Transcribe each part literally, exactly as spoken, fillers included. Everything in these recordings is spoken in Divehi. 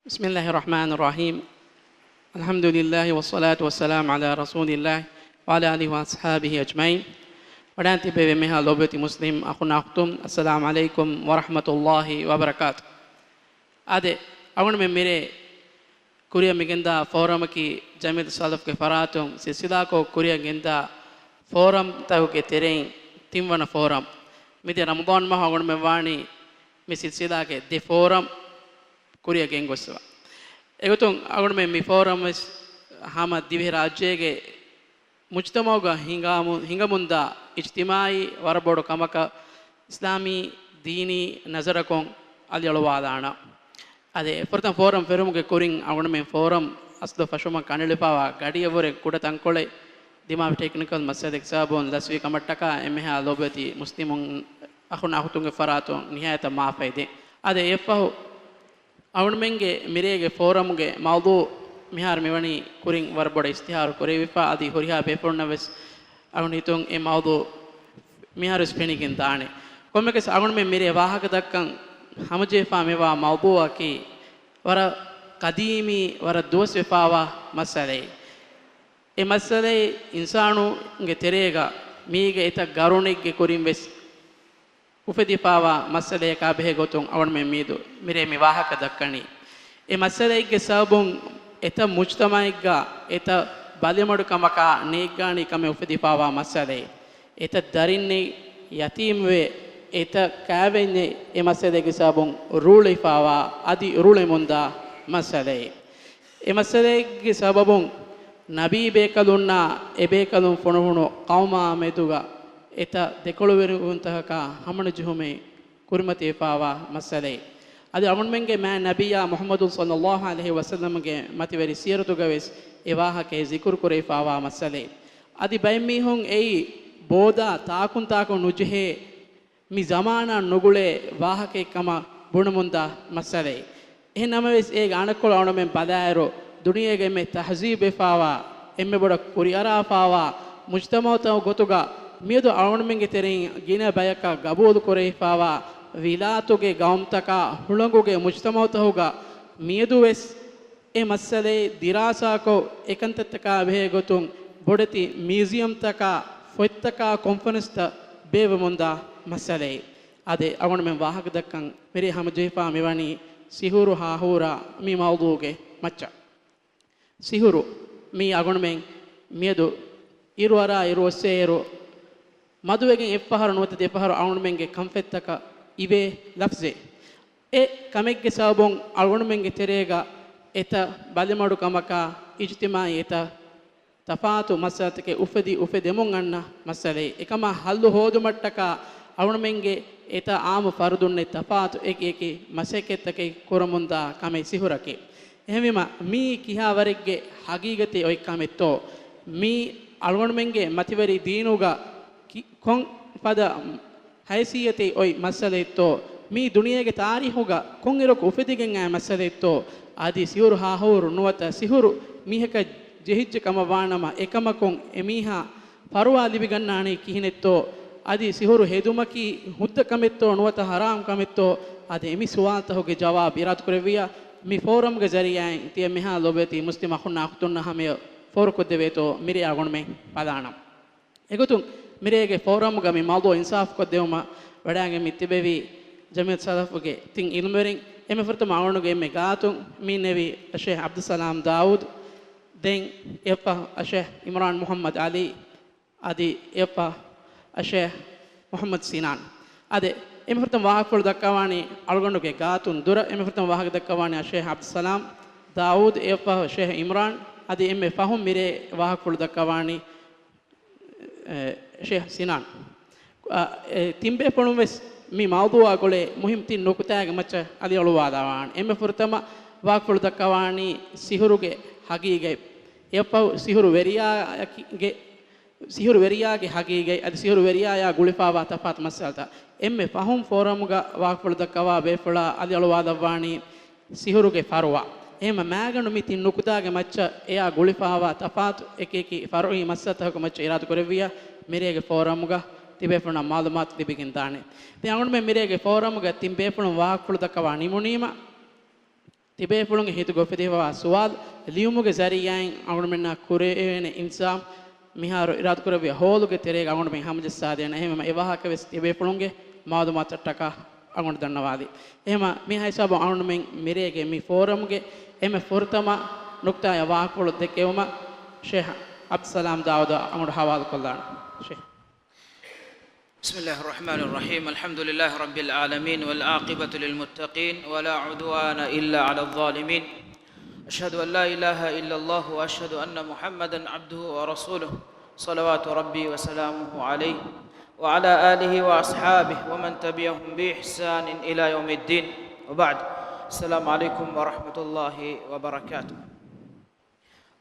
بسم الله الرحمن الرحيم. الحمد لله والصلاة والسلام على رسول الله وعلى آله وأصحابه أجمعين. ވަޑައިގެން ތިއްބެވި އެންމެހާ ލޯބިވެތި މުސްލިމް އަޚުން އަޚްތުން، السلام عليكم ورحمة الله وبركاته. އާދެ، އަޅުގަނޑުމެން މިރޭ ކުރިއަށް މިގެންދާ ފޯރަމަކީ ޖަމިއްޔަތު ސަލަފްގެ ފަރާތުން ސިލްސިލާކޮށް ކުރިއަށް ގެންދާ ފޯރަމްތަކުގެ ތެރެއިން ތިންވަނަ ފޯރަމް. މިދިޔަ ރަމަޟާން މަހު އަޅުގަނޑުމެން ވާނީ މި ސިލްސިލާގެ ދެ ފޯރަމް ކުރިއަށް ގެންގޮސްފަ. އެގޮތުން އަޅުގަނޑުމެން މި ފޯރަމް ވެސް ހަމަ ދިވެހިރާއްޖޭގެ މުޖްތަމަޢުގަ ހިނގާމު-، ހިނގަމުންދާ އިޖްތިމާޢީ ވަރަށް ބޮޑު ކަމަކަށް އިސްލާމީ ދީނީ ނަޒަރަކުން އަލިއަޅުވާލާނަން. އަދި ފުރަތަމަ ފޯރަމް ފެށުމުގެ ކުރިން އަޅުގަނޑުމެން ފޯރަމް އަސްލު ފަށުމަށް ކަނޑައެޅިފައިވާ ގަޑިއަށްވުރެ ކުޑަ ތަންކޮޅެއް ދިމާވި ޓެކްނިކަލް މައްސަލައެއްގެ ސަބަބުން ލަސްވި ކަމަށްޓަކާ އެންމެހާ ލޯބިވެތި މުސްލިމު އަޚުން އަޚުތުންގެ ފަރާތުން ނިހާޔަތަށް މާފަށް ދޭ. އާދެ، އެއަށްފަހު އަޅުގަނޑުމެންގެ މިރޭގެ ފޯރަމްގެ މައުޟޫޢު މިހާރު މިވަނީ ކުރިން ވަރަށް ބޮޑަށް އިޝްތިހާރު ކުރެވިފަ، އަދި ހުރިހާ ބޭފުޅުންނަށް ވެސް އަޅުގަނޑު ހިތުން އެ މައުޟޫޢު މިހާރު ވެސް ފެނިގެން ދާނެ. ކޮންމެއަކަސް އަޅުގަނޑުމެން މިރޭ ވާހަކަ ދައްކަން ހަމަޖެހިފަ މިވާ މައުޟޫޢަކީ ވަރަށް ޤަދީމީ، ވަރަށް ދުވަސްވެފައިވާ މައްސަލައެއް. އެ މައްސަލައީ އިންސާނުންގެ ތެރޭގަ މީގެ އެތައް ގަރުނެއްގެ ކުރިން ވެސް އުފެދިފައިވާ މައްސަލައަކާ ބެހޭ ގޮތުން އަޅުގަނޑުމެން މިއަދު މިރޭ މި ވާހަކަ ދައްކަނީ. އެ މައްސަލައެއްގެ ސަބަބުން އެތައް މުޖްތަމަޢެއްގަ އެތައް ބަލިމަޑުކަމަކާ ނޭއްގާނީ ކަމެއް އުފެދިފައިވާ މައްސަލައެއް. އެތައް ދަރިންނެއް ޔަތީމްވެ، އެތައް ކާވެންޏެއް އެ މައްސަލައެއްގެ ސަބަބުން ރޫޅިފައިވާ، އަދި ރޫޅެމުންދާ މައްސަލައެއް. އެ މައްސަލައެއްގެ ސަބަބުން ނަބީ ބޭކަލުންނާ އެބޭކަލުން ފޮނުވުނު ޤައުމާ މެދުގަ އެތައް ދެކޮޅުވެރިވުންތަކަކާ ހަމަނުޖެހުމެއް ކުރިމަތިވެފައިވާ މައްސަލައެއް. އަދި އަޅުގަނޑުމެންގެ މާތް ނަބިއްޔާ މުޙައްމަދު ޞައްލައްލާހު ޢަލައިހި ވަސައްލަމްގެ މަތިވެރި ސީރަތުގަ ވެސް އެ ވާހަކައެއް ޒިކުރު ކުރެވިފައިވާ މައްސަލައެއް. އަދި ބައެއް މީހުން އެއީ ބޯދާ ތާކުން ތާކު ނުޖެހޭ މި ޒަމާނާ ނުގުޅޭ ވާހަކައެއް ކަމަށް ބުނެމުންދާ މައްސަލައެއް. އެހެން ނަމަވެސް، އޭގެ އަނެއްކޮޅަށް އަޅުގަނޑުމެން ބަލާއިރު، ދުނިޔޭގަ އެންމެ ތަހްޒީބުވެފައިވާ، އެންމެ ބޮޑަށް ކުރިއަރާފައިވާ މުޖްތަމަޢުތަކުގެ ގޮތުގަ މިއަދު އަޅުގަނޑުމެންގެ ތެރެއިން ގިނަ ބަޔަކަށް ގަބޫލު ކުރެވިފައިވާ ވިލާތުގެ ގައުމުތަކާ ހުޅަނގުގެ މުޖްތަމަޢުތަކުގަ މިއަދުވެސް އެ މައްސަލައެއް ދިރާސާކޮށް، އެކަންތައްތަކާ ބެހޭ ގޮތުން ބޮޑެތި މިއުޒިއަމްތަކާ، ފޮތްތަކާ، ކޮންފަރެންސްތައް ބޭއްވެމުންދާ މައްސަލައެއް. އާދެ، އަޅުގަނޑުމެން ވާހަކަ ދައްކަން މިރޭ ހަމަޖެހިފަ މިވަނީ ސިހުރު ހާހޫރާ މި މައުޟޫޢުގެ މައްޗަށް. ސިހުރު މީ އަޅުގަނޑުމެން މިއަދު އިރުއަރާ އިރުއޮއްސޭއިރު، މަދުވެގެން އެއްފަހަރު ނުވަތަ ދެފަހަރު އަޅުގަނޑުމެންގެ ކަންފަތްތަކަށް އިވޭ ލަފްޒެއް. އެ ކަމެއްގެ ސަބަބުން އަޅުގަނޑުމެންގެ ތެރޭގަ އެތައް ބަލިމަޑުކަމަކާ، އިޖްތިމާޢީ އެތައް ތަފާތު މައްސަލަތަކެއް އުފެދި، އުފެދެމުން އަންނަ މައްސަލައެއް. އެކަމާ ހައްލު ހޯދުމަށްޓަކާ އަޅުގަނޑުމެންގެ އެތައް އާއްމު ފަރުދުންނެއް ތަފާތު އެކި އެކި މަސައްކަތްތަކެއް ކުރަމުންދާ ކަމެއް ސިހުރަކީ. އެހެންވީމަ، މީ ކިހާވަރެއްގެ ހަގީގަތެއް އޮތް ކަމެއްތޯ؟ މީ އަޅުގަނޑުމެންގެ މަތިވެރި ދީނުގަ ކި-، ކޮން ފަދަ ހައިސިއްޔަތެއް އޮތް މައްސަލައެއްތޯ؟ މީ ދުނިޔޭގެ ތާރީޚުގަ ކޮންއިރަކު އުފެދިގެން އައި މައްސަލައެއްތޯ؟ އަދި ސިހުރު ހާހޫރު ނުވަތަ ސިހުރު މީހަކަށް ޖެހިއްޖެ ކަމަށް ވާނަމަ، އެކަމަކުން އެމީހާ ފަރުވާ ލިބިގަންނާނީ ކިހިނެއްތޯ؟ އަދި ސިހުރު ހެދުމަކީ ހުއްދަ ކަމެއްތޯ ނުވަތަ ޙަރާމް ކަމެއްތޯ؟ އަދި އެމި ސުވާލުތަކުގެ ޖަވާބު އިރާދަކުރެއްވިއްޔާ، މި ފޯރަމްގެ ޒަރީޢާއިން ތިޔަ މިހާ ލޮބުވެތި މުސްލިމް އަޚުންނާ އުޚްތުންނަށް ހަމަޔަށް ފޯރުކޮށްދެވޭތޯ މިރޭ އަޅުގަނޑުމެން ބަލާނަން. އެގޮތުން މިރޭގެ ފޯރަމްގަ މި މައުޟޫޢު އިންސާފުކޮށްދެވުމަށް ވަޑައިގެން މި ތިބެވި ޖަމިއްޔަތު ސަލަފުގެ ތިން ޢިލްމުވެރިން، އެންމެ ފުރަތަމަ އަޅުގަނޑުގެ އެންމެ ގާތުން މި އިންނެވި އައްޝޭޚް ޢަބްދުއްސަލާމް ދާއޫދު، ދެން އެއަށްފަހު އައްޝޭޚް ޢިމްރާން މުޙައްމަދު ޢަލީ، އަދި އެއަށްފަހު އައްޝޭޚް މުޙައްމަދު ސިނާން. އާދެ، އެންމެ ފުރަތަމަ ވާހަކަފުޅު ދައްކަވާނީ އަޅުގަނޑުގެ ގާތުން ދުރަށް އެންމެ ފުރަތަމަ ވާހަކަ ދައްކަވާނީ އައްޝޭޚް ޢަބްދުއްސަލާމް ދާއޫދު، އެއަށްފަހު އައްޝޭޚް ޢިމްރާން، އަދި އެންމެ ފަހުން މިރޭ ވާހަކަފުޅު ދައްކަވާނީ އެ، ޝޭޚް ސިނާން. އަ، އެ، ތިންބޭފުޅުން ވެސް މި މައުޟޫޢާ ގުޅޭ މުހިއްމު ތިން ނުކުތާގެ މައްޗަށް އަލިއަޅުވާލާވާނެ. އެންމެ ފުރަތަމަ ވާހަކަފުޅު ދައްކަވާނީ ސިހުރުގެ ހަގީގަތް. އެއަށްފަހު ސިހުރު ވެރިޔާގެ، ސިހުރު ވެރިޔާގެ ހަގީގަތް އަދި ސިހުރު ވެރިޔާޔާ ގުޅިފައިވާ ތަފާތު މައްސަލަތައް. އެންމެ ފަހުން ފޯރަމްގަ ވާހަކަފުޅު ދައްކަވާ ބޭފުޅާ އަލިއަޅުވާލައްވާނީ ސިހުރުގެ ފަރުޢާ. އެހެންމަ މާގަނޑު މި ތިން ނުކުތާގެ މައްޗަށް އެއާ ގުޅިފައިވާ ތަފާތު އެކި އެކި ފަރުޢީ މައްސަލަތަކުގެ މައްޗަށް އިރާދަކުރެއްވިއްޔާ، މިރޭގެ ފޯރަމްގަ ތިބޭފުޅުންނަށް މަޢުލޫމާތު ލިބިގެން ދާނެ. ދެން އަޅުގަނޑުމެން މިރޭގެ ފޯރަމްގަ ތިން ބޭފުޅުން ވާހަކަފުޅު ދައްކަވާ ނިމުނީމަ، ތިބޭފުޅުންގެ ހިތުގަ އުފެދިފައިވާ ސުވާލު ލިޔުމުގެ ޒަރީޢާއިން އަޅުގަނޑުމެންނާ ކުރެވޭނެ އިންސާފް މިހާރު އިރާދަކުރެއްވިޔާ ހޯލުގެ ތެރޭގަ އަޅުގަނޑުމެން ހަމަޖައްސާދޭނަން. އެހެންވީމަ އެ ވާހަކަ ވެސް ތިބޭފުޅުންގެ މަޢުލޫމާތަށްޓަކާ އަޅުގަނޑު ދަންނަވާލީ. އެހެންވީމަ މިހާ ހިސާބުން އަޅުގަނޑުމެން މިރޭގެ މި ފޯރަމްގެ އެންމެ ފުރަތަމަ ނުކްތާއާ ވާހަކަފުޅު ދެކެވުމަށް ޝޭޚް ޢަބްދުއްސަލާމް ދާއޫދަށް އަޅުގަނޑު ޙަވާލުކޮށްލާނަން. ޝޭޚް. بسم الله الرحمن الرحيم. الحمد لله رب العالمين، والعاقبة للمتقين، ولا عدوان إلا على الظالمين. أشهد أن لا إله إلا الله، وأشهد أن محمدا عبده ورسوله، صلوات ربي وسلامه عليه، وعلى آله وأصحابه، ومن تبعهم بإحسان إلى يوم الدين. وبعد. السلام عليكم ورحمة الله وبركاته.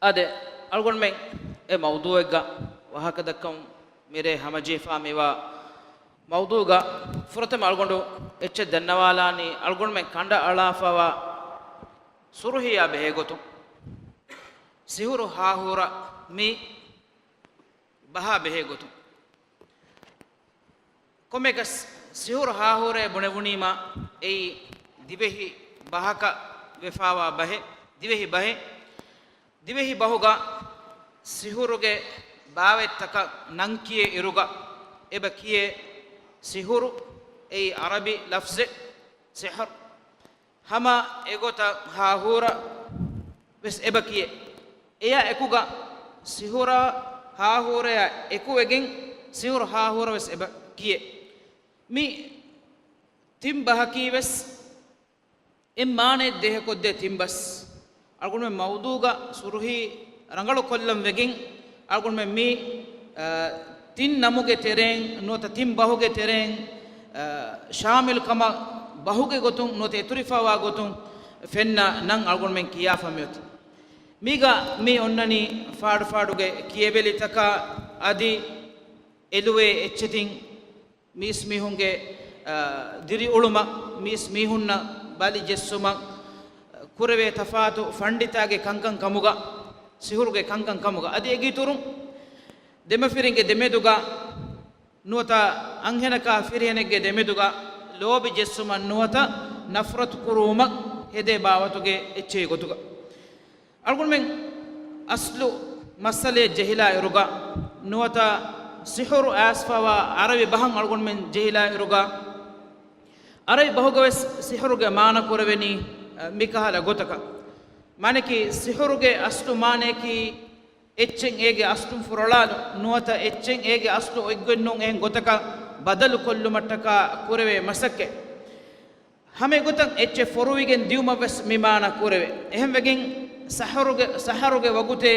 އާދެ، އަޅުގަނޑުމެން އެ މައުޟޫޢެއްގަ ވާހަކަދައްކަމުން މިރޭ ހަމަޖެހިފާ މިވާ މައުޟޫޢުގަ ފުރަތަމަ އަޅުގަނޑު އެއްޗެއް ދަންނަވާލާނީ، އަޅުގަނޑުމެން ކަނޑައަޅާފައިވާ ސުރުހީއާ ބެހޭގޮތުން، ސިހުރު ހާހޫރަ މި ބަހާ ބެހޭގޮތުން. ކޮންމެއަކަސް ސިހުރު ހާހޫރޭ ބުނެވުނީމާ އެއީ ދިވެހި ބަހަކަށް ވެފާވާ ބަހެއް، ދިވެހި ބަހެއް. ދިވެހި ބަހުގަ ސިހުރުގެ ބާވަތްތަކަށް ނަން ކިޔޭ އިރުގަ އެބަ ކިޔޭ ސިހުރު، އެއީ ޢަރަބި ލަފްޒެއް، ސިޙްރު. ހަމަ އެގޮތަށް ހާހޫރަ ވެސް އެބަ ކިޔޭ. އެޔާ އެކުގަ ސިހުރާ ހާހޫރަޔާ އެކުވެގެން ސިހުރު ހާހޫރަ ވެސް އެބަ ކިޔޭ. މި ތިން ބަހަކީ ވެސް އެއް މާނައެއް ދޭހަކޮށްދޭ ތިން ބަސް. އަޅުގަނޑުމެން މައުޟޫޢުގަ ސުރުހީ ރަނގަޅު ކޮށްލަން ވެގެން އަޅުގަނޑުމެން މި، އަ، ތިން ނަމުގެ ތެރެއިން ނުވަތަ ތިން ބަހުގެ ތެރެއިން، އަ، ޝާމިލް ކަމަށް ބަހުގެ ގޮތުން ނުވަތަ އެތުރިފައިވާ ގޮތުން ފެންނަ ނަން އަޅުގަނޑުމެން ކިޔާފަ މިއޮތީ. މީގަ މި އޮންނަނީ ފާޑުފާޑުގެ ކިޔެވެލިތަކާ އަދި އެލުވޭ އެއްޗެތިން މީސް މީހުންގެ، އަ، ދިރިއުޅުމަށް، މީސް މީހުންނަށް ބަލި ޖެއްސުމަށް ކުރެވޭ ތަފާތު ފަންޑިތާގެ ކަންކަން ކަމުގަ، ސިހުރުގެ ކަންކަން ކަމުގަ، އަދި އޭގެއިތުރުން ދެމަފިރިންގެ ދެމެދުގަ ނުވަތަ އަންހެނަކާ ފިރިހެނެއްގެ ދެމެދުގަ ލޯބި ޖެއްސުމަށް ނުވަތަ ނަފްރަތު ކުރުވުމަށް ހެދޭ ބާވަތުގެ އެއްޗެހި ގޮތުގަ. އަޅުގަނޑުމެން އަސްލު މައްސަލައެއް ޖެހިލާ އިރުގަ ނުވަތަ ސިހުރު އައިސްފައިވާ އަރަބި ބަހަށް އަޅުގަނޑުމެން ޖެހިލާ އިރުގަ، އަރަބި ބަހުގަ ވެސް ސިހުރުގެ މާނަ ކުރެވެނީ، އަ، މިކަހަލަ ގޮތަކަށް. މާނައަކީ، ސިހުރުގެ އަސްލު މާނައަކީ އެއްޗެއް އޭގެ އަސްލުން ފުރޮޅާލުން، ނުވަތަ އެއްޗެއް އޭގެ އަސްލު އޮތްގޮތްނޫން އެހެން ގޮތަކަށް ބަދަލު ކޮށްލުމަށްޓަކާ ކުރެވޭ މަސައްކަތް. ހަމަ އެގޮތަށް އެއްޗެއް ފޮރުވިގެން ދިއުމަށް ވެސް މި މާނަ ކުރެވޭ. އެހެންވެގެން ސަހަރުގެ، ސަހަރުގެ ވަގުތޭ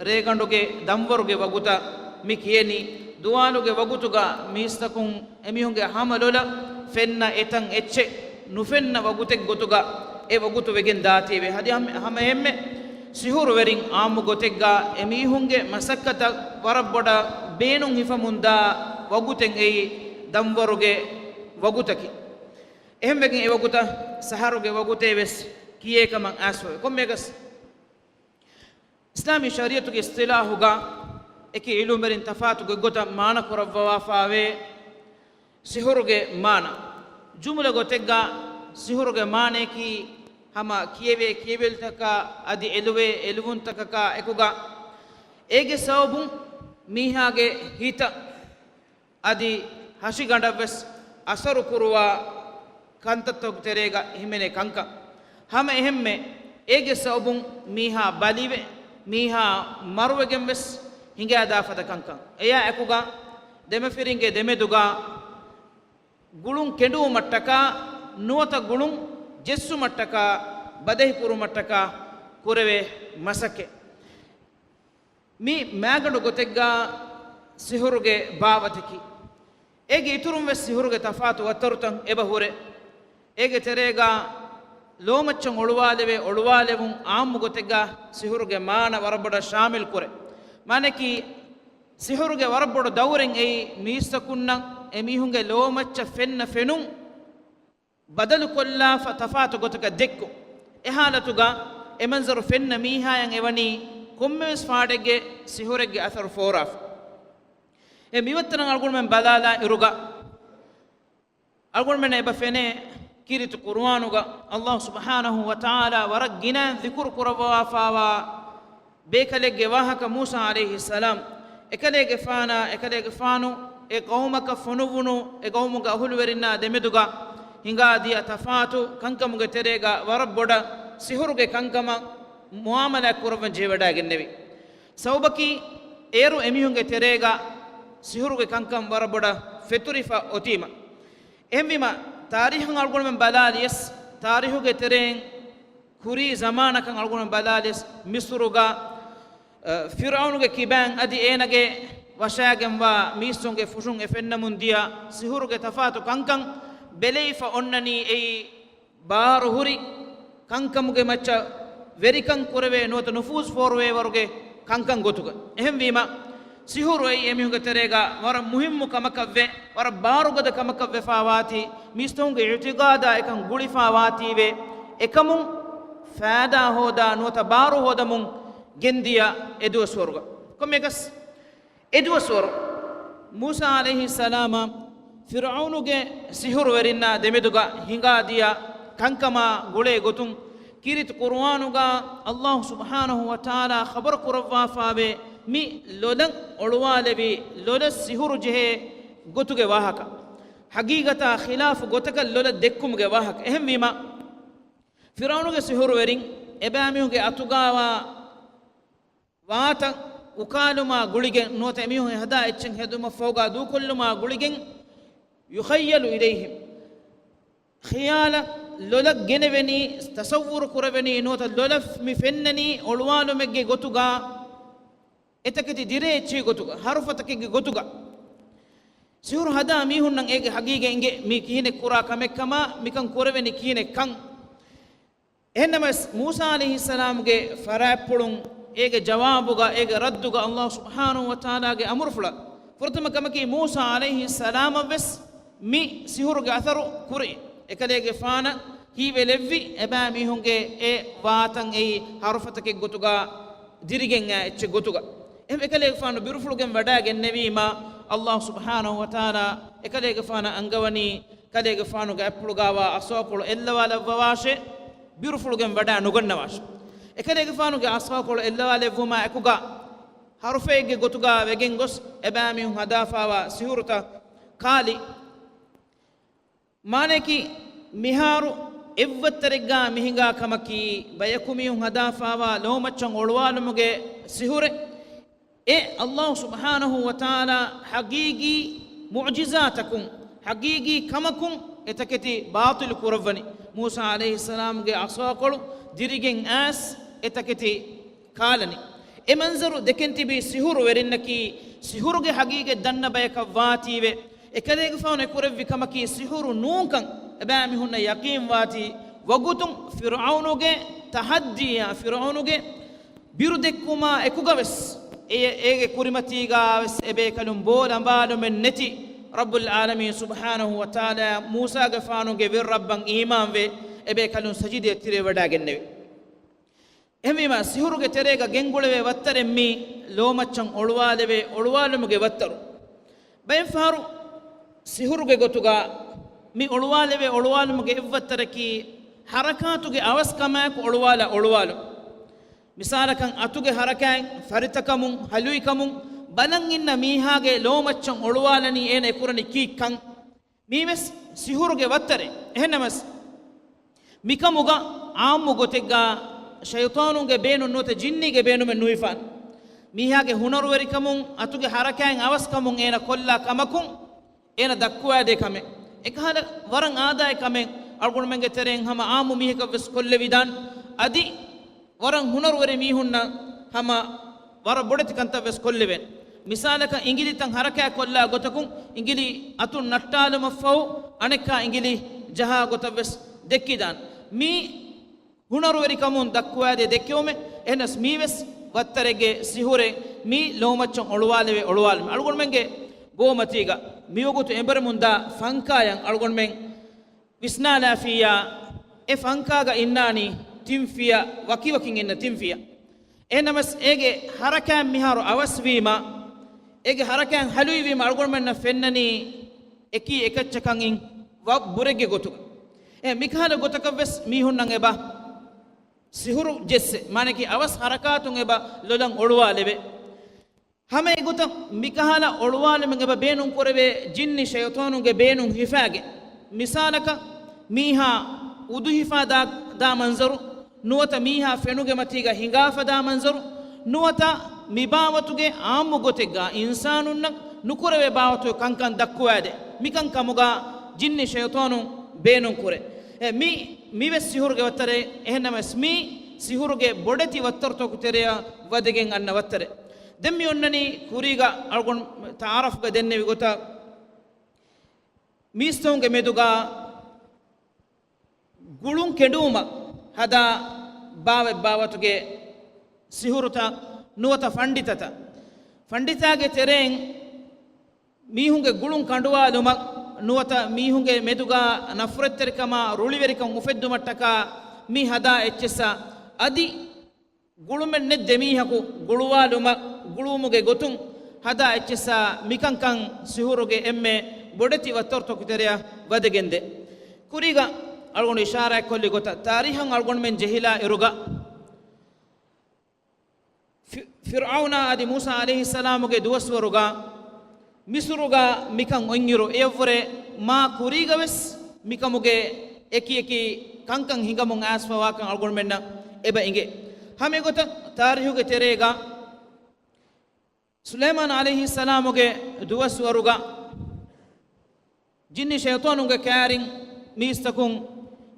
ރޭގަނޑުގެ ދަންވަރުގެ ވަގުތަށް މި ކިޔެނީ. ދުވާލުގެ ވަގުތުގަ މީސްތަކުން އެމީހުންގެ ހަމަލޮލަށް ފެންނަ އެތަން އެއްޗެއް ނުފެންނަ ވަގުތެއް ގޮތުގަ އެ ވަގުތު ވެގެން ދާތީވެ. އަދި ހަމަ، ހަމައެހެންމެ ސިހުރުވެރިން އާއްމު ގޮތެއްގަ އެމީހުންގެ މަސައްކަތަށް ވަރަށް ބޮޑަށް ބޭނުން ހިފަމުންދާ ވަގުތެއް އެއީ ދަންވަރުގެ ވަގުތަކީ. އެހެންވެގެން އެ ވަގުތަށް ސަހަރުގެ ވަގުތޭ ވެސް ކިޔޭ ކަމަށް އައިސްފަވޭ. ކޮންމެއަކަސް އިސްލާމީ ޝަރީޢަތުގެ އިޞްޠިލާޙުގަ އެކި ޢިލްމުވެރިން ތަފާތު ގޮތްގޮތަށް މާނަ ކުރައްވާފައިވޭ ސިހުރުގެ މާނަ. ޖުމުލަ ގޮތެއްގަ ސިހުރުގެ މާނައަކީ ހަމަ ކިޔެވޭ ކިޔެވެލިތަކާ އަދި އެލުވޭ އެލުވުންތަކަކާ އެކުގަ އޭގެ ސަބަބުން މީހާގެ ހިތަށް އަދި ހަށިގަނޑަށްވެސް އަސަރު ކުރުވާ ކަންތައްތަކުގެ ތެރޭގަ ހިމެނޭ ކަންކަން. ހަމަ އެހެންމެ އޭގެ ސަބަބުން މީހާ ބަލިވެ، މީހާ މަރުވެގެން ވެސް ހިނގާދާ ފަދަ ކަންކަން. އެޔާ އެކުގަ ދެމަފިރިންގެ ދެމެދުގަ ގުޅުން ކެނޑުވުމަށްޓަކާ ނުވަތަ ގުޅުން ޖެއްސުމަށްޓަކާ ބަދަހި ކުރުމަށްޓަކާ ކުރެވޭ މަސައްކަތް. މި މާގަނޑު ގޮތެއްގަ ސިހުރުގެ ބާވަތަކީ، އޭގެ އިތުރުން ވެސް ސިހުރުގެ ތަފާތު ވައްތަރުތައް އެބަ ހުރޭ. އޭގެ ތެރޭގަ ލޯމައްޗަށް އޮޅުވާލެވޭ އޮޅުވާލެވުން އާއްމު ގޮތެއްގަ ސިހުރުގެ މާނަ ވަރަށް ބޮޑަށް ޝާމިލް ކުރޭ. މާނައަކީ، ސިހުރުގެ ވަރަށް ބޮޑު ދައުރެއް އެއީ މީސްތަކުންނަށް އެމީހުންގެ ލޯމައްޗަށް ފެންނަ ފެނުން ބަދަލުކޮށްލާފަ ތަފާތު ގޮތަކަށް ދެއްކުން. އެ ހާލަތުގަ އެ މަންޒަރު ފެންނަ މީހާޔަށް އެވަނީ ކޮންމެވެސް ފާޑެއްގެ ސިހުރެއްގެ އަސަރު ފޯރާފަ. އެ މިވައްތަރަށް އަޅުގަނޑުމެން ބަލާލާ އިރުގަ، އަޅުގަނޑުމެންނަށް އެބަ ފެނޭ، ކީރިތި ޤުރުއާނުގަ ﷲ ސުބްޙާނަހޫ ވަތަޢާލާ ވަރަށް ގިނައިން ޛިކުރު ކުރައްވާފާވާ ބޭކަލެއްގެ ވާހަކަ މޫސާ ޢަލައިހިއްސަލާމް އެކަލޭގެފާނާ އެކަލޭގެފާނު އެ ޤައުމަކަށް ފޮނުއްވުނު އެ ޤައުމުގެ އަހުލުވެރިންނާ ދެމެދުގަ ހިނގާދިޔަ ތަފާތު ކަންކަމުގެ ތެރޭގަ ވަރަށް ބޮޑަށް ސިހުރުގެ ކަންކަމަށް މުޢާމަލާތް ކުރައްވަން ޖެހިވަޑައިގެންނެވި. ސަބަބަކީ އޭރު އެމީހުންގެ ތެރޭގަ ސިހުރުގެ ކަންކަން ވަރަށް ބޮޑަށް ފެތުރިފަ އޮތީމަ. އެހެންވީމަ، ތާރީޚަށް އަޅުގަނޑުމެން ބަލާލިޔަސް، ތާރީޚުގެ ތެރެއިން ކުރީ ޒަމާނަކަށް އަޅުގަނޑުމެން ބަލާލިޔަސް، މިޞްރުގަ، އަ، ފިރްޢައުނުގެ ކިބައިން އަދި އޭނަގެ ވަށާގެންވާ މީސްތުންގެ ފުށުން އެ ފެންނަމުން ދިޔަ ސިހުރުގެ ތަފާތު ކަންކަން ބެލެވިފަ އޮންނަނީ އެއީ ބާރު ހުރި ކަންކަމުގެ މައްޗަށް ވެރިކަން ކުރެވޭ ނުވަތަ ނުފޫޒު ފޯރުވޭ ވަރުގެ ކަންކަން ގޮތުގަ. އެހެންވީމަ، ސިހުރު އެއީ އެމީހުންގެ ތެރޭގަ ވަރަށް މުހިއްމު ކަމަކަށްވެ، ވަރަށް ބާރުގަދަ ކަމަކަށް ވެފާވާތީ، މީސްތަކުންގެ އިޢުތިޤާދާ އެކަން ގުޅިފާވާތީވެ، އެކަމުން ފައިދާ ހޯދާ ނުވަތަ ބާރު ހޯދަމުން ގެންދިޔަ އެ ދުވަސްވަރުގަ. ކޮންމެއަކަސް، އެދުވަސްވަރު މޫސާ ޢަލައިހިއްސަލާމަށް ފިރްޢައުނުގެ ސިހުރުވެރިންނާ ދެމެދުގަ ހިނގާދިޔަ ކަންކަމާ ގުޅޭ ގޮތުން ކީރިތި ޤުރުއާނުގަ ﷲ ސުބްޙާނަހޫ ވަތަޢާލާ ޚަބަރު ކުރައްވާފާވޭ މި ލޮލަށް އޮޅުވާލެވި ލޮލަށް ސިހުރު ޖެހޭ ގޮތުގެ ވާހަކަ. ޙަޤީޤަތާ ޚިލާފު ގޮތަކަށް ލޮލަށް ދެއްކުމުގެ ވާހަކަ. އެހެންވީމަ، ފިރްޢައުނުގެ ސިހުރުވެރިން އެބައިމީހުންގެ އަތުގަވާ ވާތައް އުކާލުމާ ގުޅިގެން ނުވަތަ އެމީހުން ހަދާ އެއްޗެއް ހެދުމަށް ފަހުގާ ދޫކޮށްލުމާ ގުޅިގެން، يخيل إليهم، ޚިޔާލަށް ލޮލަށް ގެނެވެނީ، ތަޞައްވުރު ކުރެވެނީ ނުވަތަ ލޮލަށް މި ފެންނަނީ އޮޅުވާލުމެއްގެ ގޮތުގަ، އެތަކެތި ދިރޭ އެއްޗެއް ގޮތުގަ، ހަރުފަތަކެއްގެ ގޮތުގަ. ސިހުރު ހަދާ މީހުންނަށް އޭގެ ހަގީގަތް އިނގޭ މީ ކިހިނެއް ކުރާ ކަމެއްކަމާ، މިކަން ކުރެވެނީ ކިހިނެއް ކަން. އެހެންނަމަވެސް، މޫސާ ޢަލައިހިއްސަލާމުގެ ފަރާތްޕުޅުން އޭގެ ޖަވާބުގަ، އޭގެ ރައްދުގަ ﷲ ސުބްޙާނަހޫ ވަތަޢާލާގެ އަމުރުފުޅަށް ފުރަތަމަ ކަމަކީ، މޫސާ ޢަލައިހިއްސަލާމަށްވެސް މި ސިހުރުގެ އަސަރު ކުރި، އެކަލޭގެފާނަށް ހީވެލެއްވި، އެބައިމީހުންގެ އެ ވާތަން އެއީ ހަރުފަތަކެއް ގޮތުގަ ދިރިގެން އާ އެއްޗެއް ގޮތުގަ. އެހެން އެކަލޭގެފާނު ބިރުފުޅުގެން ވަޑައިގެންނެވީމާ، ﷲ ސުބްޙާނަހޫ ވަތަޢާލާ އެކަލޭގެފާނަށް އަންގަވަނީ، ކަލޭގެފާނުގެ އަސާކޮޅު އެއްލަވާލައްވަވާށޭ، ބިރުފުޅުގެން ވަޑައި ނުގަންނަވާށޭ. އެކަލޭގެފާނުގެ އަސާކޮޅު އެއްލަވާލެއްވުމާ އެކުގަ، ހަރުފައެއްގެ ގޮތުގަ ވެގެން ގޮސް، އެބައިމީހުން ހަދާފާވާ ސިހުރުތައް ކާލި. މާނަޔަކީ، މިހާރު އެއްވައްތަރެއްގަ މިހިނގާ ކަމަކީ، ބަޔަކު މީހުން ހަދާފާވާ ލޯމައްޗަށް އޮޅުވާލުމުގެ ސިހުރެއް. އެ ﷲ ސުބްޙާނަހޫ ވަތަޢާލާ ޙަޤީޤީ މުޢުޖިޒާތަކުން، ޙަޤީޤީ ކަމަކުން އެތަކެތި ބާޠިލު ކުރައްވަނީ. މޫސާ ޢަލައިހިއްސަލާމުގެ އަސާކޮޅު ދިރިގެން އައިސް އެތަކެތި ކާލަނީ. އެ މަންޒަރު ދެކެން ތިބި ސިހުރުވެރިންނަކީ، ސިހުރުގެ ޙަޤީޤަތް ދަންނަ ބަޔަކަށް ވާތީވެ، އެކަލޭގެފާނު އެ ކުރެއްވި ކަމަކީ ސިހުރު ނޫންކަން އެބައިމީހުންނަށް ޔަޤީންވާތީ ވަގުތުން ފިރްޢައުނުގެ ތަޙައްދީއާ، ފިރްޢައުނުގެ ބިރުދެއްކުމާ އެކުގަވެސް، އެ، އޭގެ ކުރިމަތީގަވެސް އެބޭކަލުން ބޯ ލަނބާލުމެއް ނެތި، ރައްބުލް ޢާލަމީން ސުބްޙާނަހޫ ވަތަޢާލާ މޫސާގެފާނުގެ ވެރި ރައްބަށް އީމާންވެ، އެބޭކަލުން ސަޖިދަޔަށް ތިރިވެވަޑައިގެންނެވި. އެހެންވީމާ، ސިހުރުގެ ތެރޭގަ ގެންގުޅެވޭ ވައްތަރެއް މީ ލޯމައްޗަށް އޮޅުވާލެވޭ އޮޅުވާލުމުގެ ވައްތަރު. ބައެއް ފަހަރު ސިހުރުގެ ގޮތުގަ މި އޮޅުވާލެވޭ އޮޅުވާލުމުގެ އެއްވައްތަރަކީ، ޙަރަކާތުގެ އަވަސްކަމާއެކު އޮޅުވާލާ އޮޅުވާލުން. މިސާލަކަށް، އަތުގެ ޙަރަކާތް ފަރިތަކަމުން، ހަލުވިކަމުން ބަލަން އިންނަ މީހާގެ ލޯމައްޗަށް އޮޅުވާލަނީ އޭނަ އެކުރަނީ ކީއްކަން. މީވެސް ސިހުރުގެ ވައްތަރެއް. އެހެންނަމަސް، މިކަމުގަ ޢާއްމު ގޮތެއްގަ ޝައިޠާނުންގެ ބޭނުން ނުވަތަ ޖިންނީގެ ބޭނުމެއް ނުވިފާނެ. މީހާގެ ހުނަރުވެރިކަމުން، އަތުގެ ޙަރަކާތް އަވަސްކަމުން އޭނަ ކޮށްލާ ކަމަކުން އޭނަ ދައްކުވާދޭ ކަމެއް. އެކަހަލަ ވަރަށް އާދައި ކަމެއް އަޅުގަނޑުމެންގެ ތެރެއިން ހަމަ ޢާއްމު މީހަކަށް ވެސް ކޮށްލެވިދާނެ. އަދި ވަރަށް ހުނަރުވެރި މީހުންނަށް ހަމަ ވަރަށް ބޮޑެތި ކަންތައް ވެސް ކޮށްލެވޭނެ. މިސާލަކަށް، އިނގިލިތައް ޙަރަކާތް ކޮށްލާ ގޮތަކުން އިނގިލި އަތުން ނައްޓާލުމަށްފަހު އަނެއްކާ އިނގިލި ޖަހާ ގޮތަށް ވެސް ދެއްކިދާނެ. މީ ހުނަރުވެރިކަމުން ދައްކުވާދޭ ދެއްކެވުމެއް. އެހެނަސް މީވެސް ވައްތަރެއްގެ ސިހުރެއް. މީ ލޯމައްޗަށް އޮޅުވާލެވޭ އޮޅުވާލުމެއް. އަޅުގަނޑުމެންގެ ބޯމަތީގަ މިވަގުތު އެނބުރެމުންދާ ފަންކާޔަށް އަޅުގަނޑުމެން ވިސްނާލާފިއްޔާ، އެ ފަންކާގަ އިންނާނީ ތިން ފިޔަ، ވަކިވަކިން އިންނަ ތިން ފިޔަ. އެހެންނަމަސް އޭގެ ހަރަކާތް މިހާރު އަވަސްވީމަ، އޭގެ ހަރަކާތް ހަލުވިވީމަ އަޅުގަނޑުމެންނަށް ފެންނަނީ އެކީ އެކައްޗަކަށް އިން ވަ ބުރެއްގެ ގޮތުގަ. މިކަހަލަ ގޮތަކަށްވެސް މީހުންނަށް އެބަ ސިހުރު ޖެއްސެ، މާނަކީ އަވަސް ހަރަކާތުން އެބަ ލޮލަށް އޮޅުވާލެވޭ. ހަމަ އެގޮތަށް މިކަހަލަ އޮޅުވާލުމެއް އެބަ ބޭނުން ކުރެވޭ ޖިންނި ޝައިޠާނުންގެ ބޭނުން ހިފާގެން. މިސާލަކަށް، މީހާ އުދުހިފާ ދާ، ދާ މަންޒަރު، ނުވަތަ މީހާ ފެނުގެ މަތީގަ ހިނގާފަ ދާ މަންޒަރު، ނުވަތަ މި ބާވަތުގެ އާއްމު ގޮތެއްގަ އިންސާނުންނަށް ނުކުރެވޭ ބާވަތުގެ ކަންކަން ދައްކުވާދޭ. މިކަން ކަމުގަ ޖިންނި ޝައިޠާނުން ބޭނުން ކުރޭ. އެ، މި، މިވެސް ސިހުރުގެ ވައްތަރެއް. އެހެންނަމަވެސް މީ ސިހުރުގެ ބޮޑެތި ވައްތަރުތަކު ތެރެއަށް ވަދެގެން އަންނަ ވައްތަރެއް. ދެން މި އޮންނަނީ ކުރީގަ އަޅުގަނޑު ތަޢާރަފްގަ ދެންނެވި ގޮތަށް، މީސްތަކުންގެ މެދުގަ ގުޅުން ކެނޑުވުމަށް ހަދާ ބާވަތް ބާވަތުގެ ސިހުރުތައް ނުވަތަ ފަންޑިތަތައް. ފަންޑިތާގެ ތެރެއިން މީހުންގެ ގުޅުން ކަނޑުވާލުމަށް ނުވަތަ މީހުންގެ މެދުގަ ނަފްރަތްތެރިކަމާ ރުޅިވެރިކަން އުފެއްދުމަށްޓަކާ މި ހަދާ އެއްޗިއްސަށް އަދި ގުޅުމެއް ނެތް ދެމީހަކު ގުޅުވާލުމަށް، ގުޅުވުމުގެ ގޮތުން ހަދާ އެއްޗިއްސާ މިކަންކަން ސިހުރުގެ އެންމެ ބޮޑެތި ވައްތަރުތަކުގެ ތެރެއަށް ވަދެގެންދޭ. ކުރީގަ އަޅުގަނޑު އިޝާރާތްކޮށްލި ގޮތަށް، ތާރީހަށް އަޅުގަނޑުމެން ޖެހިލާ އިރުގަ، ފި-، ފިރްޢައުނާ އަދި މޫސާ ޢަލައިހިއްސަލާމުގެ ދުވަސްވަރުގަ، މިސުރުގަ މިކަން އޮތްއިރު، އެއަށްވުރެ މާ ކުރީގަވެސް މިކަމުގެ އެކި އެކި ކަންކަން ހިނގަމުން އައިސްފަވާކަން އަޅުގަނޑުމެންނަށް އެބަ އިނގޭ. ހަމައެގޮތަށް ތާރީހުގެ ތެރޭގަ ސުލައިމާން ޢަލައިހިއްސަލާމުގެ ދުވަސްވަރުގަ ޖިންނި ޝައިޠާނުންގެ ކާރިން މީސްތަކުން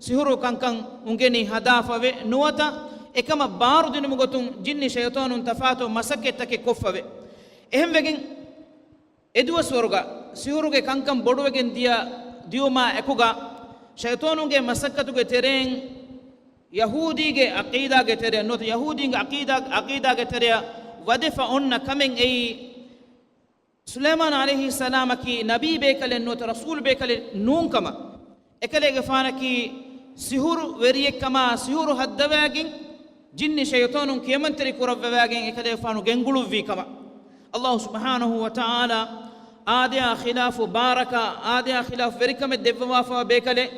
ސިހުރު ކަންކަން އުނގެނި ހަދާފަވެ ނުވަތަ އެކަމަށް ބާރުދިނުމު ގޮތުން ޖިންނި ޝައިޠާނުން ތަފާތު މަސައްކަތްތަކެއް ކޮށްފަވެ. އެހެންވެގެން، އެދުވަސްވަރުގަ ސިހުރުގެ ކަންކަން ބޮޑުވެގެން ދިޔަ، ދިޔުމާ އެކުގަ، ޝައިޠާނުންގެ މަސައްކަތުގެ ތެރެއިން ޔަހޫދީގެ ޢަޤީދާގެ ތެރެއަށް ނުވަތަ ޔަހޫދީންގެ ޢަޤީދާ، ޢަޤީދާގެ ތެރެއަށް ވަދެފަ އޮންނަ ކަމެއް އެއީ، ސުލައިމާން ޢަލައިހިއްސަލާމަކީ ނަބީ ބޭކަލެއް ނުވަތަ ރަސޫލު ބޭކަލެއް ނޫންކަމަށް، އެކަލޭގެފާނަކީ ސިހުރު ވެރިއެއްކަމާ، ސިހުރު ހައްދަވާގެން ޖިންނި ޝައިޠާނުން ކިޔަމަންތެރި ކުރައްވަވާގެން އެކަލޭގެފާނު ގެންގުޅުއްވީ ކަމަށް. ﷲ ސުބްޙާނަހޫ ވަތަޢާލާ އާދަޔާ ޚިލާފު ބާރަކާ، އާދަޔާ ޚިލާފު ވެރިކަމެއް ދެއްވަވާފަވާ ބޭކަލެއް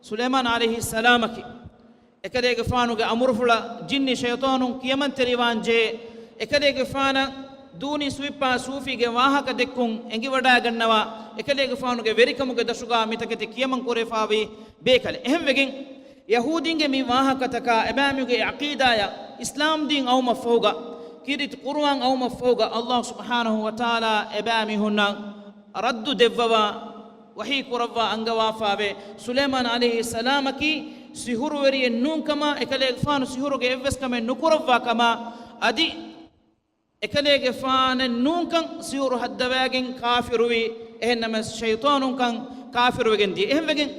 ސުލައިމާން ޢަލައިހިއްސަލާމަކީ. އެކަލޭގެފާނުގެ އަމުރުފުޅަށް ޖިންނި ޝައިޠާނުން ކިޔަމަންތެރިވާން ޖެހޭ. އެކަލޭގެފާނަށް ދޫނި ސުވިއްޕާ ސޫފީގެ ވާހަކަ ދެއްކުން އެނގިވަޑައިގަންނަވާ، އެކަލޭގެފާނުގެ ވެރިކަމުގެ ދަށުގަ މިތަކެތި ކިޔަމަން ކުރެވިފަވި ބޭކަލެއް. އެހެންވެގެން، ޔަހޫދީންގެ މި ވާހަކަތަކާ އެބައިމީހުންގެ ޢަޤީދާޔަށް، އިސްލާމްދީން އައުމަށްފަހުގަ، ކީރިތި ޤުރުއާން އައުމަށްފަހުގަ، ﷲ ސުބްޙާނަހޫ ވަތަޢާލާ އެބައިމީހުންނަށް ރައްދު ދެއްވަވާ، ވަޙީ ކުރައްވާ އަންގަވާފަވޭ، ސުލައިމާން ޢަލައިހިއްސަލާމަކީ ސިހުރުވެރިއެއް ނޫންކަމާ، އެކަލޭގެފާނު ސިހުރުގެ އެއްވެސް ކަމެއް ނުކުރައްވާ ކަމާ، އަދި އެކަލޭގެފާނެއް ނޫންކަން ސިހުރު ހައްދަވާގެން ކާފިރުވި، އެހެންނަމަވެސް ޝައިޠާނުންކަން ކާފިރުވެގެން ދިޔަ. އެހެންވެގެން،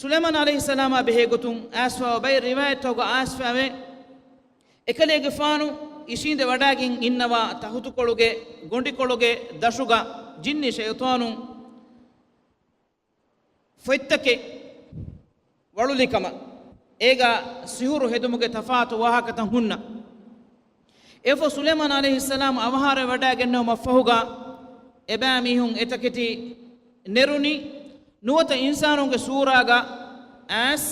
ސުލައިމާން ޢަލައިހިއްސަލާމާ ބެހޭ ގޮތުން އައިސްފަވާ ބައެއް ރިވާޔަތްތަކުގަ އައިސްފަވޭ، އެކަލޭގެފާނު އިށީނދެ ވަޑައިގެން އިންނަވާ ތަހުތުކޮޅުގެ ގޮނޑިކޮޅުގެ ދަށުގަ ޖިންނި ޝައިޠާނުން ފޮތްތަކެއް ވަޅުލި ކަމަށް، އޭގަ ސިހުރު ހެދުމުގެ ތަފާތު ވާހަކަތައް ހުންނަ. އެއަށްފަހު ސުލައިމާން ޢަލައިހިއްސަލާމް އަވަހާރަވެވަޑައިގެންނެވުމަށްފަހުގަ، އެބައިމީހުން އެތަކެތި ނެރުނީ، ނުވަތަ އިންސާނުންގެ ސޫރާގަ އައިސް،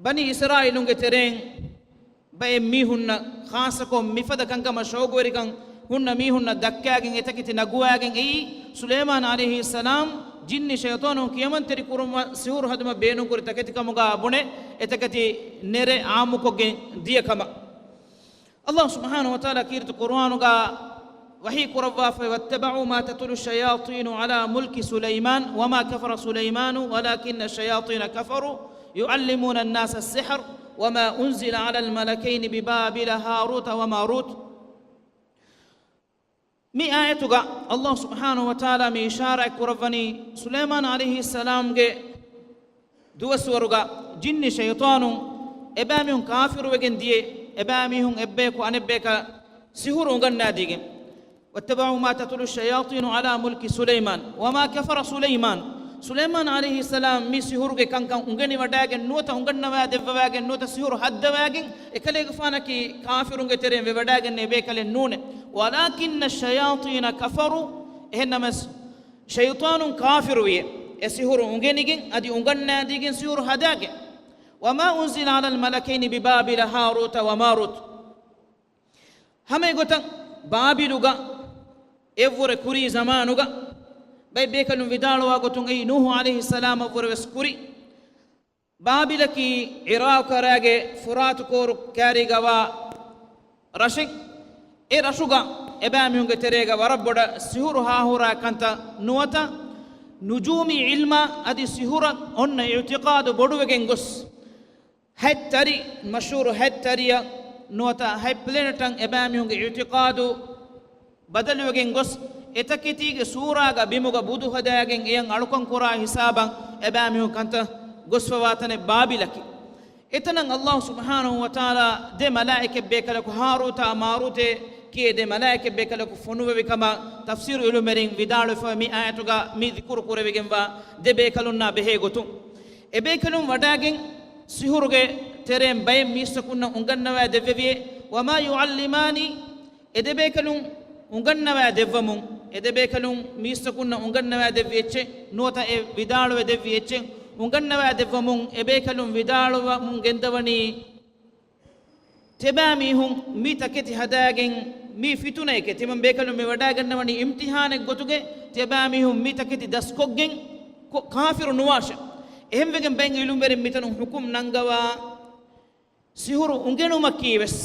ބަނީ އިސްރާއީލުންގެ ތެރެއިން ބައެއް މީހުންނަށް، ޚާއްޞަކޮށް މިފަދަ ކަންކަމަށް ޝައުގުވެރިކަން ހުންނަ މީހުންނަށް ދައްކާގެން އެތަކެތި ނަގުވާގެން އެއީ، ސުލައިމާން ޢަލައިހިއްސަލާމް ޖިންނި ޝައިޠާނުން ކިޔަމަންތެރި ކުރުމަށް ސިހުރު ހަދުމަށް ބޭނުންކުރި ތަކެތި ކަމުގަ ބުނެ، އެތަކެތި ނެރެ ޢާއްމުކޮށްގެން ދިޔަ ކަމަށް. ﷲ ސުބްޙާނަހޫ ވަތަޢާލާ ކީރިތި ޤުރުއާނުގަ ވަޙީ ކުރައްވާފައި، وَاتَّبَعُوا مَا تَتْلُو الشَّيَاطِينُ عَلَىٰ مُلْكِ سُلَيْمَانَ وَمَا كَفَرَ سُلَيْمَانُ وَلَٰكِنَّ الشَّيَاطِينَ كَفَرُوا يُعَلِّمُونَ النَّاسَ السِّحْرَ وَمَا أُنزِلَ عَلَى الْمَلَكَيْنِ بِبَابِلَ هَارُوتَ وَمَارُوتَ. މި އާޔަތުގަ ﷲ ސުބްޙާނަހޫ ވަތަޢާލާ މި އިޝާރާތް ކުރައްވަނީ، ސުލައިމާން ޢަލައިހިއްސަލާމްގެ ދުވަސްވަރުގަ ޖިންނި ޝައިޠާނުން އެބައިމީހުން ކާފިރުވެގެން ދިޔަ، އެބައިމީހުން އެއްބަޔަކު އަނެއްބަޔަކަށް ސިހުރު އުނގަންނާދީގެން. وَاتَّبَعُوا مَا تَتْلُو الشَّيَاطِينُ عَلَىٰ مُلْكِ سُلَيْمَانَ وَمَا كَفَرَ سُلَيْمَانُ. ސުލައިމާން ޢަލައިހިއްސަލާމް މި ސިހުރުގެ ކަންކަން އުނގެނިވަޑައިގެން ނުވަތަ އުނގަންނަވާ ދެއްވަވާގެން ނުވަތަ ސިހުރު ހައްދަވާގެން އެކަލޭގެފާނަކީ ކާފިރުންގެ ތެރެއިން ވެވަޑައިގެންނެވި ބޭކަލެއް ނޫނޭ. وَلَٰكِنَّ الشَّيَاطِينَ كَفَرُوا، އެހެންނަމަވެސް، ޝައިޠާނުން ކާފިރުވިޔޭ. އެ ސިހުރު އުނގެނިގެން، އަދި އުނގަންނާދީގެން ސިހުރު ހަދާގެން. وما أنزل على الملكين ببابل هاروت وماروت. ހަމައެގޮތަށް ބާބިލުގަ އެއަށްވުރެ ކުރީ ޒަމާނުގަ ބައެއް ބޭކަލުން ވިދާޅުވާ ގޮތުން އެއީ ނޫހު ޢަލައިހިއްސަލާމަށްވުރެ ވެސް ކުރި. ބާބިލަކީ ޢިރާޤަށް ފުރާތު ކޯރު ކާރީގަވާ ރަށެއް. އެ ރަށުގަ އެބައިމީހުންގެ ތެރޭގަ ވަރަށް ބޮޑަށް ސިހުރު ހާހުރާ ކަންތައް ނުވަތަ ނުޖޫމީ ޢިލްމާ އަދި ސިހުރަށް އޮންނަ އިޢުތިޤާދު ބޮޑުވެގެން ގޮސް، ހަތް ތަރި، މަޝްހޫރު ހަތް ތަރިއަށް ނުވަތަ ހަތް ޕްލެނެޓަށް އެބައިމީހުންގެ އިޢުތިޤާދު ބަދަލުވެގެން ގޮސް، އެތަކެތީގެ ސޫރާގަ ބިމުގަ ބުދު ހަދާގެން އެޔަށް އަޅުކަން ކުރާ ހިސާބަށް އެބައިމީހުން ކަންތައް ގޮސްފަވާ ތަނެއް ބާބިލަކީ. އެތަނަށް ﷲ ސުބްޙާނަހޫ ވަތަޢާލާ ދެ މަލާއިކަތް ބޭކަލަކު ހާރޫތާ މާރޫތޭ ކިޔޭ ދެ މަލާއިކަތް ބޭކަލަކު ފޮނުވެވި ކަމަށް ތަފްސީރު ޢިލްމުވެރިން ވިދާޅުވެފަ މި އާޔަތުގަ މި ޛިކުރު ކުރެވިގެންވާ ދެ ބޭކަލުންނާ ބެހޭ ގޮތުން. އެ ބޭކަލުން ވަޑާގެން ސިހުރުގެ ތެރެއިން ބައެއް މީސްތަކުންނަށް އުނގަންނަވާ ދެއްވެވިއޭ. وما يعلمان، އެ ދެ ބޭކަލުން އުނގަންނަވާ ދެއްވަމުން، އެ ދެ ބޭކަލުން މީސްތަކުންނަށް އުނގަންނަވާ ދެއްވި އެއްޗެއް ނުވަތަ އެ ވިދާޅުވެ ދެއްވި އެއްޗެއް އުނގަންނަވާ ދެއްވަމުން، އެ ބޭކަލުން ވިދާޅުވަމުން ގެންދަވަނީ، ތިޔަބައިމީހުން މި ތަކެތި ހަދާގެން މީ ފިތުނައެކޭ، ތިމަން ބޭކަލުން މި ވަޑާގަންނަވަނީ އިމްތިޙާނެއް ގޮތުގެ، ތިޔަބައިމީހުން މި ތަކެތި ދަސްކޮށްގެން ކޮ-، ކާފިރު ނުވާށެ. އެހެންވެގެން ބައެއް ޢިލްމުވެރިން މިތަނުން ޙުކުމް ނަންގަވާ، ސިހުރު އުނގެނުމަކީ ވެސް،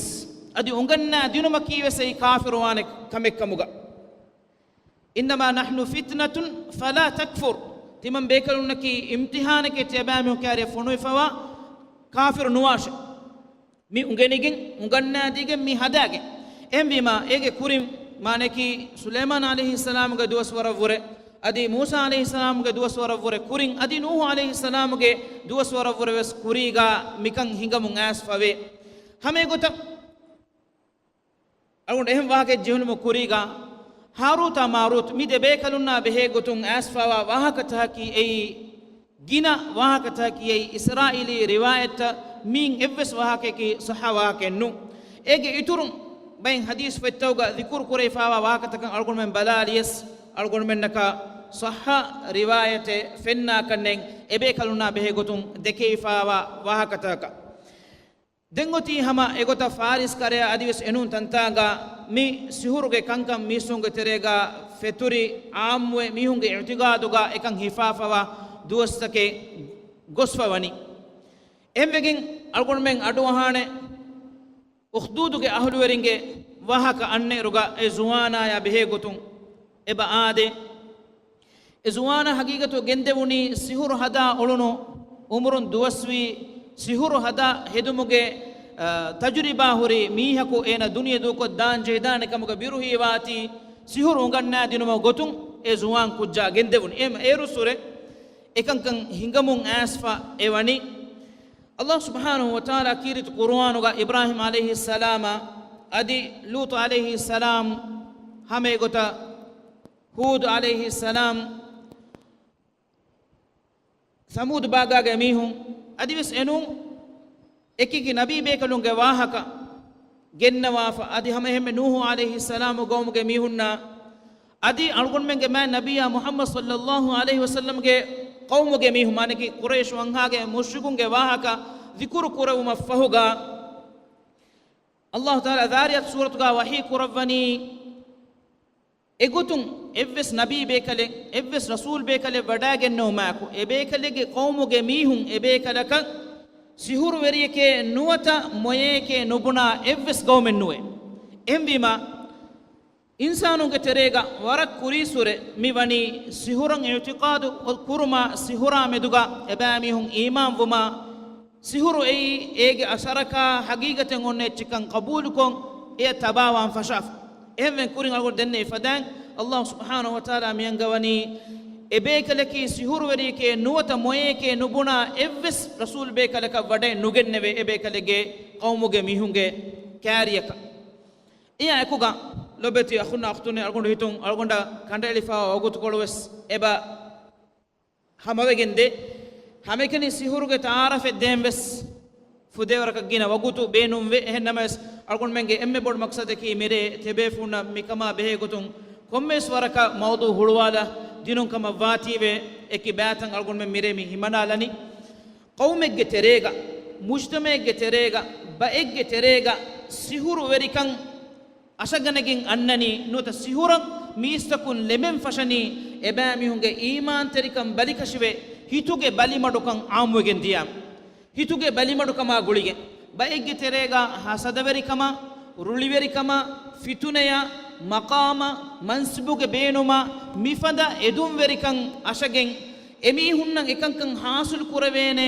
އަދި އުނގަންނާ ދިނުމަކީ ވެސް އެއީ ކާފިރުވާނެ ކަމެއް ކަމުގަ. إنما نحن فتنة فلا تكفر. ތިމަން ބޭކަލުންނަކީ އިމްތިޙާނެކޭ، ތިޔަބައިމީހުން ކާރިއަށް ފޮނުވިފަވާ ކާފިރު ނުވާށެ. މި އުނގެނިގެން، އުނގަންނާދީގެން މި ހަދާގެން. އެހެންވީމާ، އޭގެ ކުރިން، މާނައަކީ، ސުލައިމާނު ޢަލައިހިއްސަލާމުގެ ދުވަސްވަރަށްވުރެ، އަދި މޫސާ ޢަލައިހިއްސަލާމުގެ ދުވަސްވަރަށްވުރެ ކުރިން، އަދި ނޫޙު ޢަލައިހިއްސަލާމުގެ ދުވަސްވަރަށްވުރެ ވެސް ކުރީގާ މިކަން ހިނގަމުން އައިސްފަވޭ. ހަމައެގޮތަށް، އަޅުގަނޑު އެހެން ވާހަކައެއް ޖެހުނުމުގެ ކުރީގާ، ހާރޫތާ މާރޫތު މި ދެ ބޭކަލުންނާ ބެހޭ ގޮތުން އައިސްފަވާ ވާހަކަތަކަކީ އެއީ، ގިނަ ވާހަކަތަކަކީ އެއީ، އިސްރާއީލީ ރިވާޔަތްތައް މިއިން އެއްވެސް ވާހަކަޔަކީ ޞައްޙަ ވާހަކައެއް ނޫން. އޭގެ އިތުރުން ބައެއް ޙަދީޘް ފޮތްތަކުގަ ޛިކުރު ކުރެވިފައިވާ ވާހަކަތަކަށް އަޅުގަނޑުމެން ބަލާލިޔަސް، އަޅުގަނޑުމެންނަކަށް ޞައްޙަ ރިވާޔަތެއް ފެންނާކަށްނެތް، އެބޭކަލުންނާ ބެހޭ ގޮތުން ދެކެވިފައިވާ ވާހަކަތަކަކަށް. ދެން އޮތީ ހަމަ އެގޮތަށް ފާރިސް ކަރަޔާ އަދިވެސް އެނޫން ތަންތާނގަ މި ސިހުރުގެ ކަންކަން މީސްތަކުންގެ ތެރޭގަ ފެތުރި ޢާއްމުވެ މީހުންގެ އިޢުތިޤާދުގަ އެކަން ހިފާފަވާ ދުވަސްތަކެއް ގޮސްފަ ވަނީ. އެހެންވެގެން އަޅުގަނޑުމެން އަޑުއަހާނެ އުޚްދޫދުގެ އަހުލުވެރިންގެ ވާހަކަ އަންނައިރުގަ އެ ޒުވާނާޔާ ބެހޭ ގޮތުން އެބަ އާދޭ. އެ ޒުވާނާ ހަގީގަތުގަ ގެންދެވުނީ ސިހުރު ހަދާ އުޅުނު އުމުރުން ދުވަސްވީ، ސިހުރު ހަދާ ހެދުމުގެ، އަ، ތަޖުރިބާ ހުރި މީހަކު އޭނަ ދުނިޔެ ދޫކޮށް ދާން ޖެހިދާނެ ކަމުގަ ބިރުހީވާތީ، ސިހުރު އުނގަންނާދިނުމަށް ގޮތުން އެ ޒުވާން ކުއްޖާ ގެންދެވުނީ. އެ، އޭރުއްސުރެ އެކަންކަން ހިނގަމުން އައިސްފަ އެ ވަނީ. ﷲ ސުބްޙާނަހޫ ވަތަޢާލާ ކީރިތި ޤުރުއާނުގަ އިބްރާހީމް ޢަލައިހިއްސަލާމާ އަދި ލޫޠު ޢަލައިހިއްސަލާމް ހަމައެގޮތަށް ހޫދު ޢަލައިހިއްސަލާމް، ސަމޫދު ބާގާގެ މީހުން އަދިވެސް އެނޫން އެކިއެކި ނަބީ ބޭކަލުންގެ ވާހަކަ ގެންނަވާފަ، އަދި ހަމައެހެންމެ ނޫޙު ޢަލައިހިއްސަލާމު ގައުމުގެ މީހުންނާ އަދި އަޅުގަނޑުމެންގެ މާތް ނަބިއްޔާ މުޙައްމަދު ޞައްލައްލާހު ޢަލައިހި ވަސައްލަމްގެ ޤައުމުގެ މީހުން، މާނައަކީ ޤުރައިޝު ވަންހާގެ މުޝްރިކުންގެ ވާހަކަ ޛިކުރު ކުރެވުމަށްފަހުގަ، ﷲ ތަޢާލާ ޛާރިޔާތު ސޫރަތުގަ ވަޙީ ކުރައްވަނީ، އެގޮތުން އެއްވެސް ނަބީ ބޭކަލެއް، އެއްވެސް ރަސޫލް ބޭކަލެއް ވަޑާގެންނެވުމާއެކު، އެ ބޭކަލެއްގެ ޤައުމުގެ މީހުން އެ ބޭކަލަކަށް ސިހުރުވެރިއެކޭ ނުވަތަ މޮޔައެކޭ ނުބުނާ އެއްވެސް ޤައުމެއް ނުވޭ. އެހެންވީމާ، އިންސާނުންގެ ތެރޭގަ ވަރަށް ކުރީއްސުރެ މި ވަނީ ސިހުރަށް އިޢުތިޤާދު ކުރުމާ، ސިހުރާ މެދުގަ އެބައިމީހުން އީމާންވުމާ، ސިހުރު އެއީ އޭގެ އަސަރަކާ ޙަޤީޤަތެއް އޮންނަ އެއްޗެއްކަން ޤަބޫލުކޮށް، އެއަށް ތަބާވާން ފަށާފަ. އެހެންވެ ކުރިން އަޅުގަނޑު ދެންނެވި ފަދައިން، ﷲ ސުބްޙާނަހޫ ވަތަޢާލާ މި އަންގަވަނީ، އެ ބޭކަލަކީ ސިހުރުވެރިއެކޭ ނުވަތަ މޮޔައެކޭ ނުބުނާ އެއްވެސް ރަސޫލް ބޭކަލަކަށް ވަޑައެއް ނުގެންނެވޭ، އެ ބޭކަލެއްގެ ޤައުމުގެ މީހުންގެ ކާރިއަކަށް. އެއާ އެކުގަ ލޮބެތި އަޚުންނާ އުޚްތުންނޭ، އަޅުގަނޑު ހިތުން އަޅުގަނޑަށް ކަނޑައެޅިފައިވާ ވަގުތުކޮޅު ވެސް އެބަ ހަމަވެގެންދޭ. ހަމައެކަނި ސިހުރުގެ ތަޢާރަފެއް ދޭން ވެސް ފުދޭވަރަކަށް ގިނަ ވަގުތު ބޭނުންވޭ. އެހެންނަމަވެސް، އަޅުގަނޑުމެންގެ އެންމެ ބޮޑު މަޤްޞަދަކީ މިރޭ ތިބޭފުޅުންނަށް މިކަމާ ބެހޭގޮތުން ކޮންމެވެސް ވަރަކަށް މައުޟޫޢު ހުޅުވާލާ ދިނުން ކަމަށް ވާތީވެ، އެކި ބައިތައް އަޅުގަނޑުމެން މިރޭ މި ހިމަނާލަނީ. ޤައުމެއްގެ ތެރޭގަ، މުޖްތަމަޢެއްގެ ތެރޭގަ، ބައެއްގެ ތެރޭގަ ސިހުރުވެރިކަން އަށަގަނެގެން އަންނަނީ، ނުވަތަ ސިހުރަށް މީސްތަކުން ލެމެން ފަށަނީ، އެބައިމީހުންގެ އީމާންތެރިކަން ބަލިކަށިވެ، ހިތުގެ ބަލިމަޑުކަން ޢާއްމުވެގެން ދިޔާ. ހިތުގެ ބަލިމަޑުކަމާ ގުޅިގެން، ބައެއްގެ ތެރޭގަ ހަސަދަވެރިކަމާ، ރުޅިވެރިކަމާ، ފިތުނަޔާ، މަޤާމާ، މަންސިބުގެ ބޭނުމާ، މިފަދަ އެދުންވެރިކަން އަށަގެން، އެމީހުންނަށް އެކަންކަން ޙާޞިލު ކުރެވޭނޭ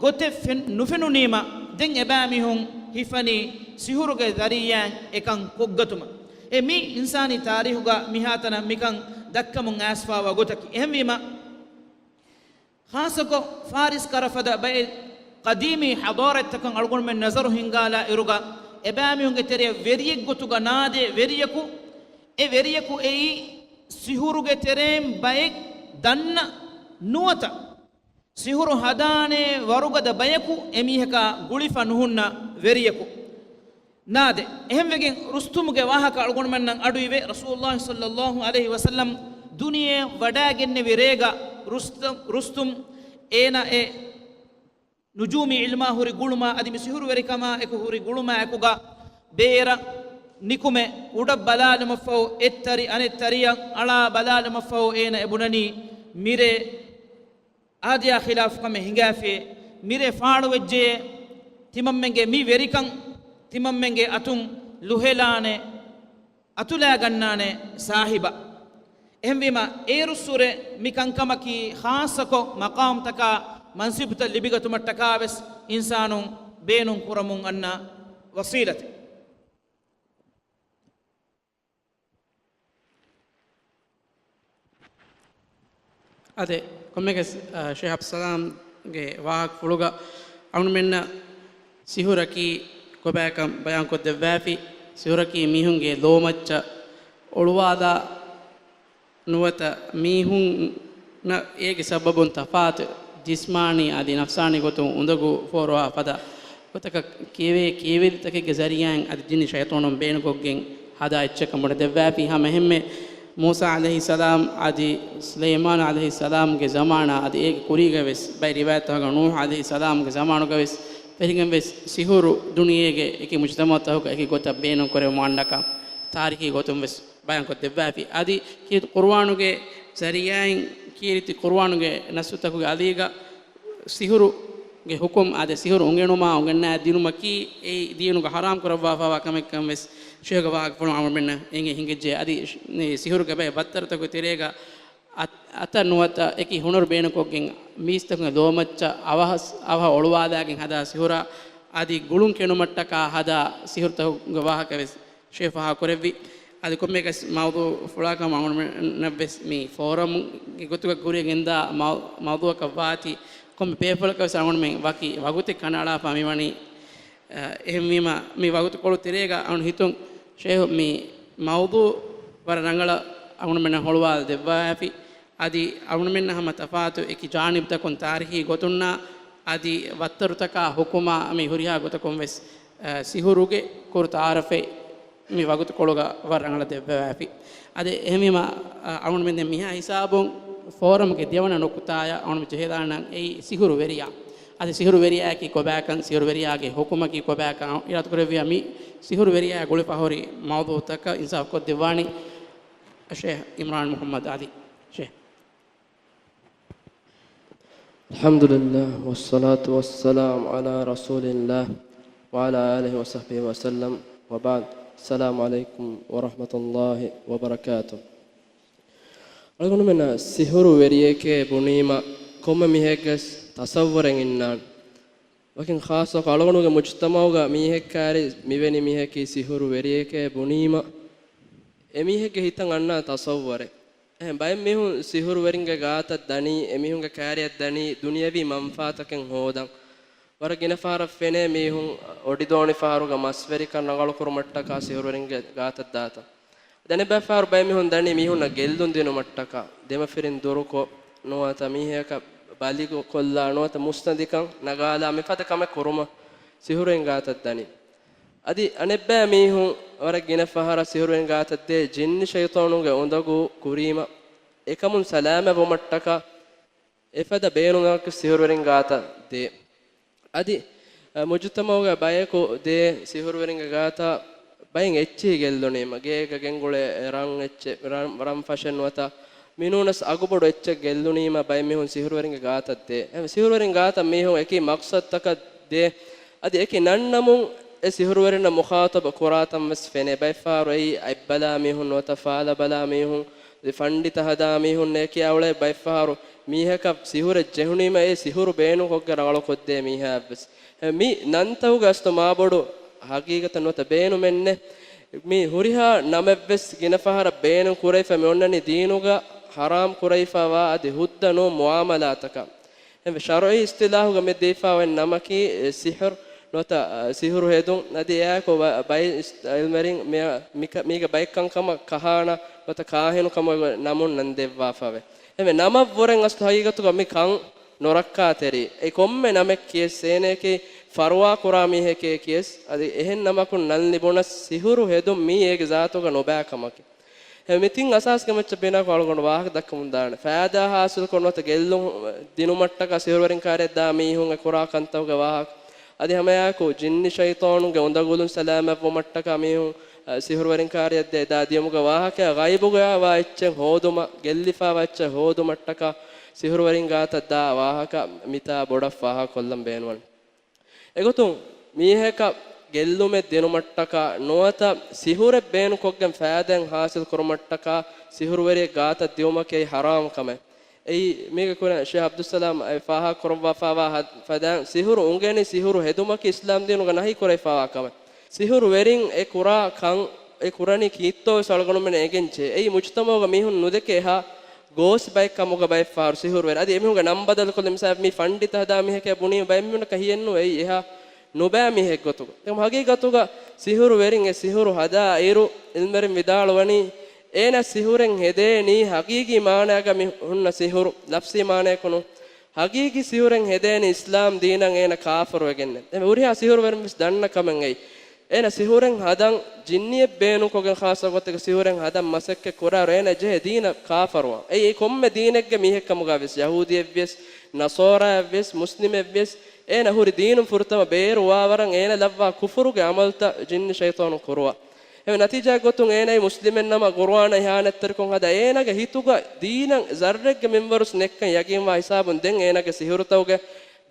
ގޮތެއް ފެން-، ނުފެނުނީމަ، ދެން އެބައިމީހުން ހިފަނީ ސިހުރުގެ ޒަރީޢާއިން އެކަން ކޮށްގަތުމަށް. އެ މީ އިންސާނީ ތާރީޚުގަ މިހާތަނަށް މިކަން ދައްކަމުން އައިސްފާވާ ގޮތަކީ. އެހެންވީމަ، ޚާއްޞަކޮށް، ފާރިސް ކަރަފަދަ ބައެއް ޤަދީމީ ޙަޟާރަތްތަކަށް އަޅުގަނޑުމެން ނަޒަރު ހިންގާލާ އިރުގަ، އެބައިމީހުންގެ ތެރެއަށް ވެރިއެއް ގޮތުގަ ނާދޭ ވެރިޔަކު، އެ ވެރިޔަކު އެއީ ސިހުރުގެ ތެރެއިން ބައެއް ދަންނަ ނުވަތަ ސިހުރު ހަދާނޭ ވަރުގަދަ ބަޔަކު، އެމީހަކާ ގުޅިފަ ނުހުންނަ ވެރިޔަކު. ނާދެ. އެހެންވެގެން ރުސްތުމުގެ ވާހަކަ އަޅުގަނޑުމެންނަށް އަޑުއިވޭ. ރަސޫލުﷲ ޞައްލަﷲ ޢަލައިހި ވަސައްލަމް ދުނިޔެއަށް ވަޑައިގެންނެވި ރޭގަ ރުސްތަ-، ރުސްތުމް އޭނަ އެ ނުޖޫމީ ޢިލްމާ ހުރި ގުޅުމާ އަދި މި ސިހުރުވެރިކަމާ އެކު ހުރި ގުޅުމާ އެކުގަ ބޭރަށް ނިކުމެ އުޑަށް ބަލާލުމަށްފަހު އެއްތަރި އަނެއްތަރިއަށް އަޅާ ބަލާލުމަށްފަހު އޭނަ އެބުނަނީ މިރޭ އާދަޔާ ޚިލާފު ކަމެއް ހިނގާފިއޭ، މިރޭ ފާޅުވެއްޖެޔޭ، ތިމަންމެންގެ މި ވެރިކަން ތިމަންމެންގެ އަތުން ލުހެލާނެ، އަތުލާގަންނާނެ ސާހިބަށް. އެހެންވީމަ، އޭރުއްސުރެ މި ކަންކަމަކީ ޚާއްޞަކޮށް މަޤާމްތަކާ މަންސިބުތައް ލިބިގަތުމަށްޓަކާވެސް އިންސާނުން ބޭނުން ކުރަމުން އަންނަ ވަސީލަތެއް. އާދެ، ކޮންމެގެސް، އާ، ޝޭޚް އަބްދުއްސަލާމްގެ ވާހަކަފުޅުގަ އަޅުގަނޑުމެންނަށް ސިހުރަކީ ކޮބާކަން ބަޔާންކޮށްދެއްވާފި. ސިހުރަކީ މީހުންގެ ލޯމައްޗަށް އޮޅުވާލާ ނުވަތަ މީހުންނަށް އޭގެ ސަބަބުން ތަފާތު ޖިސްމާނީ އަދި ނަފްސާނީ ގޮތުން އުނދަގޫ ފޯރުވާ ފަދަ ގޮތަކަށް ކިޔެވޭ ކިޔެވެރިތަކެއްގެ ޒަރީޢާއިން އަދި ޖިންނި ޝައިޠާނުން ބޭނުންކޮށްގެން ހަދާ އެއްޗަކަށް ބުނެދެއްވާފި. ހަމަ އެހެންމެ މޫސާ ޢަލައިހިއްސަލާމް އަދި ސުލައިމާނު ޢަލައިހިއްސަލާމްގެ ޒަމާނާ އަދި އޭގެ ކުރީގަވެސް ބައެއް ރިވާޔަތްތަކުގަ ނޫޙު ޢަލައިހިއްސަލާމްގެ ޒަމާނުގަވެސް ފެށިގެންވެސް ސިހުރު ދުނިޔޭގެ އެކި މުޖުތަމަޢުތަކުގަ އެކި ގޮތަށް ބޭނުންކުރެވުމުން އަންނަކަން ތާރީޚީ ގޮތުންވެސް ބަޔާންކޮށްދެއްވާފި. އަދި ކީރިތި ޤުރުއާނުގެ ޒަރީޢާއިން ކީރިތި ޤުރުއާނުގެ ނައްސުތަކުގެ އަލީގަ ސިހުރުގެ ޙުކުމް އާދެ، ސިހުރު އުނގެނުމާ އުނގެންނާ ދިނުމަކީ އެއީ ދީނުގަ ޙަރާމް ކުރައްވާފައިވާ ކަމެއްކަން ވެސް ޝޭޚްގެ ވާހަކަފުޅުން އަޅުގަނޑުމެންނަށް އެނގެ ހިނގައްޖެ. އަދި ސިހުރުގެ ބައެއް ވައްތަރުތަކުގެ ތެރޭގަ އަތް-، އަތަށް ނުވަތަ އެކި ހުނަރު ބޭނުންކޮށްގެން މީސްތަކުގެ ލޯމައްޗަށް އަވަހަސް-، އަވަހަށް އޮޅުވާލާގެން ހަދާ ސިހުރާ އަދި ގުޅުން ކެނޑުމަށްޓަކާ ހަދާ ސިހުރުތަކުގެ ވާހަކަ ވެސް ޝޭޚް ފާހަގަކުރެއްވި. އަދި ކޮންމެއަކަސް މައުޟޫޢު ފުޅާކަމަށް އަޅުގަނޑުމެންނަށްވެސް މި ފޯރަމްގެ ގޮތުގަ ކުރިއަށް ގެންދާ މައު-، މައުޟޫޢަކަށް ވާތީ، ކޮންމެ ބޭފުޅަކަށްވެސް އަޅުގަނޑުމެން ވަކި ވަގުތެއް ކަނޑައަޅާފަ މިވަނީ. އެހެންވީމަ، މި ވަގުތުކޮޅު ތެރޭގަ އަޅުގަނޑު ހިތުން ޝޭޚް މި މައުޟޫޢު ވަރަށް ރަނގަޅަށް އަޅުގަނޑުމެންނަށް ހޮޅުވާލަ ދެއްވާފި. އަދި އަޅުގަނޑުމެންނަށް ހަމަ ތަފާތު އެކި ޖާނިބުތަކުން ތާރީޚީ ގޮތުންނާ އަދި ވައްތަރުތަކާ ޙުކުމާ މި ހުރިހާ ގޮތަކުން ވެސް، އަ، ސިހުރުގެ ކުރު ތަޢާރަފެއް މި ވަގުތުކޮޅުގަ ވަރަށް ރަނގަޅަށް ދެއްވާފި. އަދި އެހެންވީމަ، އަ، އަޅުގަނޑުމެން ދެން މިހާ ހިސާބުން ފޯރަމްގެ ދެވަނަ ނުކުތާއަށް އަޅުގަނޑު ޖެހިލާނަން އެއީ ސިހުރުވެރިޔާ. އަދި ސިހުރުވެރިޔާއަކީ ކޮބާކަން، ސިހުރުވެރިޔާގެ ޙުކުމަކީ ކޮބާކަން އިރާދަކުރެއްވިޔާ މި ސިހުރުވެރިޔާ ގުޅިފަ ހުރި މައުޟޫޢުތަކަށް އިންސާފުކޮށްދެއްވާނީ ޝޭޚް އިމްރާން މުޙައްމަދު ޢަލީ. ޝޭޚް. الحمد لله والصلاة والسلام على رسول الله وعلى آله وصحبه وسلم وبعد. السلام عليكم ورحمة الله وبركاته. އަޅުގަނޑުމެންނަށް ސިހުރު ވެރިޔެކޭ ބުނީމަ ކޮންމެ މީހެއްގެ ތަޞައްވުރެއް އިންނާނެ. ވަކިން ޚާއްޞަކޮށް އަޅުގަނޑުގެ މުޖްތަމަޢުގަ މީހެއް ކާރި މިވެނި މީހަކީ ސިހުރު ވެރިޔެކޭ ބުނީމަ، އެމީހެއްގެ ހިތަށް އަންނާ ތަޞައްވުރެއް. އެހެން ބައެއް މީހުން ސިހުރުވެރިންގެ ގާތަށް ދަނީ، އެމީހުންގެ ކާރިއަށް ދަނީ ދުނިޔަވީ މަންފާތަކެއް ހޯދަން. ވަރަށް ގިނަ ފަހަރަށް ފެނޭ މީހުން އޮޑިދޯނި ފަހަރުގަ މަސްވެރިކަން ރަނގަޅުކުރުމަށްޓަކާ ސިހުރުވެރިންގެ ގާތަށް ދާތަން. އަނެއްބައި ފަހަރު ބައެއް މީހުން ދަނީ މީހުންނަށް ގެއްލުން ދިނުމަށްޓަކާ، ދެމަފިރިން ދުރުކޮށް، ނުވަތަ މީހަކަށް ބަލިކޮށްލާ، ނުވަތަ މުއްސަނދިކަން ނަގާލާ، މިފަދަ ކަމެއް ކުރުމަށް ސިހުރުވެރިން ގާތަށް ދަނީ. އަދި އަނެއްބައި މީހުން ވަރަށް ގިނަ ފަހަރަށް ސިހުރުވެރިން ގާތަށް ދޭ ޖިންނި ޝައިޠާނުންގެ އުނދަގޫ ކުރީމަ، އެކަމުން ސަލާމަތްވުމަށްޓަކާ އެފަދަ ބޭނުމަކަށް ސިހުރުވެރިން ގާތަށް ދޭ. އަދި، އަ، މުޖުތަމަޢުގަ ބަޔަކު ދޭ ސިހުރުވެރިންގެ ގާތަށް ބައެއް އެއްޗިހި ގެއްލުނީމަ، ގޭގަ ގެންގުޅޭ ރަން އެއްޗެއް، ރަން، ރަން ފަށެއް ނުވަތަ މިނޫނަސް އަގުބޮޑު އެއްޗެއް ގެއްލުނީމަ، ބައެއް މީހުން ސިހުރުވެރިންގެ ގާތަށް ދޭ. އެ ސިހުރުވެރިން ގާތަށް މީހުން އެކި މަޤްޞަދުތަކަށް ދޭ. އަދި އެކި ނަންނަމުން އެ ސިހުރުވެރިންނަށް މުޚާޠަބު ކުރާތަން ވެސް ފެނޭ. ބައެއްފަހަރު އެއީ އަތްބަލާ މީހުން ނުވަތަ ފާލަ ބަލާ މީހުން، އަދި ފަންޑިތަ ހަދާ މީހުންނޭ ކިޔާ އުޅޭ. ބައެއްފަހަރު މީހަކަށް ސިހުރެއް ޖެހުނީމަ އެ ސިހުރު ބޭނުންކޮށްގެން ރަނގަޅުކޮށްދޭ މީހާއެއްވެސް. އެ މި ނަންތަކުގެ އަސްލު މާބޮޑު ހަގީގަތެއް ނުވަތަ ބޭނުމެއް ނެތް. މި ހުރިހާ ނަމެއްވެސް ގިނަ ފަހަރަށް ބޭނުން ކުރެވިފަ މި އޮންނަނީ ދީނުގަ ޙަރާމް ކުރެވިފަވާ އަދި ހުއްދަ ނޫން މުޢާމަލާތަކަށް. އެ ޝަރުޢީ އިސްތިލާހުގަ މި ދީފަވާ ނަމަކީ، އެ، ސިޙްރު ނުވަތަ، އަ، ސިޙުރު ހެދުން. އަދި އެއާއެކު ބަ-، ބައެއް އިސް-، ޢިލްމުވެރިން މި-، މިކަ-، މީގެ ބައެއް ކަންކަމަށް ކަހާނަ ނުވަތަ ކާހިނު ކަމުގެ ނަމުން ނަން ދެއްވާފަވޭ. އެހެންވެ، ނަމަށްވުރެން އަސްލު ހަގީގަތުގަ މި ކަން ނުރައްކާތެރި. އެ ކޮންމެ ނަމެއް ކިޔަސް އޭނަޔަކީ ފަރުވާ ކުރާ މީހެކޭ ކިޔަސް، އަދި އެހެން ނަމަކުން ނަން ލިބުނަސް ސިހުރު ހެދުން މީ އޭގެ ޒާތުގަ ނުބައި ކަމަކީ. އެ މި ތިން އަސާސްގެ މައްޗަށް ބިނާކޮށް އަޅުގަނޑު ވާހަކަ ދައްކަމުން ދާނެ. ފައިދާ ހާސިލްކޮށް ނުވަތަ ގެއްލުން ދިނުމަށްޓަކާ ސިހުރުވެރިން ކާރިއަށް ދާ މީހުން އެ ކުރާ ކަންތަކުގެ ވާހަކަ. އަދި ހަމައެއާއެކު ޖިންނި ޝައިޠާނުންގެ އުނދަގުލުން ސަލާމަތްވުމަށްޓަކާ މީހުން، އަ، ސިހުރުވެރިން ކާރިއަށް ދޭ ދާ ދިޔުމުގެ ވާހަކަ. ޣައިބުގަ ވާ އެއްޗެއް ހޯދުމަށް، ގެއްލިފަވާ އެއްޗެއް ހޯދުމަށްޓަކާ ސިހުރުވެރިން ގާތަށް ދާ ވާހަކަ މިތާ ބޮޑަށް ފާހަގަކޮށްލަން ބޭނުންވަނީ. އެގޮތުން މީހަކަށް ގެއްލުމެއް ދިނުމަށްޓަކާ ނުވަތަ ސިހުރެއް ބޭނުންކޮށްގެން ފައިދާއެއް ހާސިލް ކުރުމަށްޓަކާ ސިހުރުވެރިއެއް ގާތަށް ދިއުމަކީ އެއީ ޙަރާމް ކަމެއް. އެއީ މީގެ ކުރިން ޝޭޚް ޢަބްދުއްސަލާމް އެ ފާހަގަކުރައްވާފައިވާ ހަ-، ފަދައިން ސިހުރު އުނގެނި ސިހުރު ހެދުމަކީ އިސްލާމް ދީނުގަ ނަހީ ކުރެވިފައިވާ ކަމެއް. ސިހުރުވެރިން އެ ކުރާ ކަން އެ ކުރަނީ ކީއްތޯވެސް އަޅުގަނޑުމެން އެނގެންޖެހޭ. އެއީ މުޖުތަމަޢުގަ މީހުން ނުދެކޭ އެހާ ގޯސް ބައެއް ކަމުގަ ބައެއްފަހަރު ސިހުރުވެރި. އަދި އެމީހުންގެ ނަން ބަދަލުކޮށްލި މިސާލަށް މީ ފަންޑިތަ ހަދާ މީހެކޭ ބުނީމަ ބައެއް މީހުންނަކަށް ހިޔެއްނުވޭ އެއީ އެހާ ނުބައި މީހެއް ގޮތުގަ. ދެން ހަގީގަތުގަ ސިހުރުވެރިން އެ ސިހުރު ހަދާ އިރު ޢިލްމުވެރިން ވިދާޅުވަނީ، އޭނަ ސިހުރެއް ހެދޭނީ ހަގީގީ މާނާގަ މި ހުންނަ ސިހުރު، ލަފްޒީ މާނަޔަކު ނޫން. ހަގީގީ ސިހުރެއް ހެދޭނީ އިސްލާމް ދީނަށް އޭނަ ކާފަރުވެގެންނޭ. ދެން ހުރިހާ ސިހުރުވެރިން ވެސް ދަންނަ ކަމެއް އެއީ. އޭނަ ސިހުރެއް ހަދަން ޖިންނިއެއް ބޭނުންކޮށްގެން ޚާއްޞަ ގޮތެއްގަ ސިހުރެއް ހަދަން މަސައްކަތް ކުރާއިރު އޭނަ ޖެހޭ ދީނަށް ކާފަރުވާން. އެއީ ކޮންމެ ދީނެއްގެ މީހެއްކަމުގަ ވެސް، ޔަހޫދީއެއްވިޔަސް، ނަޞާރާއެއްވިޔަސް، މުސްލިމެއްވިޔަސް، އޭނަ ހުރި ދީނުން ފުރަތަމަ ބޭރު ވާވަރަށް އޭނަ ލައްވާ ކުފުރުގެ ޢަމަލުތައް ޖިންނި ޝައިޠާނުން ކުރުވާ. އެހެން ނަތީޖާއެއް ގޮތުން އޭނައީ މުސްލިމެއް ނަމަ ޤުރުއާނަށް އިހާނެތްތެރިކޮށް ހަދާ އޭނާގެ ހިތުގަ ދީނަށް ޒައްރެއްގެ މިންވަރުސް ނެއްކަން ޔަގީންވާ ހިސާބުން ދެން އޭނާގެ ސިހުރުތަކުގެ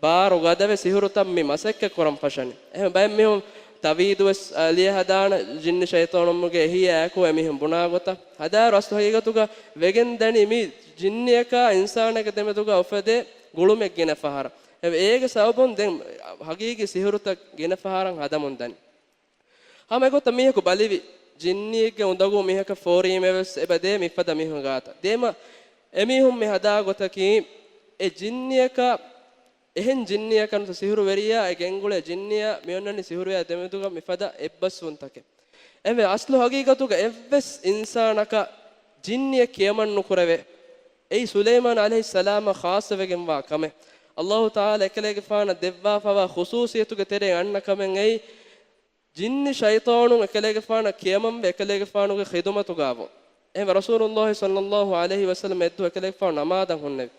ބާރު ގަދަވެ ސިހުރުތައް މި މަސައްކަތް ކުރަން ފަށަނީ. އެހެން ބައެއް މީހުން ތަވީދުވެސް އަލިޔަށް ހަދާނެ ޖިންނި ޝައިޠާނުންގެ އެހީއާއެކު އެމީހުން ބުނާ ގޮތަށް. ހަދާއިރު އަސްލު ހަގީގަތުގަ ވެގެން ދަނީ މި ޖިންނިއަކާ އިންސާނެއްގެ ދެމެދުގަ އުފެދޭ ގުޅުމެއް ގިނަ ފަހަރަށް. އެ-، އޭގެ ސަބަބުން ދެން ހަގީގީ ސިހުރުތައް ގިނަ ފަހަރަށް ހަދަމުން ދަނީ. ހަމަ އެގޮތަށް މީހަކު ބަލިވި، ޖިންނިއެއްގެ އުނދަގޫ މީހަކަށް ފޯރީމެވެސް އެބަ ދޭ މިފަދަ މީހުން ގާތަށް. ދޭމަ އެމީހުން މި ހަދާ ގޮތަކީ، އެ ޖިންނިއަކަށް، އެހެން ޖިންނިއަކަށް ނުވަތަ ސިހުރުވެރިޔާ އެ ގެންގުޅޭ ޖިންނިއަށް މިއޮންނަނީ ސިހުރުވެރިޔާ ދެމެދުގަ މިފަދަ އެއްބަސްވުންތަކެއް. އެހެންވެ އަސްލު ހަގީގަތުގަ އެއްވެސް އިންސާނަކަށް ޖިންނިއެއް ކިޔަމަން ނުކުރެވޭ. އެއީ ސުލައިމާން ޢަލައިހިއްސަލާމަށް ޚާއްޞަވެގެންވާ ކަމެއް. އައްލާހު ތަޢާލާ އެކަލޭގެފާނަށް ދެއްވާފައިވާ ޚުޞޫޞިއްޔަތުގެ ތެރެއިން އަންނަ ކަމެއް އެއީ، ޖިންނި ޝައިޠާނުން އެކަލޭގެފާނަށް ކިޔަމަންވެ އެކަލޭގެފާނުގެ ޚިދުމަތުގައިވުން. އެހެންވެ ރަސޫލުއްލާހި ޞައްލައްލާހު ޢަލައިހި ވަސައްލަމަ އެއްދުވަހު އެކަލޭގެފާނު ނަމާދަށް ހުންނެވި.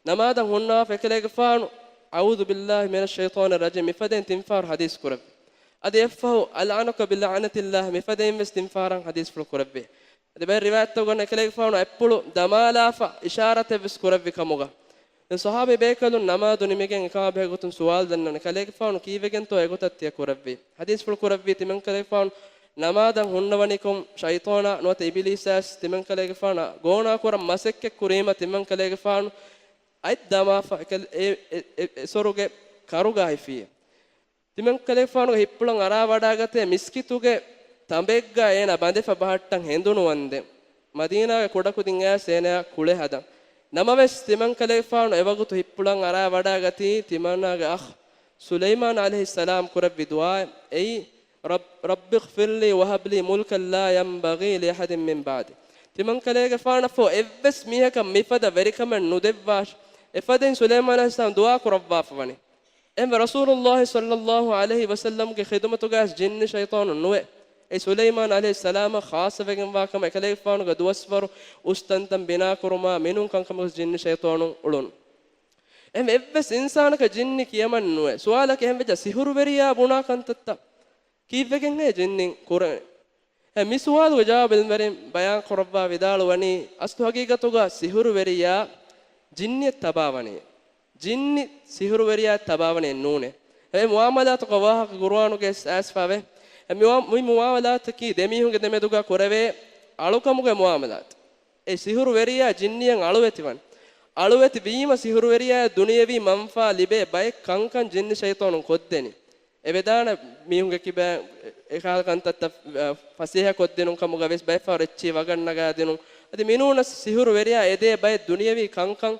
ނަމާދަށް ހުންނާފަ އެކަލޭގެފާނު، "أعوذ بالله من الشيطان الرجيم" މިފަދައިން ތިންފަހަރު ޙަދީޘް ކުރެއްވި. އަދި އެއްފަހު، "ألعنك بلعنة الله" މިފަދައިން ވެސް ތިންފަހަރަށް ޙަދީޘްފުޅު ކުރެއްވި. އަދި ބައެއް ރިވާޔަތްތަކުގަ އެކަލޭގެފާނު އަތްޕުޅު ދަމާލާފަ އިޝާރަތެއް ވެސް ކުރެއްވި ކަމުގަ. ދެން ޞަޙާބީ ބޭކަލުން ނަމާދު ނިމިގެން އެކަމާ ބެހޭ ގޮތުން ސުވާލު ދަންނަވަނީ، ކަލޭގެފާނު ކީއްވެގެންތޯ އެގޮތަށް ތިޔަ ކުރެއްވީ؟ ޙަދީޘްފުޅު ކުރެއްވީ، ތިމަންކަލޭގެފާނު ނަމާދަށް ހުންނަވަނިކޮށް، ޝައިޠާނާ ނުވަތަ އިބިލީސާވެސް ތިމަންކަލޭގެފާނަށް ގޯނާކުރަން މަސައްކަތް ކުރީމަ، ތިމަންކަލޭގެފާނު އަތް ދަމާފަ އެކަލް-، އެ-، އެ-، އެ-، އެ-، އެ ސޮރުގެ ކަރުގަ ހިފިއޭ. ތިމަންކަލޭގެފާނުގެ ހިތްޕުޅަށް އަރާވަޑާގަތޭ މިސްކިތުގެ ތަނބެއްގަ އޭނާ ބަނދެފަ ބަހައްޓަން ހެނދުނު ވަންދެން. މަދީނާގެ ކުޑަކުދިން އައިސް އޭނާ ކުޅެ ހަދަން. ނަމަވެސް، ތިމަންކަލޭގެފާނު އެވަގުތު ހިތްޕުޅަށް އަރާވަޑާގަތީ ތިމަންނާގެ އަޚް ސުލައިމާން ޢަލައިހިއްސަލާމް ކުރެއްވި ދުޢާއެއް. އެއީ، "رب، رب اغفر لي وهب لي ملكا لا ينبغي لأحد من بعدي." ތިމަންކަލޭގެފާނަށްފަހު އެއްވެސް މީހަކަށް މިފަދަ ވެރިކަމެއް ނުދެއްވާށި. އެފަދައިން ސުލައިމާން ޢަލައިހިއްސަލާމް ދުޢާ ކުރައްވާފަ ވަނީ. އެހެންވެ، ރަސޫލުއްލާހި ޞައްލައްލާހު ޢަލައިހި ވަސައްލަމްގެ ޚިދުމަތުގައި ޖިންނި ޝައިޠާނުން ނުވެ، އެ ސުލައިމާން ޢަލައިހިއްސަލާމަށް ޚާއްޞަވެގެންވާ ކަމަށް އެކަލޭގެފާނުގެ ދުވަސްވަރު އުސްތަންތަން ބިނާކުރުމާ މިނޫން ކަންކަމަކު ޖިންނި ޝައިޠާނުން އުޅުނު. އެހެން އެއްވެސް އިންސާނަކަށް ޖިންނި ކިޔަމަން ނުވޭ. ސުވާލަކީ އެހެން ވެއްޖާ ސިހުރުވެރިޔާ ބުނާ ކަންތައްތައް ކީއްވެގެންހޭ ޖިންނިން ކުރަނީ؟ އެ މި ސުވާލުގެ ޖަވާބު ޢިލްމުވެރިން ބަޔާން ކުރައްވާ ވިދާޅުވަނީ، އަސްލު ހަގީގަތުގަ ސިހުރުވެރިޔާ ޖިންނިއެއް ތަބާވަނީ. ޖިންނި ސިހުރުވެރިޔާ ތަބާވަނީ ނޫނޭ. އެ މުޢާމަލާތުގެ ވާހަކަ ޤުރުއާނުގައި އައިސްފަވޭ. އެ މި މުޢާ-، މި މުޢާމަލާތަކީ ދެމީހުންގެ ދެމެދުގަ ކުރެވޭ އަޅުކަމުގެ މުޢާމަލާތު. އެ ސިހުރުވެރިޔާ ޖިންނިއަށް އަޅުވެތިވަން. އަޅުވެތި ވީމަ ސިހުރުވެރިޔާ ދުނިޔެވީ މަންފާ ލިބޭ ބައެއް ކަންކަން ޖިންނި ޝައިޠާނުން ކޮށްދެނީ. އެ ވެދާނެ މީހުންގެ ކިބައިން އެ ކަހަލަ ކަންތައްތައް، އަ، ފަސޭހަ ކޮށްދިނުން ކަމުގަ ވެސް ބައެއް ފަހަރު އެއްޗިހި ވަގަށް ނަގާދިނުން. އަދި މިނޫނަސް ސިހުރުވެރިޔާ އެދޭ ބައެއް ދުނިޔެވީ ކަންކަން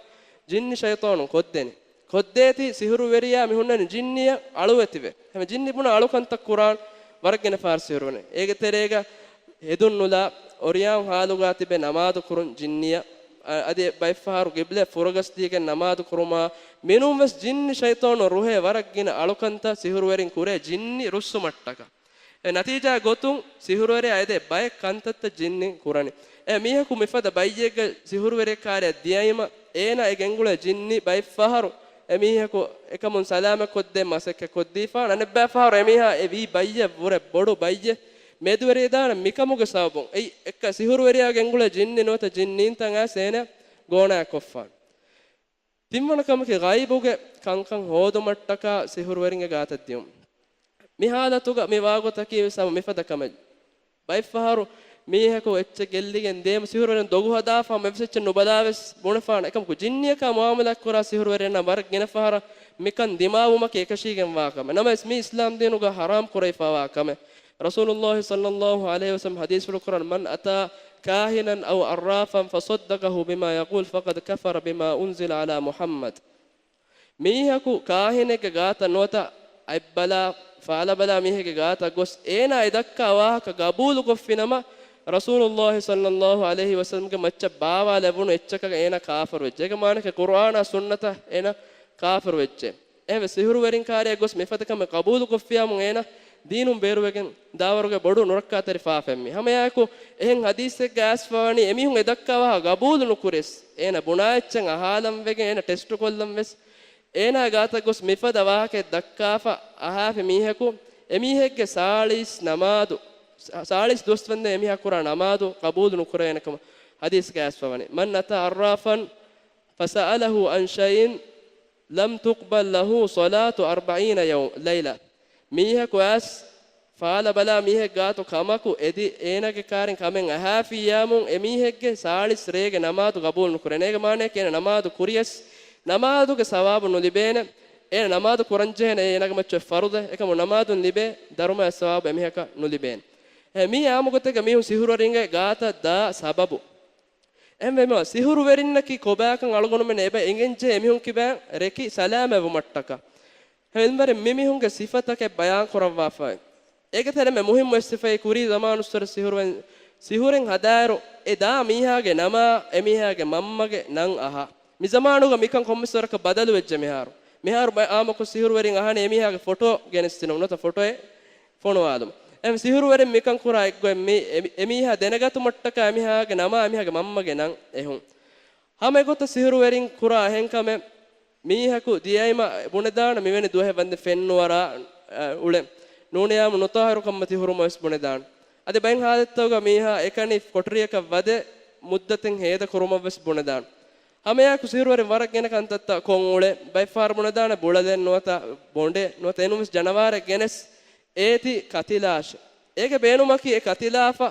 ޖިންނި ޝައިޠާނުން ކޮށްދެނީ. ކޮށްދޭތީ ސިހުރުވެރިޔާ މި ހުންނަނީ ޖިންނިއަށް އަޅުވެތިވެ. ހަމަ ޖިންނި ބުނާ އަޅުކަންތައް ކުރާން ވަރަށް ގިނަ ފަހަރު ސިހުރުވެރިން. އޭގެ ތެރޭގަ ހެދުން ނުލާ އޮރިޔާން ހާލުގާ ތިބެ ނަމާދު ކުރުން ޖިންނިއަށް. އަ-، އަދި ބައެއް ފަހަރު ގިބްލަ ފުރަގަސްދީގެން ނަމާދު ކުރުމާ، މިނޫން ވެސް ޖިންނި ޝައިޠާނު ރުހޭ ވަރަށް ގިނަ އަޅުކަންތައް ސިހުރުވެރިން ކުރޭ ޖިންނި ރުއްސުމަށްޓަކާ. އެ ނަތީޖާ ގޮތުން ސިހުރުވެރިޔާ އެދޭ ބައެއް ކަންތައްތައް ޖިންނިން ކުރަނީ. އެ މީހަކު މިފަދަ ބައްޔެއްގެ ސިހުރުވެރިއެއް ކާރިއަށް ދިޔައިމަ، އޭނާ އެ ގެންގުޅޭ ޖިންނި ބައެއް ފަހަރު އެ މީހަކު އެކަމުން ސަލާމަތް ކޮށްދޭން މަސައްކަތް ކޮށްދީފާނެ. އަނެއްބައި ފަހަރު އެ މީހާ އެ ވީ ބައްޔެއް ވުރެ ބޮޑު ބައްޔެއް މެދުވެރިވެދާނެ މިކަމުގެ ސަބަބުން. އެއީ އެއްކަ ސިހުރުވެރިޔާ ގެންގުޅޭ ޖިންނި ނުވަތަ ޖިންނީންތައް އައިސް އޭނާ ގޯނާ ކޮށްފާނެ. ތިންވަނަ ކަމަކީ ޣައިބުގެ ކަންކަން ހޯދުމަށްޓަކާ ސިހުރުވެރިންގެ ގާތަށް ދިޔުން. މި ހާލަތުގަ މި ވާގޮތަކީ ވެސް ހަމަ މިފަދަ ކަމެއް. ބައެއްފަހަރު މީހަކު އެއްޗެއް ގެއްލިގެން ދޭމަ ސިހުރުވެރިން ދޮގު ހަދާފަ ހަމަ އެއްވެސް އެއްޗެއް ނުބަލާވެސް ބުނެފާނެ. އެކަމަކު ޖިންނިއަކާ މުޢާމަލާތް ކުރާ ސިހުރުވެރިންނަށް ވަރަށް ގިނަ ފަހަރަށް މިކަން ދިމާވުމަކީ އެކަށީގެންވާ ކަމެއް. ނަމަވެސް މީ އިސްލާމް ދީނުގަ ޙަރާމް ކުރެވިފަވާ ކަމެއް. ރަސޫލުﷲ ޞައްލަﷲ ޢަލައިހި ވަސައްލަމަ ޙަދީޘްފުޅު ކުރަން، "من أتى كاهنا أو عرافا فصدقه بما يقول فقد كفر بما أنزل على محمد." މީހަކު ކާހިނެއްގެ ގާތަށް ނުވަތަ އަތްބަލާ، ފާލަބަލާ މީހެއްގެ ގާތަށް ގޮސް އޭނާ އެ ދައްކާ ވާހަކަ ގަބޫލުކޮށްފިނަމަ، ރަސޫލުﷲ ޞައްލަﷲ ޢަލައިހި ވަސައްލަމަގެ މައްޗަށް ބާވާލެވުނު އެއްޗަކަށް އޭނާ ކާފަރުވެއްޖެ. އޭގެ މާނައަކީ ޤުރްއާނާ ސުންނަތަށް އޭނާ ކާފަރުވެއްޖެ. އެހެންވެ ސިހުރުވެރިން ކާރިއަށް ގޮސް މިފަދަ ކަމެއް ގަބޫލުކޮށްފިޔާމުން އޭނާ ދީނުން ބޭރުވެގެން ދާވަރުގެ ބޮޑު ނުރައްކާތެރި ފާފައެއް މީ. ހަމައެއާއެކު އެހެން ޙަދީޘެއްގަ އައިސްފަވަނީ އެމީހުން އެ ދައްކާ ވާހަކަ ގަބޫލު ނުކުރިޔަސް، އޭނާ ބުނާ އެއްޗެއް އަހާލަން ވެގެން އޭނާ ޓެސްޓު ކޮށްލަން ވެސް، އޭނާ ގާތަށް ގޮސް މިފަދަ ވާހަކައެއް ދައްކާފަ އަހާފި މީހަކު އެމީހެއްގެ ސާޅީސް ނަމާދު، ސާޅީސް ދުވަސް ވަންދެން އެމީހާ ކުރާ ނަމާދު ގަބޫލު ނުކުރޭނެ ކަމަށް ޙަދީޘްގަ އައިސްފަވަނީ. من أتى عرافا فسأله عن شيء لم تقبل له صلاة أربعين يوم ليلة. މީހަކު އައިސް ފާލަބަލާ މީހެއް ގާތު ކަމަކު އެދި އޭނާގެ ކާރިން ކަމެއް އަހާފިއްޔާމުން އެމީހެއްގެ ސާޅީސް ރޭގެ ނަމާދު ގަބޫލު ނުކުރޭނެ. އޭގެ މާނައަކީ އޭނާ ނަމާދު ކުރިޔަސް ނަމާދުގެ ސަވާބު ނުލިބޭނެ. އޭނާ ނަމާދު ކުރަންޖެހޭނެ އޭނާގެ މައްޗަށް ފަރުޟެއް. އެކަމު ނަމާދުން ލިބޭ ދަރުމައާ ސަވާބު އެމީހަކަށް ނުލިބޭނެ. އެ މީ އާއްމުގޮތެއްގަ މީހުން ސިހުރުވެރިންގެ ގާތަށް ދާ ސަބަބު. އެހެންވެ މި ސިހުރުވެރިންނަކީ ކޮބާކަން އަޅުގަނޑުމެން އެބަ އެނގެންޖެހޭ އެމީހުން ކިބައިން ރެކި ސަލާމަތްވުމަށްޓަކާ. އެހެންވެ މިމީހުންގެ ސިފަތަކެއް ބަޔާން ކުރައްވާފައި. އޭގެ ތެރެމެ މުހިއްމު އެއް ސިފައެއް ކުރީ ޒަމާނުއްސުރެ ސިހުރުވެރިން، ސިހުރެއް ހަދާއިރު އެ ދާ މީހާގެ ނަމާ އެމީހާގެ މަންމަގެ ނަން އަހާ. މި ޒަމާނުގަ މިކަން ކޮންމެސް ވަރަކަށް ބަދަލުވެއްޖެ މިހާރު. މިހާރު ބަ-، އާއްމުކޮށް ސިހުރުވެރިން އަހަނީ އެމީހާގެ ފޮޓޯ ގެނެސްދިނުން ނުވަތަ ފޮޓޯއެއް ފޮނުވާލުމަށް. އެ ސިހުރުވެރިން މިކަން ކުރާ އެއްގޮތް މި އެ-، އެމީހާ ދެނެގަތުމަށްޓަކާ އެމީހާގެ ނަމާ އެމީހާގެ މަންމަގެ ނަން އެހުން. ހަމަ އެގޮތަށް ސިހުރުވެރިން ކުރާ އެހެން ކަމެއް މީހަކު ދިޔައިމަ ބުނެދާނެ މިވެނި ދުވަހެއް ވަންދެން ފެންނުވަރާ، އަ، އުޅެން. ނޫނިޔާމު ނުޠާހިރުކަންމަތި ހުރުމަށް ވެސް ބުނެދާނެ. އަދި ބައެއް ހާލަތްތަކުގަ މީހާ އެކަނި ކޮޓަރިއަކަށް ވަދެ މުއްދަތެއް ހޭދަ ކުރުމަށް ވެސް ބުނެދާނެ. ހަމައެއާއެކު ސިހުރުވެރިން ވަރަށް ގިނަ ކަންތައްތައް ކޮށް އުޅެ ބައެއްފަހަރު ބުނެދާނެ ބުޅަލެއް ނުވަތަ ބޮނޑެއް ނުވަތަ އެނޫންވެސް ޖަނަވާރެއް ގެނެސް އޭތި ކަތިލާށެ. އޭގެ ބޭނުމަކީ އެ ކަތިލާފަ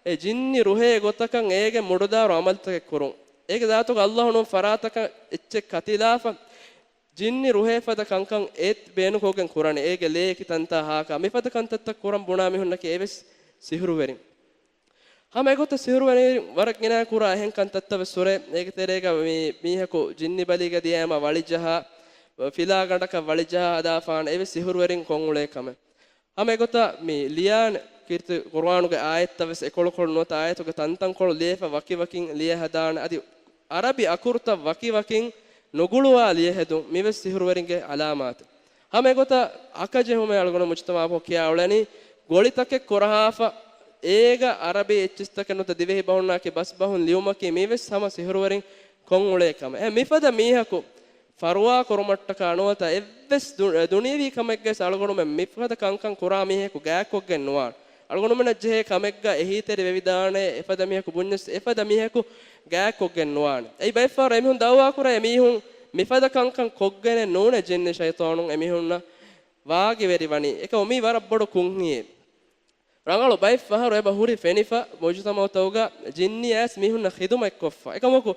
އެ ޖިންނި ރުހޭ ގޮތަކަށް އޭގެ މުޑުދާރު ޢަމަލުތަކެއް ކުރުން. އޭގެ ޒާތުގަ ﷲ ނޫން ފަރާތަކަށް އެއްޗެއް ކަތިލާފަ ޖިންނި ރުހޭ ފަދަ ކަންކަން އޭތި ބޭނުންކޮށްގެން ކުރަނީ. އޭގެ ލޭ އެކި ތަންތާ ހާކާ މިފަދަ ކަންތައްތައް ކުރަން ބުނާ މީހުންނަކީ އެވެސް ސިހުރުވެރިން. ހަމަ އެގޮތަށް ސިހުރުވެރިން ވަރަށް ގިނަ ކުރާ އެހެން ކަންތައްތައް ވެސް ހުރޭ. އޭގެ ތެރޭގަ މި މީހަކު ޖިންނި ބަލީގަ ދިޔައިމަ ވަޅިޖަހާ، ފިލާގަނޑަކަށް ވަޅިޖަހާ ހަދާފާނެ އެވެސް ސިހުރުވެރިން ކޮށްއުޅޭ ކަމެއް. ހަމަ އެގޮތަށް މި ލިޔާނެ ކީރިތި ޤުރުއާނުގެ އާޔަތްތައް ވެސް އެކޮޅުކޮޅު ނުވަތަ އާޔަތުގެ ތަންތަންކޮޅު ލިޔެފަ ވަކިވަކިން ލިޔެ ހަދާނެ. އަދި ޢަރަބި އަކުރުތައް ވަކިވަކިން ނުގުޅުވާ ލިޔެހެދުން މިވެސް ސިހުރުވެރިންގެ ޢަލާމާތެއް. ހަމަ އެގޮތަށް އަކަޖެހުމޭ އަޅުގަނޑު މުޖުތަމަޢަށް ކިޔާ އުޅެނީ ގޮޅިތަކެއް ކުރަހާފަ އޭގަ ޢަރަބި އެއްޗިސްތަކެއް ނުވަތަ ދިވެހި ބަހުންނާއެކީ ބަސްބަހުން ލިޔުމަކީ މިވެސް ހަމަ ސިހުރުވެރިން ކޮށްއުޅޭ ކަމެއް. އެ މިފަދަ މީހަކު ފަރުވާ ކުރުމަށްޓަކާ ނުވަތަ އެއްވެސް ދު-، ދުނިޔެވީ ކަމެއްގައި އަޅުގަނޑުމެން މިފަދަ ކަންކަން ކުރާ މީހަކު ގާތްކޮށްގެން ނުވާނެ. އަޅުގަނޑުމެންނަށް ޖެހޭ ކަމެއްގަ އެހީތެރި ވެވިދާނެ، އެފަދަ މީހަކު ބުންޏަސް އެފަދަ މީހަކު ގާތްކޮށްގެން ނުވާނެ. އެއީ ބައެއްފަހަރު އެމީހުން ދައުވާކުރޭ އެމީހުން މިފަދަ ކަންކަން ކޮށްގެނެއް ނޫނޭ ޖިންނި ޝައިޠާނުން އެމީހުންނަށް ވާގިވެރިވަނީ. އެކަމަކު މީ ވަރަށް ބޮޑު ކުންހިއެއް. ރަނގަޅު ބައެއް ފަހަރު އެބަ ހުރި ފެނިފަ މުޖުތަމައުތަކުގަ ޖިންނި އައިސް މީހުންނަށް ޚިދުމަތްކޮށްފަ. އެކަމަކު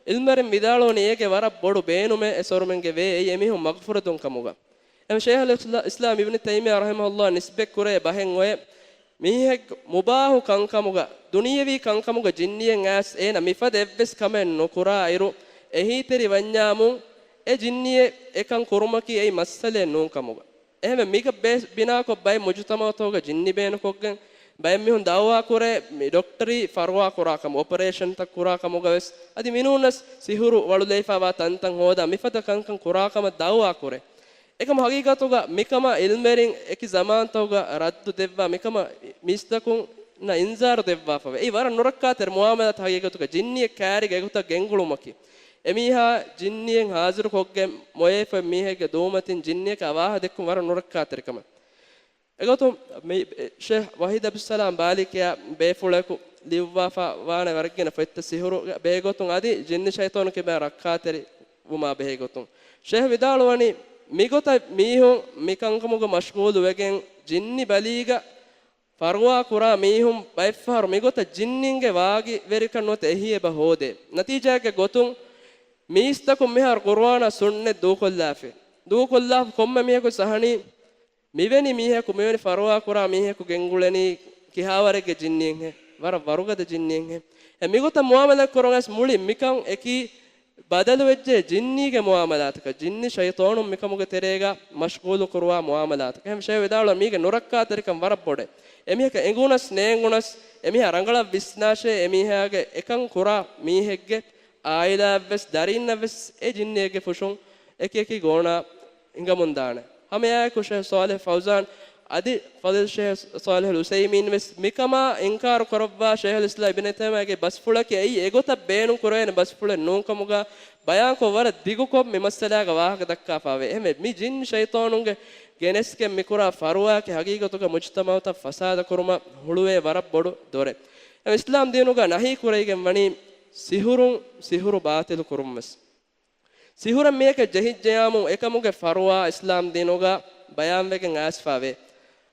އިލްމުވެރިން ވިދާޅުވަނީ އޭގެ ވަރަށް ބޮޑު ބޭނުމެއް އެ ސޮރުމެންގެ ވޭ އެއީ އެމީހުން މަގުފުރެދުން ކަމުގަ. އެހެން ޝޭޚުލް އިސްލާ-، އިސްލާމް އިބްނު ތައިމިއްޔާ ރަޙިމަހުﷲ ނިސްބަތް ކުރޭ ބަހެއް އޮތް މީހެއް މުބާހު ކަންކަމުގަ، ދުނިޔެވީ ކަންކަމުގަ ޖިންނިއެއް އައިސް އޭނަ މިފަދަ އެއްވެސް ކަމެއް ނުކުރާ އިރު އެހީތެރި ވަންޏާމު އެ ޖިންނިއެއް އެކަން ކުރުމަކީ އެއީ މައްސަލައެއް ނޫން ކަމުގަ. އެހެންވެ މީގަ ބޭ-، ބިނާކޮށް ބައެއް މުޖުތަމައުތަކުގަ ޖިންނި ބޭނުކޮށްގެން ބައެއް މީހުން ދައުވާ ކުރޭ މި ޑޮކްޓަރީ ފަރުވާ ކުރާ ކަމު، އޮޕަރޭޝަންތައް ކުރާ ކަމުގަ ވެސް އަދި މިނޫނަސް ސިހުރު ވަޅުލައިފަވާ ތަންތަން ހޯދާ މިފަދަ ކަންކަން ކުރާ ކަމަށް ދައުވާ ކުރޭ. އެކަމަ ހަގީގަތުގަ މިކަމަށް އިލްމުވެރިން އެކި ޒަމާންތަކުގަ ރައްދު ދެއްވާ މިކަމަށް މީސްތަކުންނަށް އިންޒާރު ދެއްވާފަވޭ. އެއީ ވަރަށް ނުރައްކާތެރި މުއާމަލާތު ހަގީގަތުގަ ޖިންނިއެއް ކާރިގަ އެގޮތަށް ގެންގުޅުމަކީ. އެމީހާ ޖިންނިއެއް ހާޒިރުކޮށްގެން މޮޔައެއް ފޮތް މީހެއްގެ ދޫމަތިން ޖިންނިއަކަށް އަވާހަ ދެއްކުން ވަރަށް ނުރައްކާތެރި ކަމެއް. އެގޮތުން މި ޝޭޚް ވަހީދު އަބްދުއްސަލާމް ބާލީ ކިޔާ ބޭފުޅަކު ލިޔުއްވާފަ ވާނެ ވަރަށް ގިނަ ފޮތްތައް ސިހުރުގެ ބެހޭގޮތުން އަދި ޖިންނި ޝައިޠާނު ކިބައިން ރައްކާތެރި ވުމާ ބެހޭގޮތުން. ޝޭޚް ވިދާޅުވަނީ މިގޮތަށް މީހުން މިކަންކަމުގަ މަޝްޣޫލު ވެގެން ޖިންނި ބަލީގަ ފަރުވާ ކުރާ މީހުން ބައެއްފަހަރު މިގޮތަށް ޖިންނިންގެ ވާގިވެރިކަން ނުވަތަ އެހީ އެބަ ހޯދޭ. ނަތީޖާއެއްގެ ގޮތުން މީސްތަކުން މިހާރު ޤުރުއާނާ ސުންނަތް ދޫކޮށްލާފި. ދޫކޮށްލާފަ ކޮންމެ މީހަކު ސަހަނީ މިވެނި މީހަކު، މިވެނި ފަރުވާ ކުރާ މީހަކު ގެންގުޅެނީ ކިހާވަރެއްގެ ޖިންނިއެއްހޭ؟ ވަރަށް ވަރުގަދަ ޖިންނިއެއްހޭ؟ އެ މިގޮތަށް މުއާމަލާތް ކުރަން އައިސް މުޅި މިކަން އެކީ ބަދަލުވެއްޖެ ޖިންނީގެ މުއާމަލާތަކަށް، ޖިންނި ޝައިޠާނުން މިކަމުގެ ތެރޭގަ މަޝްޣޫލު ކުރުވާ މުއާމަލާތަކަށް. އެހެން ޝޭޚް ވިދާޅުވަނީ މީގެ ނުރައްކާތެރިކަން ވަރަށް ބޮޑޭ. އެމީހަކަށް އެނގުނަސް ނޭނގުނަސް، އެމީހާ ރަނގަޅަށް ވިސްނާށޭ، އެމީހާގެ އެކަން ކުރާ މީހެއްގެ އާއިލާއަށްވެސް ދަރީންނަށްވެސް އެ ޖިންނިއެއްގެ ފުށުން އެކި އެކި ގޯނާ ހިނގަމުން ދާނެ. ހަމައެއާއެކު ޝޭޚް ޞާލިޙް ފައުޒާން އަދި ފަޟީލަތު ޝޭޚް ޞާލިޙުލް ޢުޘައިމީން ވެސް މިކަމާ އިންކާރު ކުރައްވާ، ޝޭޚުލް އިސްލާމް އިބްނު ތައިމިއްޔާގެ ބަސްފުޅަކީ އެއީ އެގޮތަށް ބޭނުން ކުރެވޭނެ ބަސްފުޅެއް ނޫންކަމުގަ ބަޔާންކޮށް، ވަރަށް ދިގުކޮށް މި މައްސަލާގަ ވާހަކަ ދައްކާފަވޭ. އެހެންވެ، މި ޖިން ޝައިޠާނުންގެ ގެނެސްގެން މިކުރާ ފަރުވާއަކީ ހަގީގަތުގަ މުޖުތަމަޢުތައް ފަސާދަކުރުމަށް ހުޅުވޭ ވަރަށް ބޮޑު ދޮރެއް. އެ އިސްލާމް ދީނުގަ ނަހީ ކުރެވިގެން ވަނީ ސިހުރުން، ސިހުރު ބާޠިލު ކުރުން ވެސް. ސިހުރަށް މީހަކަށް ޖެހިއްޖެޔާމު އެކަމުގެ ފަރުވާ އިސްލާމް ދީނުގަ ބަޔާންވެގެން އައިސްފަވޭ.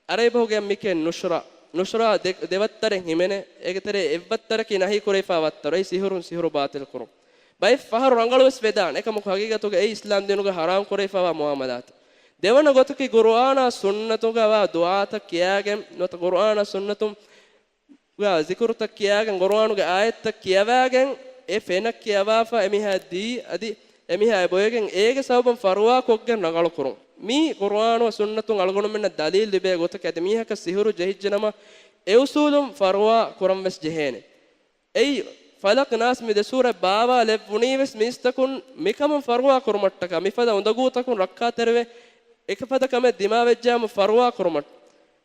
އަރަބި ބަހުގެ މިކެން ނުޝްރާ، ނުޝްރާ ދެ، ދެވައްތަރެއް ހިމެނޭ. އޭގެ ތެރޭ އެއްވައްތަރަކީ ނަހީ ކުރެވިފާ ވައްތަރު. އެއީ ސިހުރުން، ސިހުރު ބާޠިލު ކުރުން. ބައެއް ފަހަރު ރަނގަޅުވެސް ވެދާނެ. އެކަމަކު ހަގީގަތުގަ އެއީ އިސްލާމް ދީނުގަ ޙަރާމް ކުރެވިފާވާ މުއާމަލާތެއް. ދެވަނަ ގޮތަކީ ޤުރުއާނާ ސުންނަތުގަ ވާ ދުޢާތައް ކިޔާގެން ނުވަތަ ޤުރުއާނާ ސުންނަތު ގާ ޒިކުރުތައް ކިޔާގެން، ޤުރުއާނުގެ އާޔަތްތައް ކިޔަވާގެން، އެ ފެނަށް ކިޔަވާފަ އެމީހާ ދީ، އަދި އެމީހާ އެބޮއެގެން އޭގެ ސަބަބުން ފަރުވާ ކޮށްގެން ރަނގަޅު ކުރުން. މީ ޤުރުއާނު ސުންނަތުން އަޅުގަނޑުމެންނަށް ދަލީލު ލިބޭ ގޮތަކީ. އަދި މީހަކަށް ސިހުރު ޖެހިއްޖެނަމަ، އެ އުސޫލުން ފަރުވާ ކުރަން ވެސް ޖެހޭނެ. އެއީ، ފަލަޤް ނާސް މި ދެ ސޫރަތް ބާވާލެއްވުނީ ވެސް މީސްތަކުން މިކަމުން ފަރުވާ ކުރުމަށްޓަކާ، މިފަދަ އުނދަގޫތަކުން ރައްކާތެރިވެ، އެކަފަދަ ކަމެއް ދިމާވެއްޖެޔާމު ފަރުވާ ކުރުމަށް.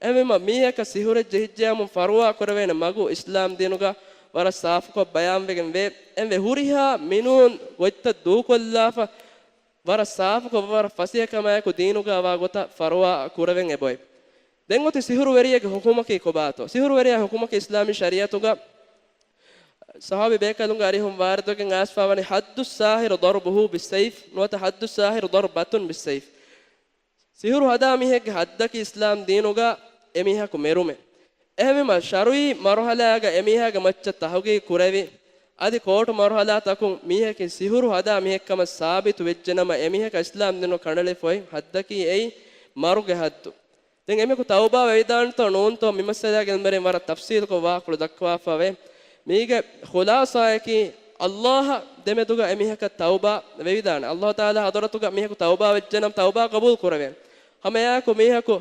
އެހެންވީމަ، މީހަކަށް ސިހުރެއް ޖެހިއްޖެޔާމު ފަރުވާ ކުރެވޭނެ މަގު އިސްލާމް ދީނުގަ ވަރަށް ސާފުކޮށް ބަޔާންވެގެން ވޭ. އެންވެ ހުރިހާ މިނޫން ގޮތްތައް ދޫކޮށްލާފަ، ވަރަށް ސާފުކޮށް، ވަރަށް ފަސޭހަކަމާއެކު ދީނުގަ ވާ ގޮތަށް ފަރުވާ ކުރެވެން އެބައޮތް. ދެން އޮތީ ސިހުރުވެރިއެއްގެ ޙުކުމަކީ ކޮބާތޯ؟ ސިހުރުވެރިޔާ ޙުކުމަކީ އިސްލާމީ ޝަރީޢަތުގަ ޞަޙާބީ ބޭކަލުންގެ އަރިހުން ވާރިދުވެގެން އައިސްފަވަނީ، حد الساحر ضربه بالسيف ނުވަތަ حد الساحر ضربة بالسيف. ސިހުރު ހަދާ މީހެއްގެ ޙައްދަކީ އިސްލާމް ދީނުގަ އެމީހަކު މެރުމޭ. އެހެންވީމަ، ޝަރުޢީ މަރުޙަލާގަ އެމީހާގެ މައްޗަށް ތަޙުޤީޤު ކުރެވި، އަދި ކޯޓު މަރުޙަލާތަކުން މީހަކީ ސިހުރު ހަދާ މީހެއްކަމަށް ސާބިތު ވެއްޖެނަމަ، އެމީހަކަށް އިސްލާމް ދީނު ކަނޑައެޅިފައި ޙައްދަކީ އެއީ މަރުގެ ޙައްދު. ދެން އެމީހަކު ތައުބާ ވެވިދާނެތޯ ނޫންތޯ މި މައްސަލާގެ އިލްމުވެރިން ވަރަށް ތަފްޞީލުކޮށް ވާހަކަފުޅު ދައްކަވާފަވޭ. މީގެ ޚުލާޞާއަކީ، ﷲ އާ ދެމެދުގަ އެމީހަކަށް ތައުބާ ވެވިދާނެ. ﷲ ތަޢާލާ ޙަޟްރަތުގަ މީހަކު ތައުބާ ވެއްޖެނަމަ ތައުބާ ޤަބޫލު ކުރެވޭނެ. ހަމައެއާއެކު މީހަކު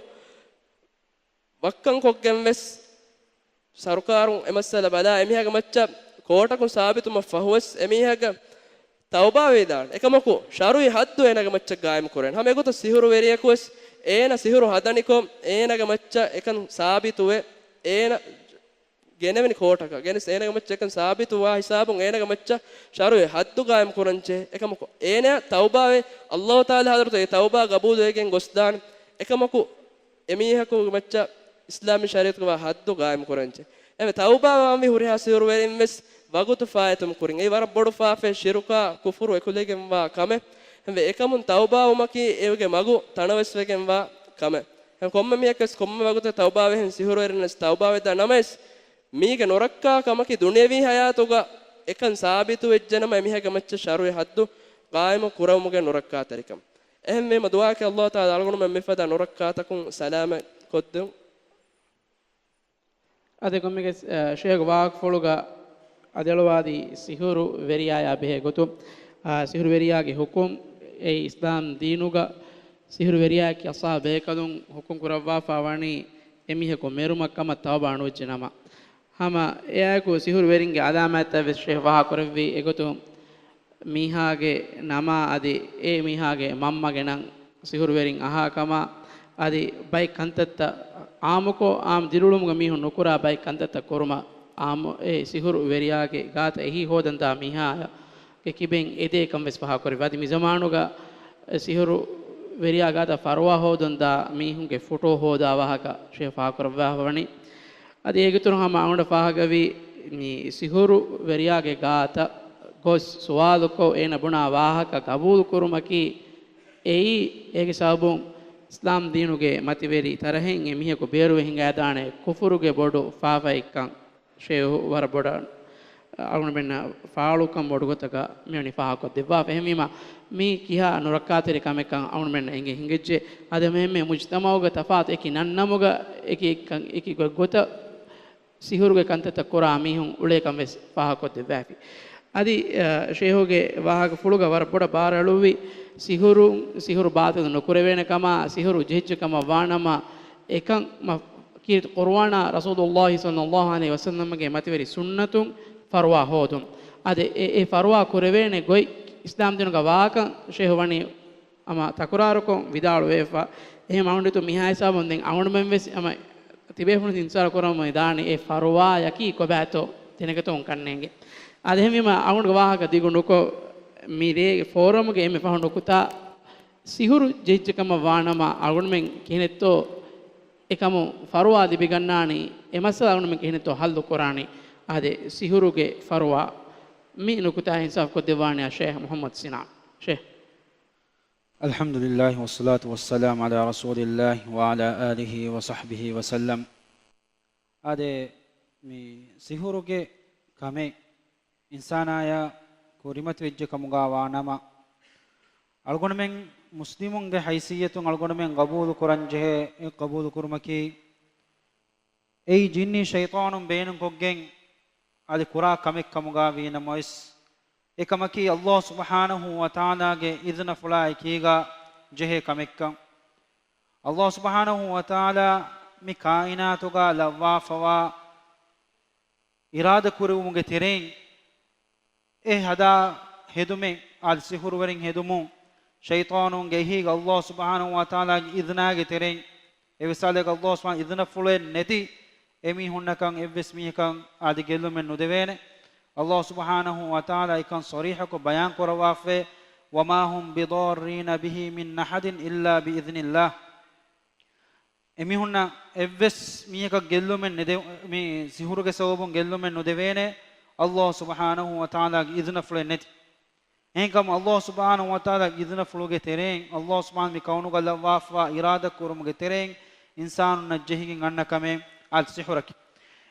ވައްކަން ކޮށްގެން ވެސް ސަރުކާރުން އެ މައްސަލަ ބަލާ، އެމީހާގެ މައްޗަށް ކޯޓަކުން ސާބިތުވުމަށް ފަހުވެސް އެމީހާގެ ތައުބާ ވެވިދާނެ. އެކަމަކު، ޝަރުޢީ ޙައްދު އޭނާގެ މައްޗަށް ޤާއިމް ކުރޭނެ. ހަމަ އެގޮތަށް ސިހުރުވެރިޔަކު ވެސް އޭނާ ސިހުރު ހަދަނިކޮށް، އޭނާގެ މައްޗަށް އެކަން ސާބިތުވެ، އޭނާ ގެނެވެނި ކޯޓަކަށް ގެނެސް އޭނަގެ މައްޗަށް އެކަން ސާބިތުވާ ހިސާބުން އޭނަގެ މައްޗަށް ޝަރުއެއް ހައްދު ގާއިމް ކުރަންޖެހޭ. އެކަމަކު އޭނަ ތައުބާވެ، އައްލާހު ތަޢާލާ ޙަޟްރަތު އެ ތައުބާ ގަބޫލުވެގެން ގޮސްދާނެ. އެކަމަކު އެމީހަކުގެ މައްޗަށް އިސްލާމީ ޝަރީޢަތުގަ ވާ ހައްދު ގާއިމް ކުރަންޖެހޭ. އެވެ ތައުބާވާންވީ ހުރިހާ ސިހުރުވެރިން ވެސް ވަގުތު ފާއިތުވުމުގެ ކުރިން. އެއީ ވަރަށް ބޮޑު ފާފައެއް، ޝިރުކާ ކުފުރު އެކުލެވިގެންވާ ކަމެއް. އެވެ އެކަމުން ތައުބާވުމަކީ އޭގެ މަގު ތަނަވަސްވެގެންވާ ކަމެއް. އެ ކޮންމެ މީހަކަސް ކޮންމެ ވަގުތެއް ތައުބާވެހެން ސިހުރުވެރިންނަސް ތައުބާވެދާ ނަމަވެސް، މީގެ ނުރައްކާ ކަމަކީ ދުނިޔަވީ ހަޔާތުގަ އެކަން ސާބިތު ވެއްޖެނަމަ އެމީހާގެ މައްޗަށް ޝަރުއެއް ހައްދު ގާއިމު ކުރެވުމުގެ ނުރައްކާތެރިކަން. އެހެންވީމަ ދުޢާއަކީ އައްލާހު ތަޢާލާ އަޅުގަނޑުމެން މިފަދަ ނުރައްކާތަކުން ސަލާމަތް ކޮށްދެވުން. އަދި ކޮންމެގެ، އަ، ޝޭޚް ވާހަކަފުޅުގަ އަދި އަޅުވާދީ ސިހުރު ވެރިޔާޔާ ބެހޭ ގޮތުން، އާ، ސިހުރު ވެރިޔާގެ ޙުކުމް އެއީ އިސްލާމް ދީނުގަ ސިހުރު ވެރިޔާއަކީ އައްލާހު ބޭކަލުން ޙުކުމް ކުރައްވާފަ ވަނީ އެމީހަކު މެރުމަށް ކަމަށް ތައުބާ ނުވެއްޖެ ނަމަ. ހަމަ އެއާއެކު ސިހުރު ވެރިންގެ ޢަލާމާތްތައް ވެސް ޝޭޚް ފާހަގަކުރެއްވި. އެގޮތުން މީހާގެ ނަމާ އަދި އެ މީހާގެ މަންމަގެ ނަން ސިހުރުވެރިން އަހާ ކަމާ އަދި ބައެއް ކަންތައްތައް އާއްމުކޮށް، އާއްމު ދިރިއުޅުމުގަ މީހުން ނުކުރާ ބައެއް ކަންތައްތައް ކުރުމަށް އާއްމު އެ ސިހުރު ވެރިޔާގެ ގާތަށް އެހީ ހޯދަންދާ މީހާގެ ކިބައިން އެދޭ ކަން ވެސް ފާހަގަކުރެއްވި. އަދި މި ޒަމާނުގަ ސިހުރު ވެރިޔާ ގާތަށް ފަރުވާ ހޯދަންދާ މީހުންގެ ފޮޓޯ ހޯދާ ވާހަކަ ޝޭޚް ފާހަގަކުރައްވާފަ ވަނީ. އަދި އޭގެއިތުރުން ހަމަ އަޅުގަނޑަށް ފާހަގަވީ، މި ސިހުރު ވެރިޔާގެ ގާތަށް ގޮސް ސުވާލުކޮށް އޭނަ ބުނާ ވާހަކަ ގަބޫލު ކުރުމަކީ، އެއީ އޭގެ ސަބަބުން އިސްލާމް ދީނުގެ މަތިވެރި ތަރަހެއް އެމީހަކު ބޭރުވެ ހިނގައިދާނެ ކުފުރުގެ ބޮޑު ފާފައެއްކަން ޝޭޚް ވަރަށް ބޮޑަށް އަޅުގަނޑުމެންނަށް ފާޅުކަން ބޮޑު ގޮތަކަށް މިވަނީ ފާހަގަކޮށްދެއްވާފަ. އެހެންވީމަ، މީ ކިހާ ނުރައްކާތެރި ކަމެއްކަން އަޅުގަނޑުމެންނަށް އެނގެ ހިނގައްޖެ. އަދި އެންމެ މުޖްތަމަޢުގެ ތަފާތު އެކި ނަންނަމުގަ އެކި އެކި ގޮތަށް ސިހުރުގެ ކަންތައްތައް ކުރާ މީހުން އުޅޭކަން ވެސް ފާހަގަކޮށްދެއްވާފި. އަދި، އަ، ޝޭޚުގެ ވާހަކަފުޅުގަ ވަރަށް ބޮޑަށް ބާރު އެޅުއްވި ސިހުރު، ސިހުރު ބާޠިލު ނުކުރެވޭނެ ކަމާ، ސިހުރު ޖެހިއްޖެ ކަމަށް ވާނަމަ، އެކަން މަ-، ކީރިތި ޤުރުއާނާ ރަސޫލުﷲ ޞައްލަﷲ ޢަލައިހި ވަސައްލަމްގެ މަތިވެރި ސުންނަތުން ފަރުވާ ހޯދުން. އަދި އެ، އެ ފަރުވާ ކުރެވޭނެ ގޮތް އިސްލާމްދީނުގަ ވާކަން ޝޭޚު ވަނީ ހަމަ ތަކުރާރުކޮށް ވިދާޅުވެފަ. އެހެން އަޅުގަނޑު މިހާ ހިސާބުން ދެން އަޅުގަނޑުމެން ވެސް ހަމަ ތިބޭފުޅުން އިންތިޒާރު ކުރަމުން ދާނީ އެ ފަރުވާޔަކީ ކޮބާތޯ ދެނެގަތުމުން ކަންނޭނގެ. އަދި އެހެންވީމަ އަޅުގަނޑު ވާހަކަ ދިގު ނުކޮށް، މި ރޭގެ ފޯރަމުގެ އެންމެ ފަހު ނުކުތާ، ސިހުރު ޖެހިއްޖެ ކަމަށް ވާނަމަ އަޅުގަނޑުމެން ކިހިނެއްތޯ އެކަމު ފަރުވާ ލިބިގަންނާނީ، އެ މައްސަލަ އަޅުގަނޑުމެން ކިހިނެއްތޯ ހައްލު ކުރާނީ. އާދެ، ސިހުރުގެ ފަރުވާ މި ނުކުތާ އިންސާފް ކޮށްދެއްވާނެ ޝޭޚް މުޙައްމަދު ސިނާން. ޝޭޚް. الحمد لله والصلاة والسلام على رسول الله وعلى آله وصحبه وسلم. އާދެ، މި ސިހުރުގެ ކަމެއް އިންސާނާޔާ ކުރިމަތިވެއްޖެ ކަމުގަ ވާނަމަ، އަޅުގަނޑުމެން މުސްލިމުންގެ ހައިސިއްޔަތުން އަޅުގަނޑުމެން ގަބޫލު ކުރަންޖެހޭ އެ ގަބޫލު ކުރުމަކީ، އެއީ ޖިންނީ ޝައިޠާނުން ބޭނުންކޮށްގެން އަދި ކުރާ ކަމެއް ކަމުގަ ވީނަމަވެސް، އެކަމަކީ ﷲ ސުބްޙާނަހޫ ވަތަޢާލާގެ އިޛުނަފުޅާ އެކީގަ ޖެހޭ ކަމެއްކަން. ﷲ ސުބްޙާނަހޫ ވަތަޢާލާ މި ކާއިނާތުގަ ލައްވާފަވާ އިރާދަ ކުރެވުމުގެ ތެރެއިން، އެ ހަދާ ހެދުމެއް އާދެ، ސިހުރުވެރިން ހެދުމުން، ޝައިޠާނުންގެ އެހީގަ ﷲ ސުބްޙާނަހޫ ވަތަޢާލާގެ އިޛުނާގެ ތެރެއިން، އެ މިސާލެއްގަ ﷲ ސުބްޙާނަހޫ އިޛުނަފުޅެއް ނެތި އެމީހުންނަކަށް އެއްވެސް މީހަކަށް އާދެ ގެއްލުމެއް ނުދެވޭނެ. ﷲ ސުބްޙާނަހޫ ވަތަޢާލާ އެކަން ޞަރީޙަކޮށް ބަޔާން ކުރައްވާފައި، وما هم بضارين به من أحد إلا بإذن الله. އެމީހުންނަށް އެއްވެސް މީހަކަށް ގެއްލުމެއް ނެދެ-، މި ސިހުރުގެ ސަބަބުން ގެއްލުމެއް ނުދެވޭނެ، ﷲ ސުބްޙާނަހޫ ވަތަޢާލާގެ އިޛުނަފުޅެއް ނެތި. އެހެންކަމުން ﷲ ސުބްޙާނަހޫ ވަތަޢާލާގެ އިޛުނަފުޅުގެ ތެރެއިން، ﷲ ސުބްޙާނަހޫ މި ކައުނުގަ ލައްވާފަވާ އިރާދަ ކުރުމުގެ ތެރެއިން އިންސާނުންނަށް ޖެހިގެން އަންނަ ކަމެއް އާދެ، ސިހުރަކީ.